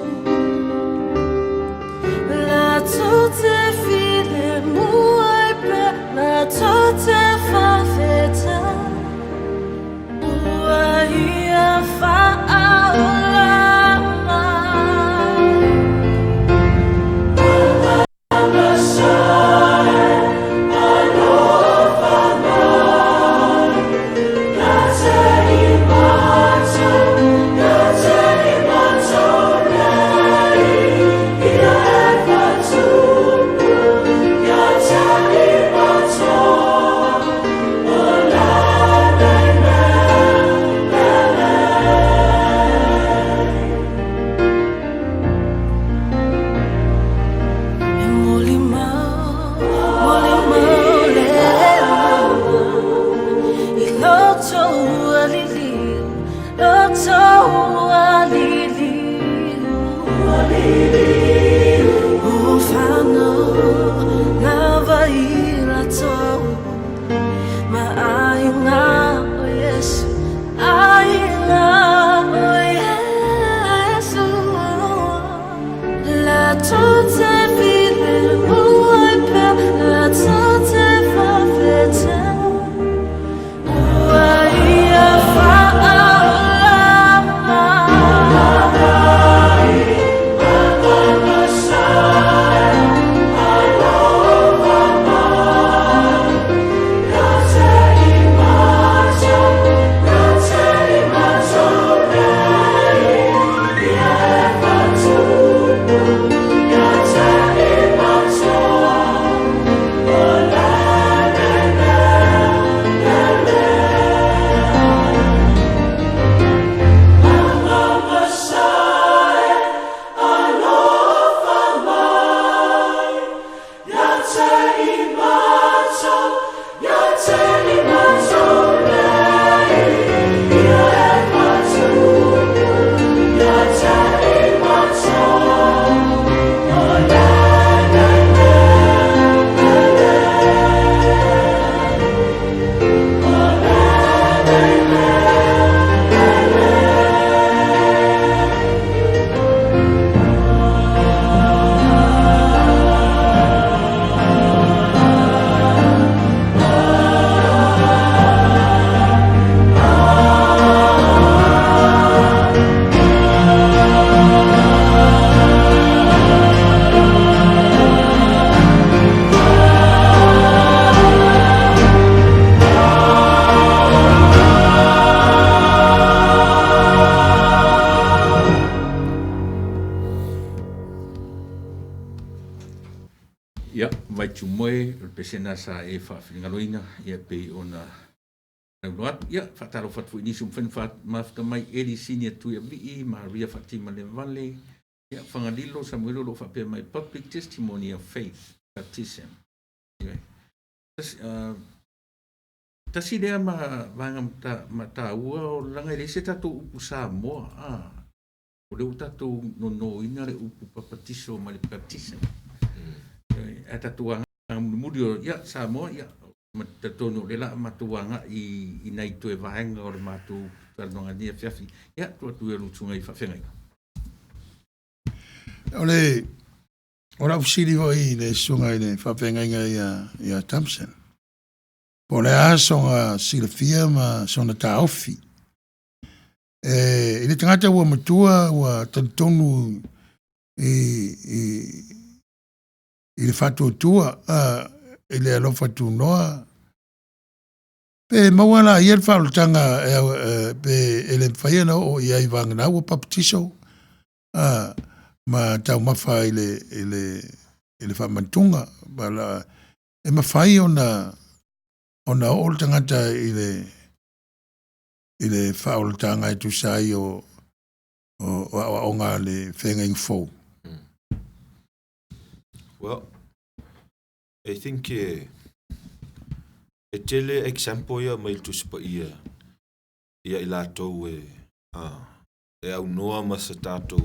Latou te filemu ai pea, latou te fa'afetai Ua ia fa'aola mai. E molimau, molimau le agaga I loto ua liliu, loto ua liliu O whanau lava i latou Ma aiga o Iesu, aiga o Iesu Latou te filemu ai pea, latou te fa'afetai Ua ia fa'aola mai. Ia, Vaitumoe, o le pesena sa e faafinagaloina, ia pei ona lauloa atu. Ia, faatalofa atu foi i nisi ua mafai ona mafuta mai, Eli Sini Tuiavii, Maria Faatimalevale, ia, Fagalilo Samuel o lo o faapea mai, Public Testimony of Faith, Baptism. Ia, tasi, tasi lea ma vaega mataua o laga e leai se tatou upu Samoa, o lea ua tatou nonoina le upu papatiso ma le baptism. Ae tatou agaga mulimuli o ia Samoa, ia. Ma te talitonu o lea o le a matou agai i nai toe vaega o le matou talanoaga i lenei afiafi. Ia, tuu atu i lau susuga i faafeagaiga. O le o lau fesili foi i le susuga i le faafeagaiga ia ia Thompson, po o le a sona silafia ma sona taofi. E, i le tagata ua matua ua talitonu i, i, i le faatuatua i le alofa tunoa, pe maua la ia le faaolataga e, pe e le mafai ona oo i ai vagana ua papatiso ma taumafa i le, i le, i le faamantuga. E mafai ona ona oo le tagata i le i le faaolataga e tusa ai o o aoaoga a le feagaiga fou. Well, I think e, e tele example ia mai le Tusi Paia ia i latou e, e aunoa ma se tatou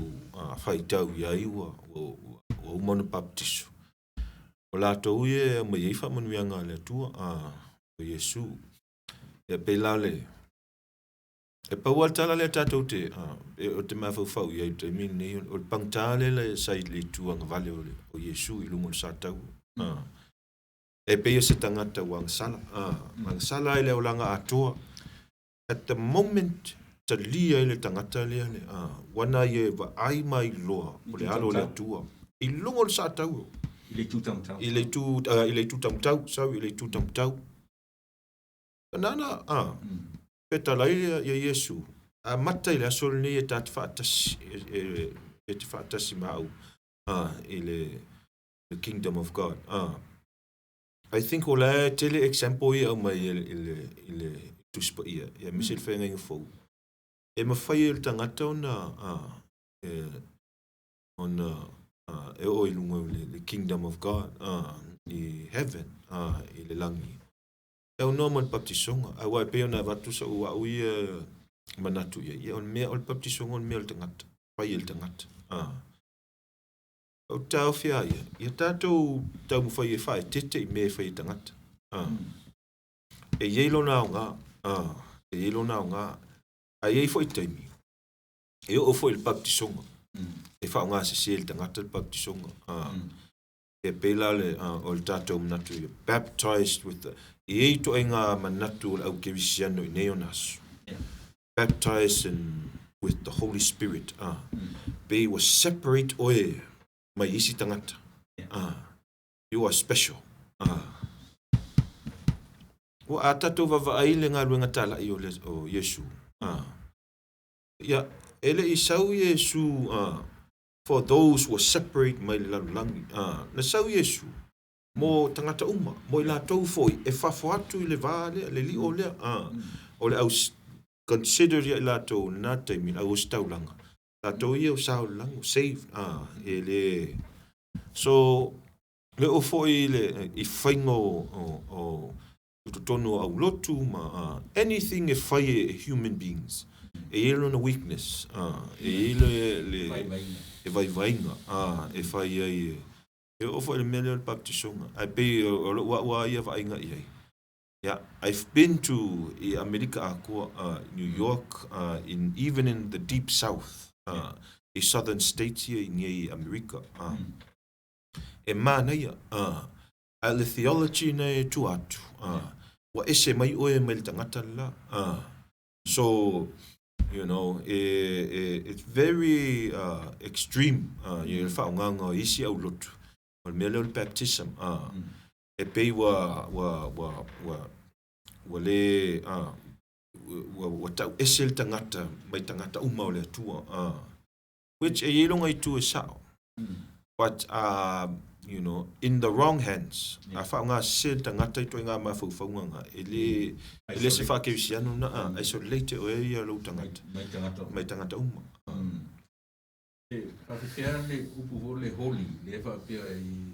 faitau i ai ua, ua, ua uma ona papatiso. O latou ia e aumai ai faamanuiaga a le Atua, o Iesu. Ia pei la le, E pau lava le tala lea tatou te, ou te mafaufau i ai i le taimi lenei, o le pagota lea sa i le itu agavale o Iesu i luga o le sataua. E pei o se tagata ua agasala, agasala i le olaga atoa. At the moment talia ai le tagata lea, ua na ia vaai ma iloa o le Alo o le Atua i luga o le sataua. I le itu taumatau. I le itu, i le itu taumatau, sorry, i le itu taumatau. Nana, a, fetalai ia Iesu, amata i le aso lenei e ta te faatasi, e, e te faatasi ma au, a, i le, the kingdom of God. A, I think o la e tele example ia aumai i le, i le, i le Tusi Paia, ia aemaise le feagaiga fou. E mafai e le tagata ona, a, e, ona a, e oo i luga o le, le kingdom of God, a, i heaven, a, i le lagi. E aunoa ma le baptisoga, aua e pei ona avatu sou au ia manatu i ai, ia o le mea, o le baptisoga o le mea o le tagata, fai e le tagata. Ah. O te taofi a ia, ia tātou taumafai e faaeteete i mea e fai e tagata. Ah. E i ai lona aoga, ah, e i ai lona aoga, ae i ai foi taimi, e oo foi i le baptisoga, e faaaoga sese e le tagata le baptisoga. Ah. E pei la le, o le tatou manatu ia, baptized with the, e i ai ituaiga manatu o le au kerisiano i nei ona aso. Baptized in, with the Holy Spirit, pei ua separate oe mai isi tagata. You are special. Ua a tatou vaavaai i le galuega talai o, le, o Iesu. Ia, e le i sau Iesu, for those who are separate mai le lalolagi. Na sau Iesu mo tagata uma, mo i latou foi e fafo atu i le va lea, le lio lea. O le au consider ia i latou i lena taimi, le au ositaulaga. Latou ia o sa o le lagi, saved. E le... So, le oo foi i le i faiga o, o, o i totonu o aulotu ma anything e fai e human beings, e i ai lona weakness, e i ai le, le e vaivaiga e fai ai e, e oo foi i le mea lea o le baptisoga. Ae pei o lou au lava ia vaaiga i ai. Yeah, I've been to i Amerika Atoa, New York, in, even in the deep south, i southern states ia i nei Amerika. E manaia, A o le theology na e tua atu, ua ese mai oe mai le tagata le la. So, you know, e, e, it's very extreme ia le faaaogaga o isi aulotu. O le mea lea o le baptism, e pei ua, ua, ua, ua, ua le, ua, ua tau ese le tagata mai tagata uma o le Atua. Which e i ai lona itu e sao. But you know, in the wrong hands, a faaaoga sese le tagata i ituaiga mafaufauga na, e le, e le se faakerisiano na, isolate oe ia lou tagata mai tagata uma. E faafefea le upu foi le holy lea faapea i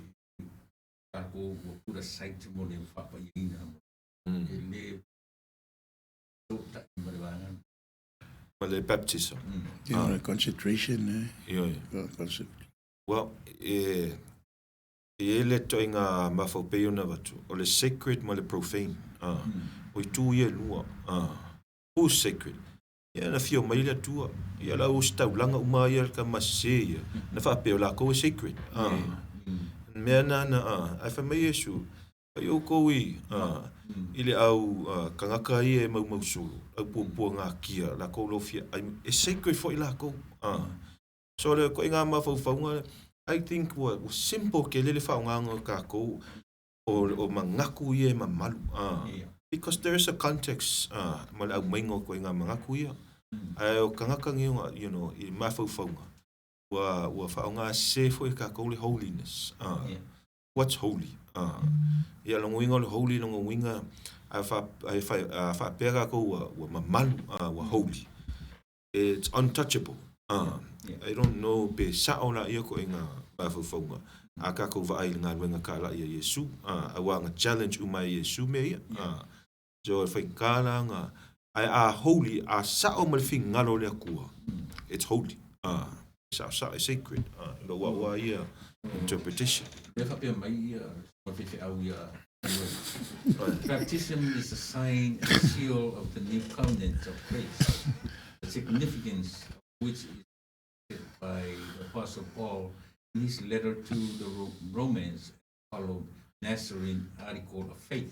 tatou ua put aside mo le faapaiaina e le fesootai ma le vaega. Ma le baptism. Yeah, concentration, eh? Ioe. Well, e E i ai le ituaiga mafaufau pei ona avatu, o le sacred ma le profane. O itu ia e lua. Who's sacred? Ia na afio mai le Atua, ia la ositaulaga uma ia le tama sese ia, na faapea o lakou e sacred. Mea na na, ae fai mai Iesu, fai oukou i, i le au tagata ia e maumau solo, au puapuagatia, lakou lo fia ai, e sacred foi lakou. So le ituaiga mafaufauga, I think ua simple tele le faaaogaina o tatou o manatu ia e mamalu because there is a context ma le aumaiga o ituaiga manatu ia. Ae o tagata nei you know, i mafaufauga ua faaaoga sese foi e tatou le holiness. What's holy? Ia lona uiga o le holy lona uiga a faapea tatou ua mamalu ua holy, it's untouchable. I don't know pe sao la ia ituaiga mafaufauga a tatou vaai i le galuega talai a Iesu, aua na challenge uma e Iesu mea ia. So e faigata la na, ae a holy, a sao ma le finagalo o le Atua, it's holy. Saosao, e sacred. I lou au lava ia interpretation. Lea faapea mai ia faifeau ia Baptism is a sign and seal of the new covenant of grace, the significance of which is stated by the Apostle Paul in his letter to the Romans followed Nazarene article of faith.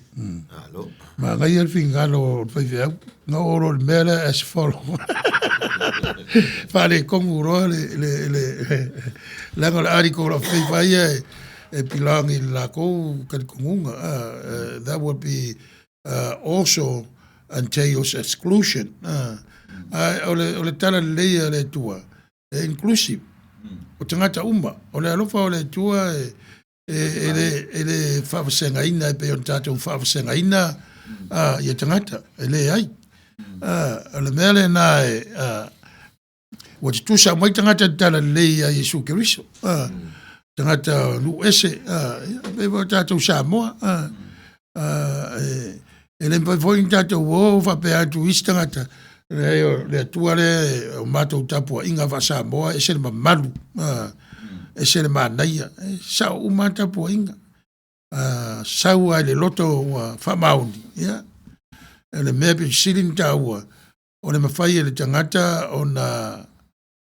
Alo. Manaia le finagalo o le faifeau, na oo loa i le mea lea as follow. Faaletonu loa le, le, le, leaga o le article of faith lava ia e belong i le latou talitonuga. That would be also entails exclusion. Ae o le, o le tala lelei a le Atua, e inclusive, o tagata uma. O le alofa o le Atua e, e le faavasegaina e pei ona tatou faavasegaina ia tagata, e leai. O le mea lena e, ua tutusa uma ai tagata i le tala lelei ia Iesu Keriso. Tagata nuu ese, ia, pei foi o tatou Samoa. E le mafai foi ona tatou o faapea atu i isi tagata, leai o le Atua lea o matou tapuaiga faa-Samoa e ese le mamalu, ese le manaia, e sao uma lava tapuaiga. Sau lava i le loto ua faamaoni, ia, o le mea pito sili ona taua, o le mafai e le tagata ona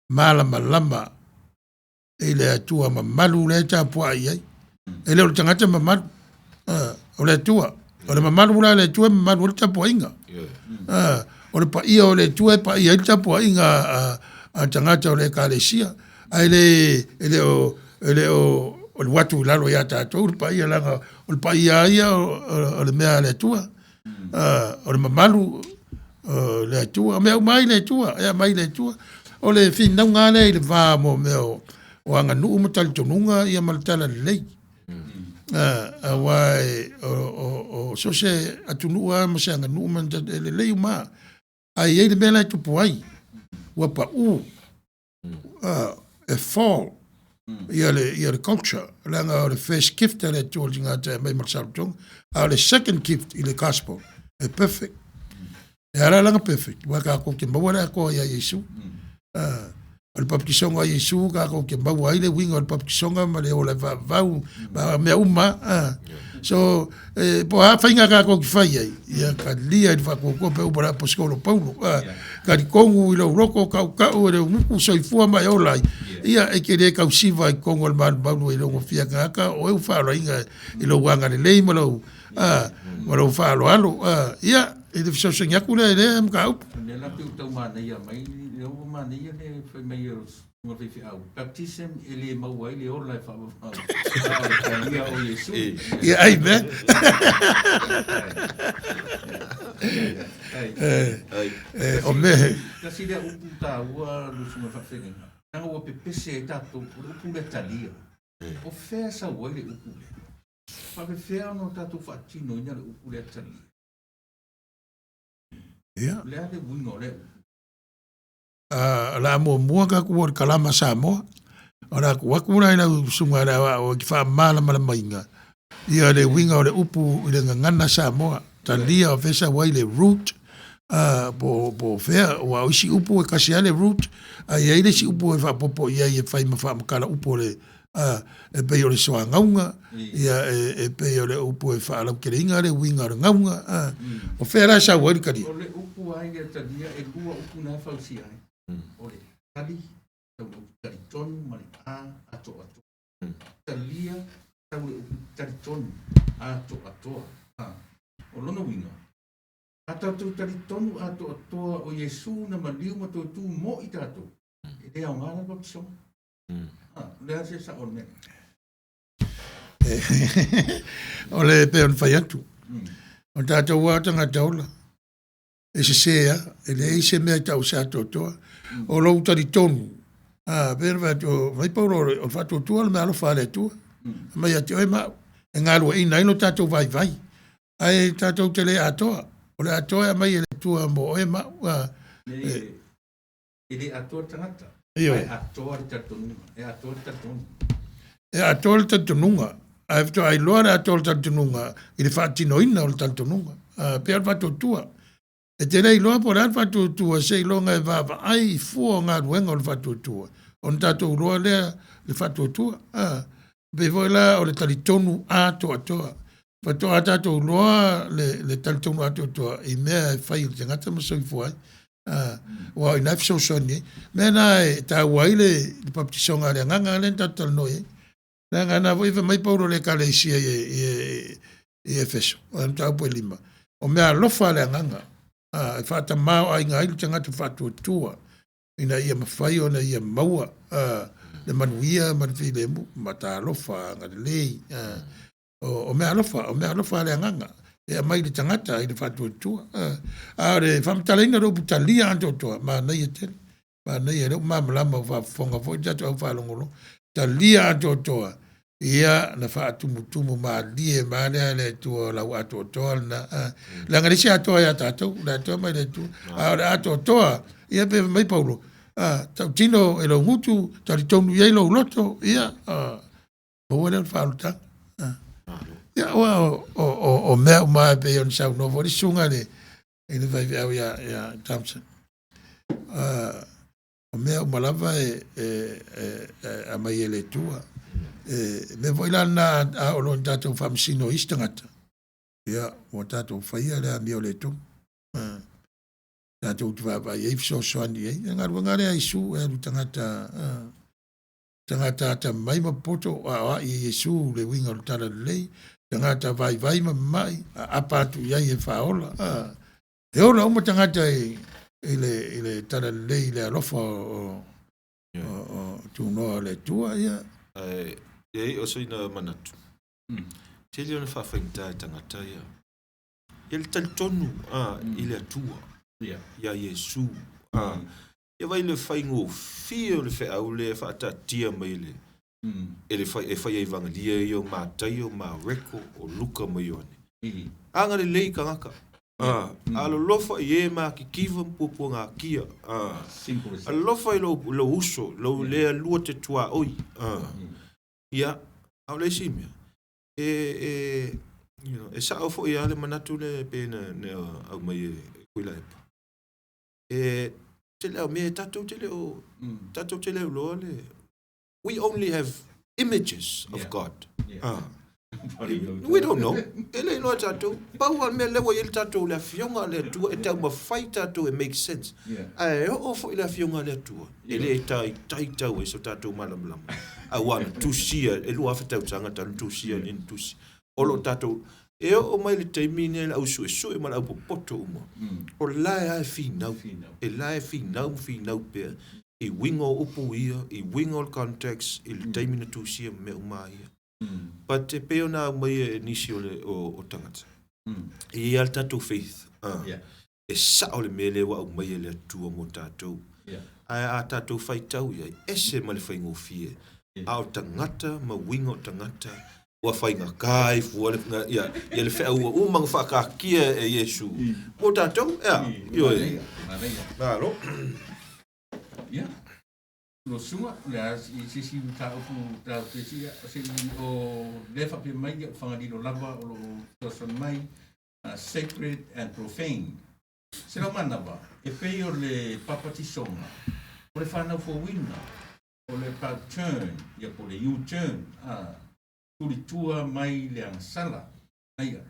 malamalama i le Atua mamalu lea e tapuai i ai. E le o le tagata mamalu, o le Atua. O le mamalu la o le Atua e mamalu ai le tapuaiga. O le paia o le Atua e paia ai le tapuaiga a tagata o le Ekalesia. Ae le, e le o, e le o alu atu i lalo ia tatou le paia, leaga o le paia lava ia o le mea a le Atua. O le mamalu o le Atua, o mea uma lava i le Atua, e aumai i le Atua. O le finauga lava lea i le va mo mea o aganuu ma talitonuga ia ma le talalelei. Aua o so o se atunuu lava ma se aganuu ma e lelei uma lava. Ae i ai le mea la e tupu ai, ua pau, e fall ia le culture, leaga o le first gift a le Atua i le tagata e aumai ma le saolotoga, a o le second gift i le gospel, e perfect. E ala la ona perfect, aua tatou te maua le atoa ia Iesu. O le papatisoga a Iesu tatou te maua ai le uiga o le papatisoga ma le ola e vavau ma mea uma. So, po o a faiga tatou te fai ai, ia talia i le faatuatua pei upu a le Aposetolo Paulo. Talitonu i lou loto, tautau e le unuku, soifua ma e ola ai. Ia, e te le tausiva i totonu o le malumalu e logofia tagata, o oe ua faaolaina i lou agalelei ma lou, ma lou faaaloalo. Ia, i le fesoasoani atu lea i lea mataupu. O lea la pei ua tau manaia mai, lea ua manaia le fai mai o susuga faifeau, baptism e le maua ai le ola e faavavau, a o le talia o Iesu. Ia, amen. O mea. Tasi lea upu taua lau susuga i le faafeagaiga, leaga ua pepese ai tatou, o le upu lea talia. O fea e sau ai le upu lea? Faapefea ona tatou faatinoina le upu lea talia? Ia. O le a le uiga o lea upu? O le a muamua tatou o le kalama Samoa. O le a tuu atu la i lau susuga i le aoao e te faamalamalamaina ia le uiga o le upu i le gagana Samoa. Talia o fea e sau ai le root, po o fea, aua o isi upu e tasi lava le root, ae i ai le isi upu e faaopoopo i ai e fai ma faamatala upu o le. A, e pei o le soagauga, ia e, e pei o le upu e faalauteleina le uiga o le gauga. A, o fea la e sau ai le talia? O le upu ai le talia e lua upu na e fausia ai. O le tali, sau le upu talitonu ma le a atoatoa. Talia, sau le upu talitonu atoatoa. A, o lona uiga, a tatou talitonu atoatoa o Iesu na maliu ma toe tu mo i tatou, e le aoga la le papatisoga. O le a se sao o le mea? O le pei ona fai atu, o tatou lava tagata ola, e sese lava, e leai se mea e tau se atoatoa. O lou talitonu, a, pei ona fai atu, fai Paulo o le faatuatua o le meaalofa a le Atua, aumai ia te oe ma au, e galueaiina ai lo tatou vaivai. Ae tatou te le atoa, o le atoa e aumai e le Atua mo oe ma au. A, E le atoa le tagata, Ioe. ae atoa le talitonuga. E atoa le talitonuga. E atoa le talitonuga, ae faatoa iloa le atoa o le talitonuga i le faatinoina o le talitonuga. A, pei o le faatuatua. E te le iloa po o le a le faatuatua seiloga e vaavaai i fua o galuega o le faatuatua, ona tatou iloa lea le faatuatua. A, pei foi la o le talitonu atoatoa. Faatoa tatou iloa le, le talitonu atoatoa i mea e fai e le tagata ma soifua ai. A, aua o i ina e fesoasoani ai. Mea na e taua ai le, le papatisoga a le agaga lea na tatou talanoa i ai. Leaga na foi fai mai Paulo i le ekalesia i, i, i Efeso, o le mataupu e 5, o mea alofa a le agaga, a, e faatamāo'aiga ai le tagata faatuatua ina ia mafai ona ia maua a, le manuia ma le filemu ma talofa agalelei. A, o, o mea alofa, o mea alofa a le agaga e aumai i le tagata i le faatuatua. A, a o le faamatalaina o le upu talia atoatoa, manaia tele. Manaia, lea ua malamalama ua faafofoga foi le tatou au faalogologo. Talia atoatoa, ia na faatumutumu malie ma lea le Atua o lau atoatoa lena. A, leaga e leai se atoa ia tatou, le atoa mai le Atua. A o le atoatoa, ia pe fai mai Paulo, a, tautino e lou gutu, talitonu i ai lou loto, ia, a, maua lea o le faaolataga. A. Ia, aua o, o, o, o mea uma e pei ona saunoa foi le susuga i le, i le faifeau ia, ia Thompson. A, o mea uma lava e, e, e, e aumai e le Atua. E mea foi la lena a oo loa ina tatou faamasino i isi tagata, ia, ua tatou faia le amio le tonu. A, tatou te vaavaai ai fesoasoani i ai. O le galuega lea a Iesu e alu i tagata, a, tagata atamamai ma popoto, aoai e Iesu le uiga o le talalelei, tagata vaivai ma mama'i, aapa atu i ai e faaola. A, e ola uma tagata i, i le, i le talalelei i le alofa o, o, o tunoa o le Atua, ia. Ae, e i o sina manatu. Tele ona faafaigata e tagata ia. Ia le talitonu a, i le Atua, Ia. ia Iesu. A, ia vai le faigofie o le feau lea e faataatia mai le, e le fai, e fai ai Evagelia ia o Mataio, Mareko, o Luka ma Ioane. Agalelei i tagata. A, alolofa i e matitiva ma puapuagatia. A, Simple as that. alofa i lou, lou uso, lou le alua te tuaoi. A, ia, a o le isi mea, e, e, you know, e sao foi lava le manatu lea pe na, na aumai e Tuilaepa. E tele au mea e tatou te le o, tatou te le o iloa le, we only have images of Yeah. God. Yeah. Ah. We don't know. E le iloa tatou. Pau lava le mea lea ua i ai le tatou le afioga a le Atua e taumafai tatou e make sense. Yeah. Ae oo foi le afioga a le Atua, e le taitai tau ai so tatou malamalama. Aua na tusia, e 2000 tausaga talu ona tusia ni tusi. O lo o tatou, e oo mai le taimi nei le au suesue ma le au popoto uma. O la e lava e finau. Finau. E la e finau ma finau pea. I uiga o upu ia, i uiga o le context, i le taimi na tusia ma mea uma ia. But e pei ona aumai e nisi o, le, o, o tagata. E i ai lava le tatou faith. Ah. Yeah. E sao le mea lea ua aumai e le Atua mo tatou. Yeah. Ae a tatou faitau i ai, ese ma le faigofie. A o tagata ma uiga o tagata, ua faigata ai fua le, na, ia, ia le feau ua uma ona faakaatia e Iesu. Mo tatou, ea, ioe. Manaia, manaia. Malo. Ia. Lo suga, le a i se isi mataupu tatou te sia, se i o le faapea mai ia o Fagalilo lava o lo o fesoasoani mai, sacred and profane. Se lau manava, e pei o le papatisoga, o le whanau fouina. O le about turn, ia po o le U-turn, a, tulitua mai le agasala. Aia.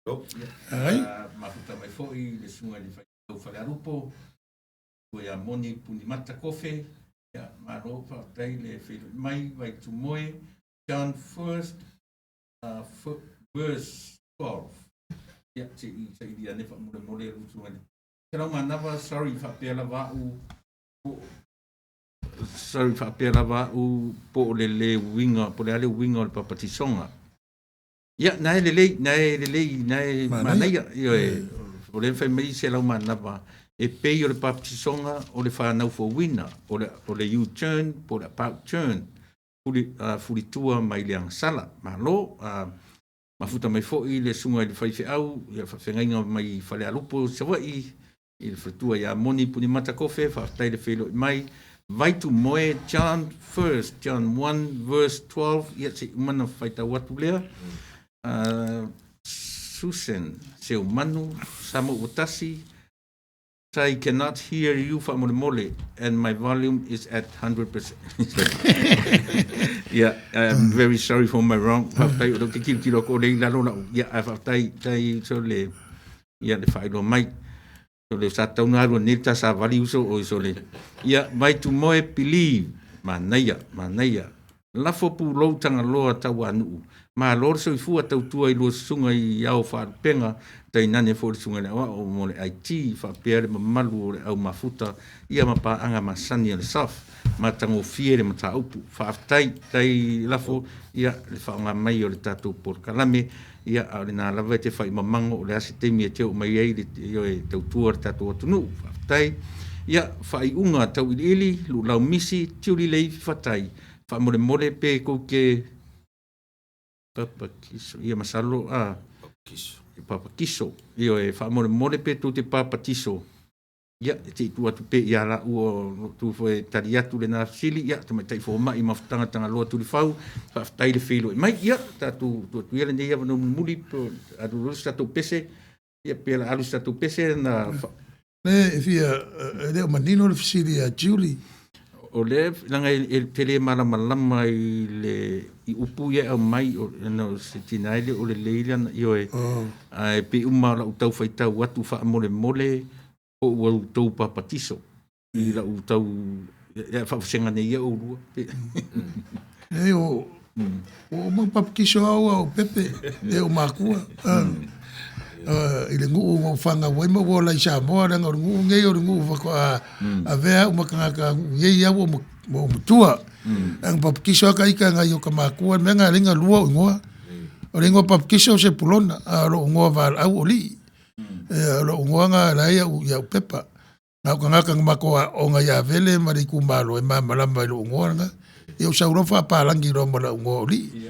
Ia, Ai. mafuta mai foi le susuga i le faifeau Falealupo, tua ia Moni Punimata Kofe, ia, malo faafetai le feiloai mai, Vaitumoe, John First, verse 12. Ia, se i saili ane faamolemole le usuga i le 109, sorry faapea lava au, po, sorry faapea lava au po o le le uiga, po o le a le uiga o le papatisoga. Ia, na e lelei, na e lelei, na e manaia. Ioe, o lea na fai mai 109, e pei o le papatisoga o le fanau fouina, o le, o le U-turn po o le about turn, fuli, fulitua mai le agasala. Malo, mafuta mai foi le susuga i le faifeau, ia faafeagaiga mai Falealupo, Savaii, i le faletua ia Moni Punimata Kofe, faafetai le feiloai mai. Vaitumoe, John First, John 1 verse 12, ia se i uma ona faitau atu lea. Susan Seumanu, Samoa I cannot hear you faamolemole and my volume is at 100%. Yeah, I'm very sorry for my wrong. Faafetai o lea ou te tilotilo atu o lea i lalo lau, ia, ae faafetai, tai so le, ia le faailoa mai. So le sa tatau ona alu anei le ta savali uso oi so le, ia, Vaitumoe believe, manaia, manaia. Lafo pulou Tagaloa Tauanuu, malo le soifua tautua i lua susuga i ao faalupega, tainane foi le susuga i le aoao mo le IT faapea le mamalu o le au mafuta ia ma paaga masani a le SAF. Matagofie le mataupu. Faafetai tai lafo ia le faaaoga mai o le tatou polokalame ia a o lena lava e te faimamago o le a se taimi e te oo mai ai le ioe tautua le tatou atunuu. Faafetai. Ia faaiuga tauiliili luulau misi tiuli leifi fatai faamolemole pe kou te papatiso ia masalo a papatiso ioe faamolemole pe tou te papatiso ia se i tuu atu pea ia laua o tu foi tali atu lena fesili ia tamaitai fomai ma Tagaloa Tulifau faafetai le feiloai mai ia tatou tuu atu ia lenei avanoa mulimuli po alu loa se tatou pese ia pe o le a alu se tatou pese na Le e fia, e le o manino le fesili ia Julie. O lea, leaga e te le malamalama i le i upu ia e aumai, o, no, se tina e le o lelei lana ioe. Oh. Ae pei uma o lau tau faitau atu faamolemole po ua outou papatiso i lau tau ia faavasega nei ia oulua. E o ua uma papatiso au a o Pepe e o makua. I le nuu na ou fanau ai ma ua ola i Samoa leaga o le nuu nei o le nuu faatoa avea au ma tagata nuu nei au ma ou matua. Leaga papatiso lava ita nai o ta matua le mea na alai na lua ou igoa. O le igoa papatiso o Sepulona a o lou igoa valaau o Lii. O lou igoa na la e i au pepa. Na o tagata na matou aooga ia Vele ma le itumalo e malamalama i lou igoa lena. Ia ou sau loa faapalagi loa ma lau igoa o Lii.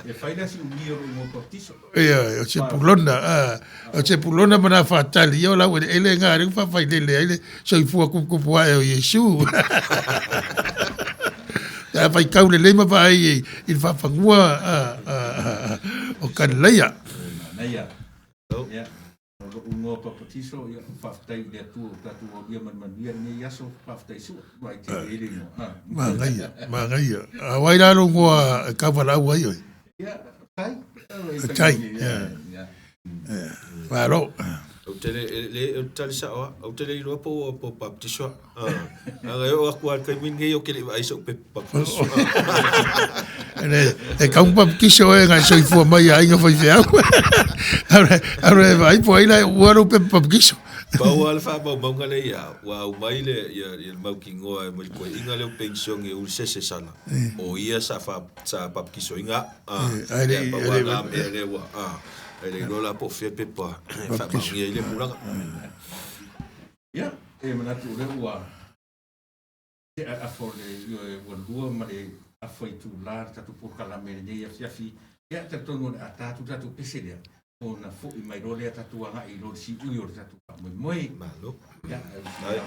E fai la si umi o lou igoa papatiso. Ia, o Sepulona, a, o Sepulona ma Nafatali, ia o laueleele na lea ua faafailele ai le soifua tuputupu ae o Iesu. Pe a faitau lelei ma vaai i le faafanua o Kalilaia. Manaia. Ia, o lou igoa papatiso, ia, faafetai i le Atua ua tatou aulia ma le manuia lenei aso, faafetai sua, matua tele le igoa. Manaia, manaia. A o ai la lou igoa e tauvalaau ai oe? Ia, tai. Tai, ia. Malo. Ou te le, le, ou te tali sao lava, ou te le iloa po ua po baptiso a. Leaga e oo atu lava i le taimi lenei ou te le i vaai i sou pepa baptiso. Le, e tau baptiso oe na e soifua mai i aiga faifeau. Ae e vaai po o ai la e uua lou pepa baptiso. Pau lava le faamaumauga lea ia au, ua aumai le, ia, ia le mautinoa mai le toeaina lea o penisione Ulisese Sala, o ia sa fa, sa baptisoina au. Ae le Ia, i, pau ae lava le na mea lea ua, e le iloa la po o fea pepa e faamaonia ai lea tulaga. Ia, e manatu o lea ua tea afa o le ioe ua lua ma le afa itula le tatou polokalame i lenei afiafi. Ia, e talitonu o le a ta atu le tatou pese lea, ona foi mai loa lea tatou agai i lo le siui o le tatou faamoemoe. Malo. Ia, Ai.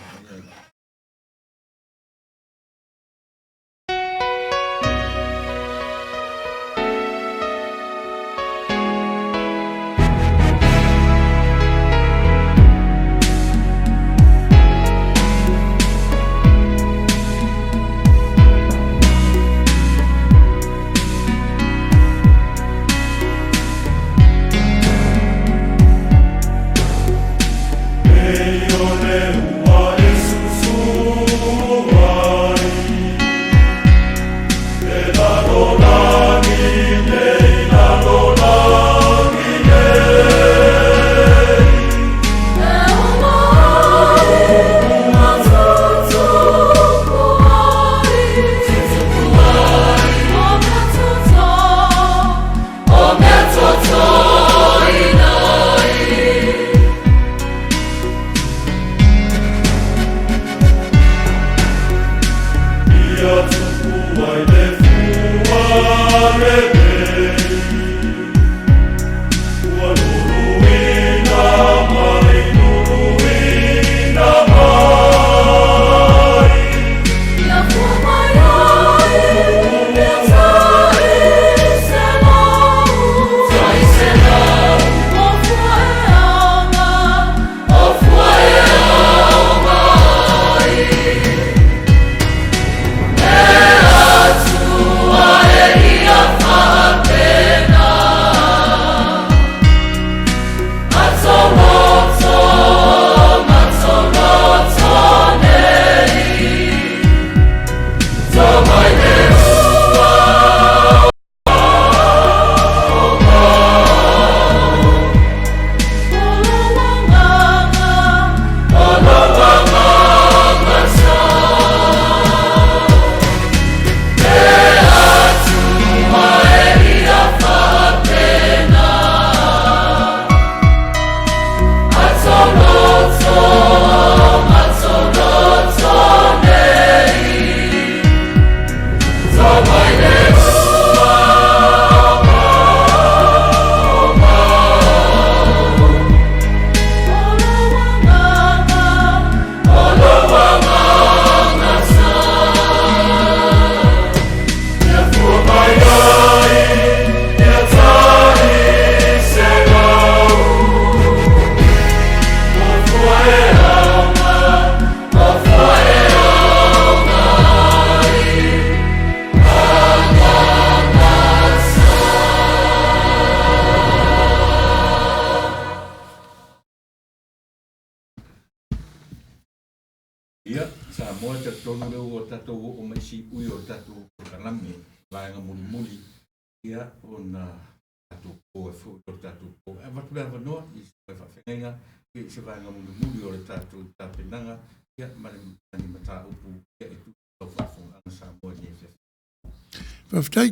Ia, Samoa e talitonu lea ua tatou oo mai siui o le tatou polokalame vaega mulimuli, ia, ona tatou po e foi o le tatou po. E avatu le avanoa i se faafeagaiga i se vaega mulimuli o le tatou tapenaga, ia, ma le ma ni mataupu ia e tusa i lau faafofogaaga Samoa i lenei afiafi. Faafetai.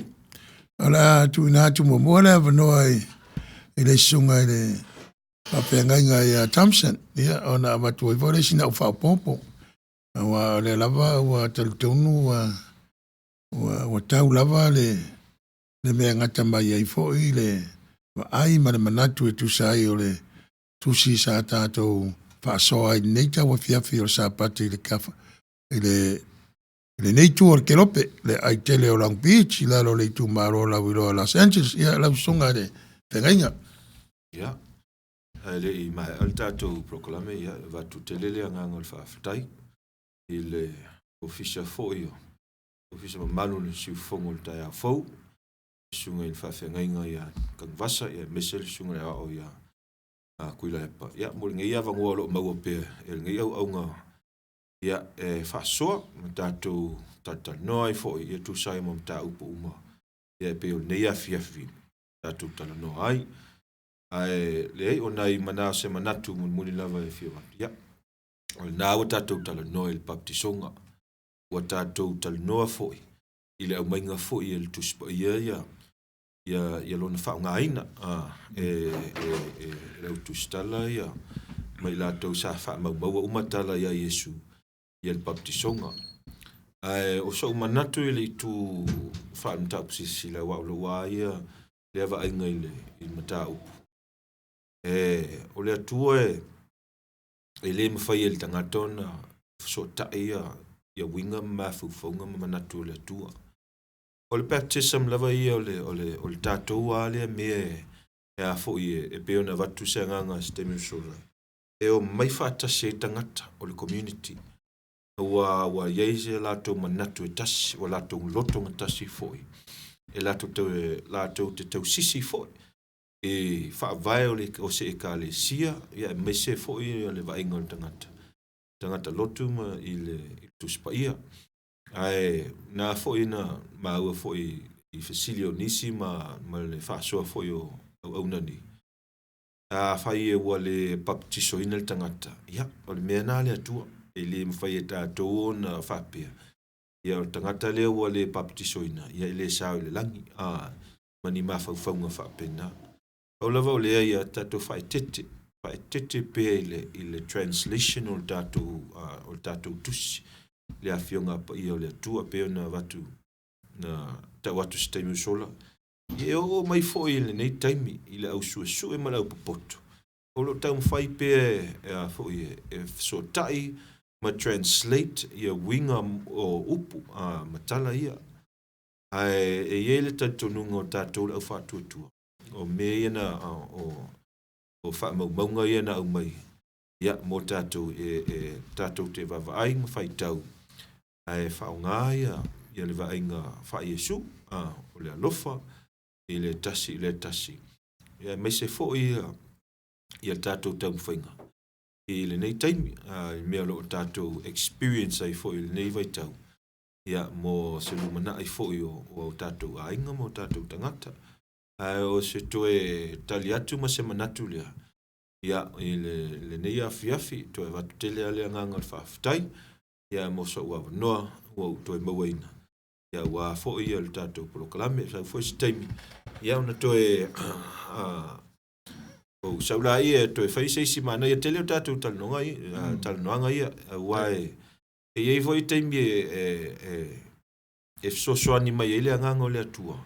O le a tuuina atu muamua le avanoa i, i le susuga i le faafeagaiga ia Thompson, ia, ona avatu ai foi le isi nau faaopoopo. Aua o lea lava ua talitonu ua, ua, ua tau lava le, le mea gata mai ai foi le vaai ma le manatu e tusa ai o le tusi sa tatou faasoa ai lenei tauafiafi o le Sapati i le kafa, i le i lenei itu o le Kelope, le aai tele o Long Beach i lalo o le itumalo lauiloa o Los Angeles. Ia, lau susuga i le feagaiga. Ia, ae le i maea le tatou polokalame, ia, e avatu tele le agaga o le faafetai i le ofisa foi o ofisa mamalu o le siufofoga o le taeao fou, le susuga i le faafeagaiga ia Tanuvasa, ia aemaise le susuga i le aoao ia Tuilaepa. Ia, mo lenei avanoa o lo o maua pea e lenei auauna ia, e faasoa ma tatou talatalanoa ai foi ia tusa ai ma mataupu uma ia e pei o lenei afiafi tatou talanoa ai. Ae leai, o nai mana o se manatu mulimuli lava e fia avatu. Ia, o lena ua tatou talanoa i le baptisoga, ua tatou talanoa foi i le aumaiga foi e le Tusi Paia ia ia ia lona faaaogaina a e e e le au tusitala ia ma i latou sa faamaumaua uma tala ia Iesu ia le baptisoga. Ae o so'u manatu i le itu faa-mataupu silasila aua o lou a ia lea vaaiga i le i le mataupu e o le Atua e e le mafai e le tagata ona fesootai ia ia uiga ma mafaufauga ma manatu o le Atua. O le baptism lava ia o le, o le, o le tatou lava lea mea e, e a foi e, e pei ona avatu se agaga i se taimi ua sola, e omai faatasi ai tagata o le community. Ua, ua i ai se latou manatu e tasi, ua latou loto gatasi foi, e latou, tau, e latou te tausisi foi. i faavae o le o se ekalesia, ia aemaise foi le vaaiga o le tagata, tagata lotu ma i le Tusi Paia. Ae na foi na maua foi i fesili o nisi ma le faasoa foi o auauna nei, afai ua le papatisoina le tagata, ia, o le mea lena a le Atua, e le mafai e tatou ona faapea, ia o le tagata lea ua le papatisoina, ia e le sao i le lagi, a, ma ni mafaufauga faapena. Pau lava o lea ia tatou faaeteete, faaeteete pea i le, i le translation o le tatou, o le tatou tusi, le Afioga Paia o le Atua, pei ona avatu, na tau atu se taimi ua sola. Ia e oo mai foi i lenei taimi, i le au suesue ma le au popoto, o lo o taumafai pea e, a foi e, e fesootai ma translate ia uiga o upu a, ma tala ia. Ae e i ai le talitonuga o tatou le au faatuatua, o mea ia na, o, o faamaumauga ia na aumai, ia, mo tatou e, e tatou te vaavaai ma faitau, ae faaaoga ia, ia le vaaiga faa-Iesu, a, o le alofa i le tasi i le tasi, ia, aemaise foi ia, ia tatou taumafaiga i lenei taimi, a, i mea o lo o tatou experience ai foi i lenei vaitau, ia, mo se lumanai foi o, o tatou aiga ma o tatou tagata. Ae o se toe tali atu ma se manatu lea, ia, i le, lenei afiafi, toe avatu tele lava le agaga o le faafetai, ia, mo sou avanoa ua ou toe mauaina, ia, aua foi ia le tatou polokalame. Sau foi se taimi, ia, ona toe ou sau laia e toe fai se isi manaia tele o tatou talanoaga ia, talanoaga ia, aua e, e i ai foi taimi e, e, e e fesoasoani mai ai le agaga o le Atua.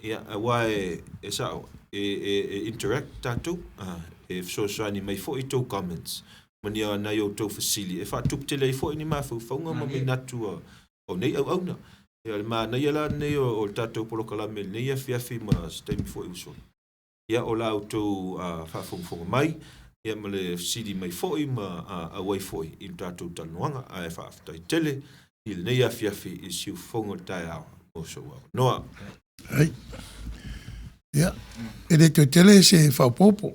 Ia, aua e, e sao, e, e, e interact tatou, a, e fesoasoani mai foi i tou comments, ma ni nai outou fesili, e faatupu tele ai foi ni mafaufauga ma manatu o, o nei auauna. Ia, o le manaia la lenei o, o le tatou polokalame i lenei afiafi ma se taimi foi ua sola. Ia, o la outou faafogafoga mai, ia ma le fesili mai foi ma auai foi i le tatou talanoaga. Ae faafetai tele i lenei afiafi i siufofoga o le taeao mo sou avanoa. Ai. Ia, e le toe tele se faaopoopo.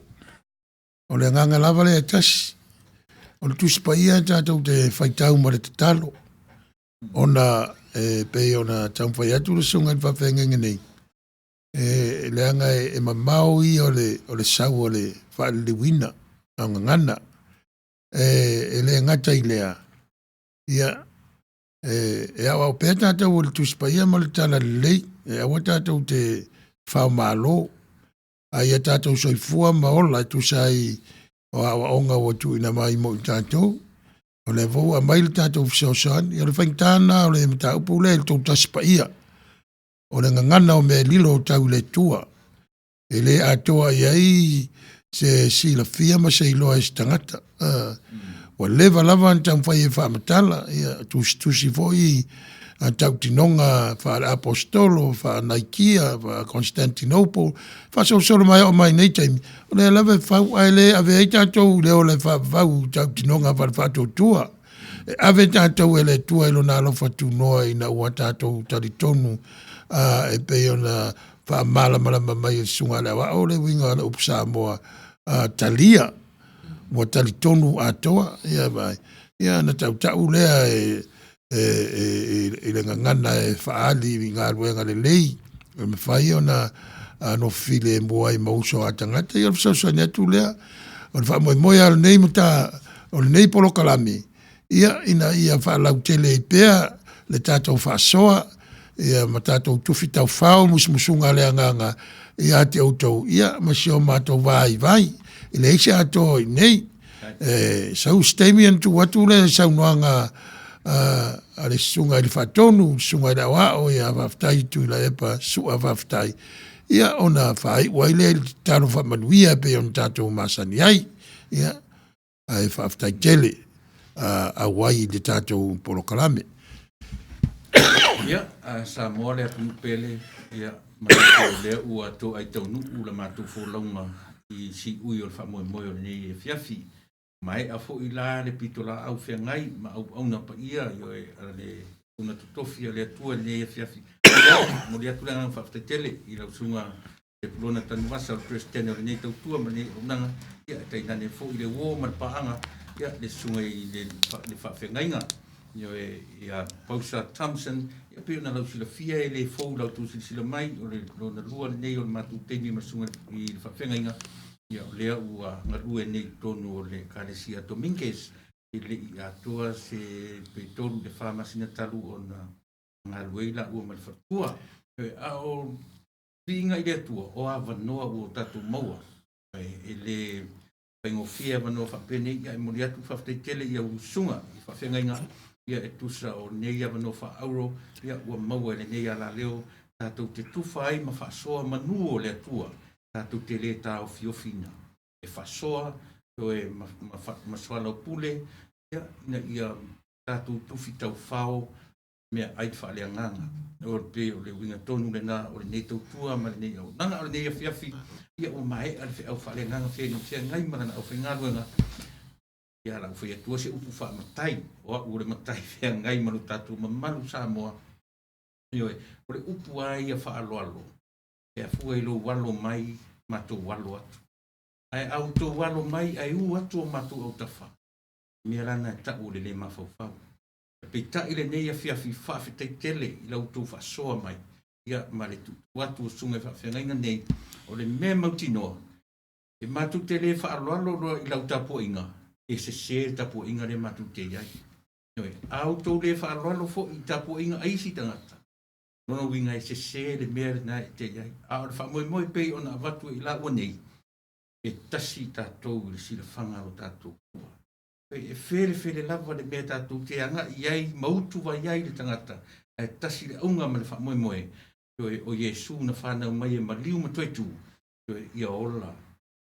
O le agaga lava lea e tasi. O le Tusi Paia tatou te faitau ma le tatalo. Ona e pei ona taumafai atu le susuga i le faafeagaiga nei, e leaga e mamao ia o le, o le sau o le faaliliuina o gagana. E, e le gata i lea, ia, e, e aoao pea tatou o le Tusi Paia ma le Tala Lelei, e aua tatou te faomalo, a ia tatou soifua ma ola e tusa ai o aoaoga ua tuuina mai mo i tatou. O lea foi ua aumai le tatou fesoasoani. O le faigata lena o le mataupu lea i le tou Tasi Paia. O le gagana o mea lilo o tau i le Atua. E le atoa i ai se silafia ma se iloa e se tagata. Ua leva lava ona taumafai e faamatala, ia tusitusi foi a tautinoga faale-aposetolo, faa-Naikia, faa-Constantinople, faasolosolo mai oo mai nei taimi, o lea lava e fau, ae le ave ai tatou i le ola e faavavau i tautinoga faale-faatuatua. E ave tatou e le Atua i Lona alofa tunoa ina ua tatou talitonu a, e pei ona faamalamalama mai e le Susuga a le Aoao le uiga o le upu Samoa a, talia. Ua talitonu atoa, ia vaai. Ia ona tautau lea e, e, e, i le gagana e faaali i galuega lelei e mafai ona nofo filemu ai ma uso a tagata. Ia o le fesoasoani atu lea. O le faamoemoe lava o lenei mata, o lenei polokalame, ia ina ia faalautele ai pea le tatou faasoa ia ma tatou tufi taufao musumusuga a le agaga ia te outou ia ma si o matou vaivai. E leai se atoa i inei. E sau se taimi ona tuu atu lea i saunoaga a le susuga i le Faatonu, le susuga i le Aoao, ia faafetai Tuilaepa Sua faafetai, ia ona faaiu ai lea i le tatalo faamanuia e pei ona tatou masani ai. Ia, ae faafetai tele auai i le tatou polokalame. Ia, a Samoa le atunuu pele, ia, manatu o lea ua toai taunuu la matou folauga i siui o le faamoemoe o lenei afiafi. Maea foi la le pitolaau feagai ma auauna paia, ioe, a le auauna totofi a le Atua i lenei afiafi. Ia, momoli atu le agaga faafetai tele i lau susuga Sepulona Tanuvasa o le Peresetene o lenei tautua ma lenei auaunaga, ia, e tainane foi le uo ma le paaga, ia, le susuga i le faafeagaiga, ioe, ia Pausa Thompson, ia, pei ona lausilafia e le fou i la outou silasila mai, o le lona lua lenei o le matou taimi ma le susuga i le faafeagaiga, ia, o lea ua galue nei i totonu o le Ekalesia Dominguez, e le i atoa se pe 3 i le 4 masina talu ona galue ai laua ma le faletua. A o viiga i le Atua, o avanoa ua o tatou maua, e le faigofie avanoa faapenei, ia e momoli atu le faafetai tele i au susuga i faafeagaiga, ia e tusa o nei avanoa faaauro, ia ua maua e lenei alaleo tatou te tufa ai ma faasoa manu o le Atua, tatou te le taofiofiina e faasoa toe ma soalaupule, ia, ina ia tatou tufi taufao meaai faaleagaga. O le pei o le uiga tonu lena o lenei tautua ma lenei auaunaga. O lenei afiafi, ia ua maea le feau faaleagaga feagai ma lana aufaigaluega. Ia la ua fai atua se upu faamatai, o au o le matai feagai ma lo tatou mamalu Samoa. Ioe, o le upu lava ia faaaloalo, e afua i lou alo mai, matou alo atu. Ae a outou alo mai ae u atu o matou autafa, mea lana e tau o le le mafaufau. Peitai lenei afiafi, faafetai tele i la outou faasoa mai, ia ma le tuutuu atu o susuga i faafeagaiga nei, o le mea mautinoa, e matou te le faaaloalo loa i lau tapuaiga, e sese le tapuaiga lea matou te i ai. Ioe, a outou le faaaloalo foi i tapuaiga a isi tagata, lona uiga e sese le mea lena e te i ai. A o le faamoemoe pei ona avatu e i laua nei, e tasi tatou i le silafaga o lo tatou Atua. E felefele lava le mea tatou te agai i ai ma utu vai ai le tagata, ae tasi le auga ma le faamoemoe, ioe, o Iesu na fanau mai e maliu ma toe tu, ioe, ia ola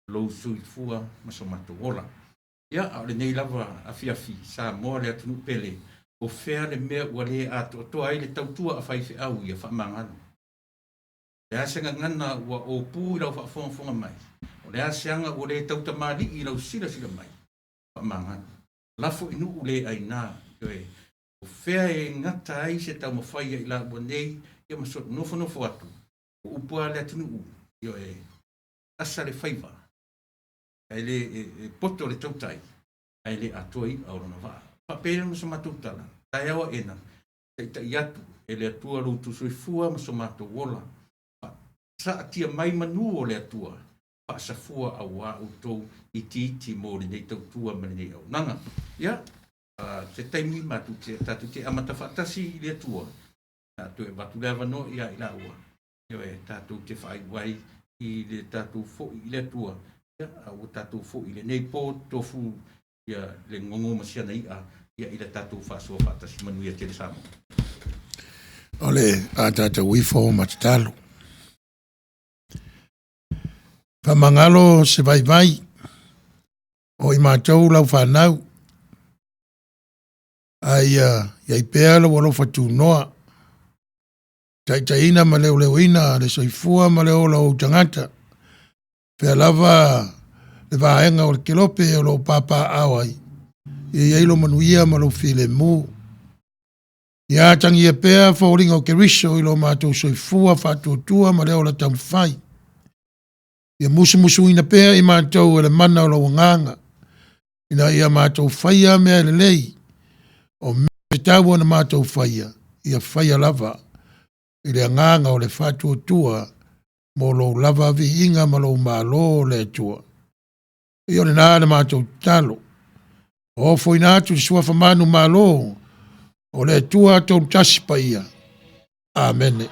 lou soifua ma so matou ola. Ia, a o lenei lava afiafi, Samoa le atunuu pele, o fea le mea ua le atoatoa ai le tautua a faifeau ia faamagalo? O le a se gagana ua opu i lau faafogafoga mai? O le a se aga ua le tautamalii i lau silasila mai? Faamagalo. Lafo i nuu le aina, ioe, o fea e gata ai se taumafai ai laua nei, ia ma nofonofo atu, o upu a le atunuu, ioe, asa le faiva, ae le e poto le tautai, ae le atoa i'a o lona vaa. Faapea ma so matou tala, taeao aena, taitai atu e le Atua lo outou soifua ma so matou ola. Saatia mai manu o le Atua, faasafua auā outou itiiti mo lenei tautua ma lenei auaunaga. Ia, se taimi matou te tatou te amata faatasi i le Atua, tatou e avatu le avanoa ia i laua, ioe, tatou te faaiu ai i le tatou foi i le Atua, ia, a ua tatou foi i lenei po tofu ia le gogo ma siana i'a, ia i le tatou faasoa faatasi. Manuia tele Samoa. O le a tatou ifo ma tatalo. Faamagalo se vaivai o i matou lau fanau, ae ia iai pea lou alofa tunoa, taitaiina ma leoleoina le soifua ma le ola o ou tagata, fea lava le vaega o le kelope o loo papaaao ai, ia iai lo manuia ma lou filemu. Ia atagia pea foliga o Keriso i lo matou soifua faatuatua ma le ola taumafai. Ia musumusuina pea i matou e le mana o lau agaga, ina ia matou faia mea lelei, o mea tatau ona matou faia, ia faia lava i le agaga o le faatuatua mo lou lava viiga ma lou malo le Atua. Ia o lena le matou tatalo. Ofoina atu le suafa manumalo o le Atua Tolutasi Paia. Amene.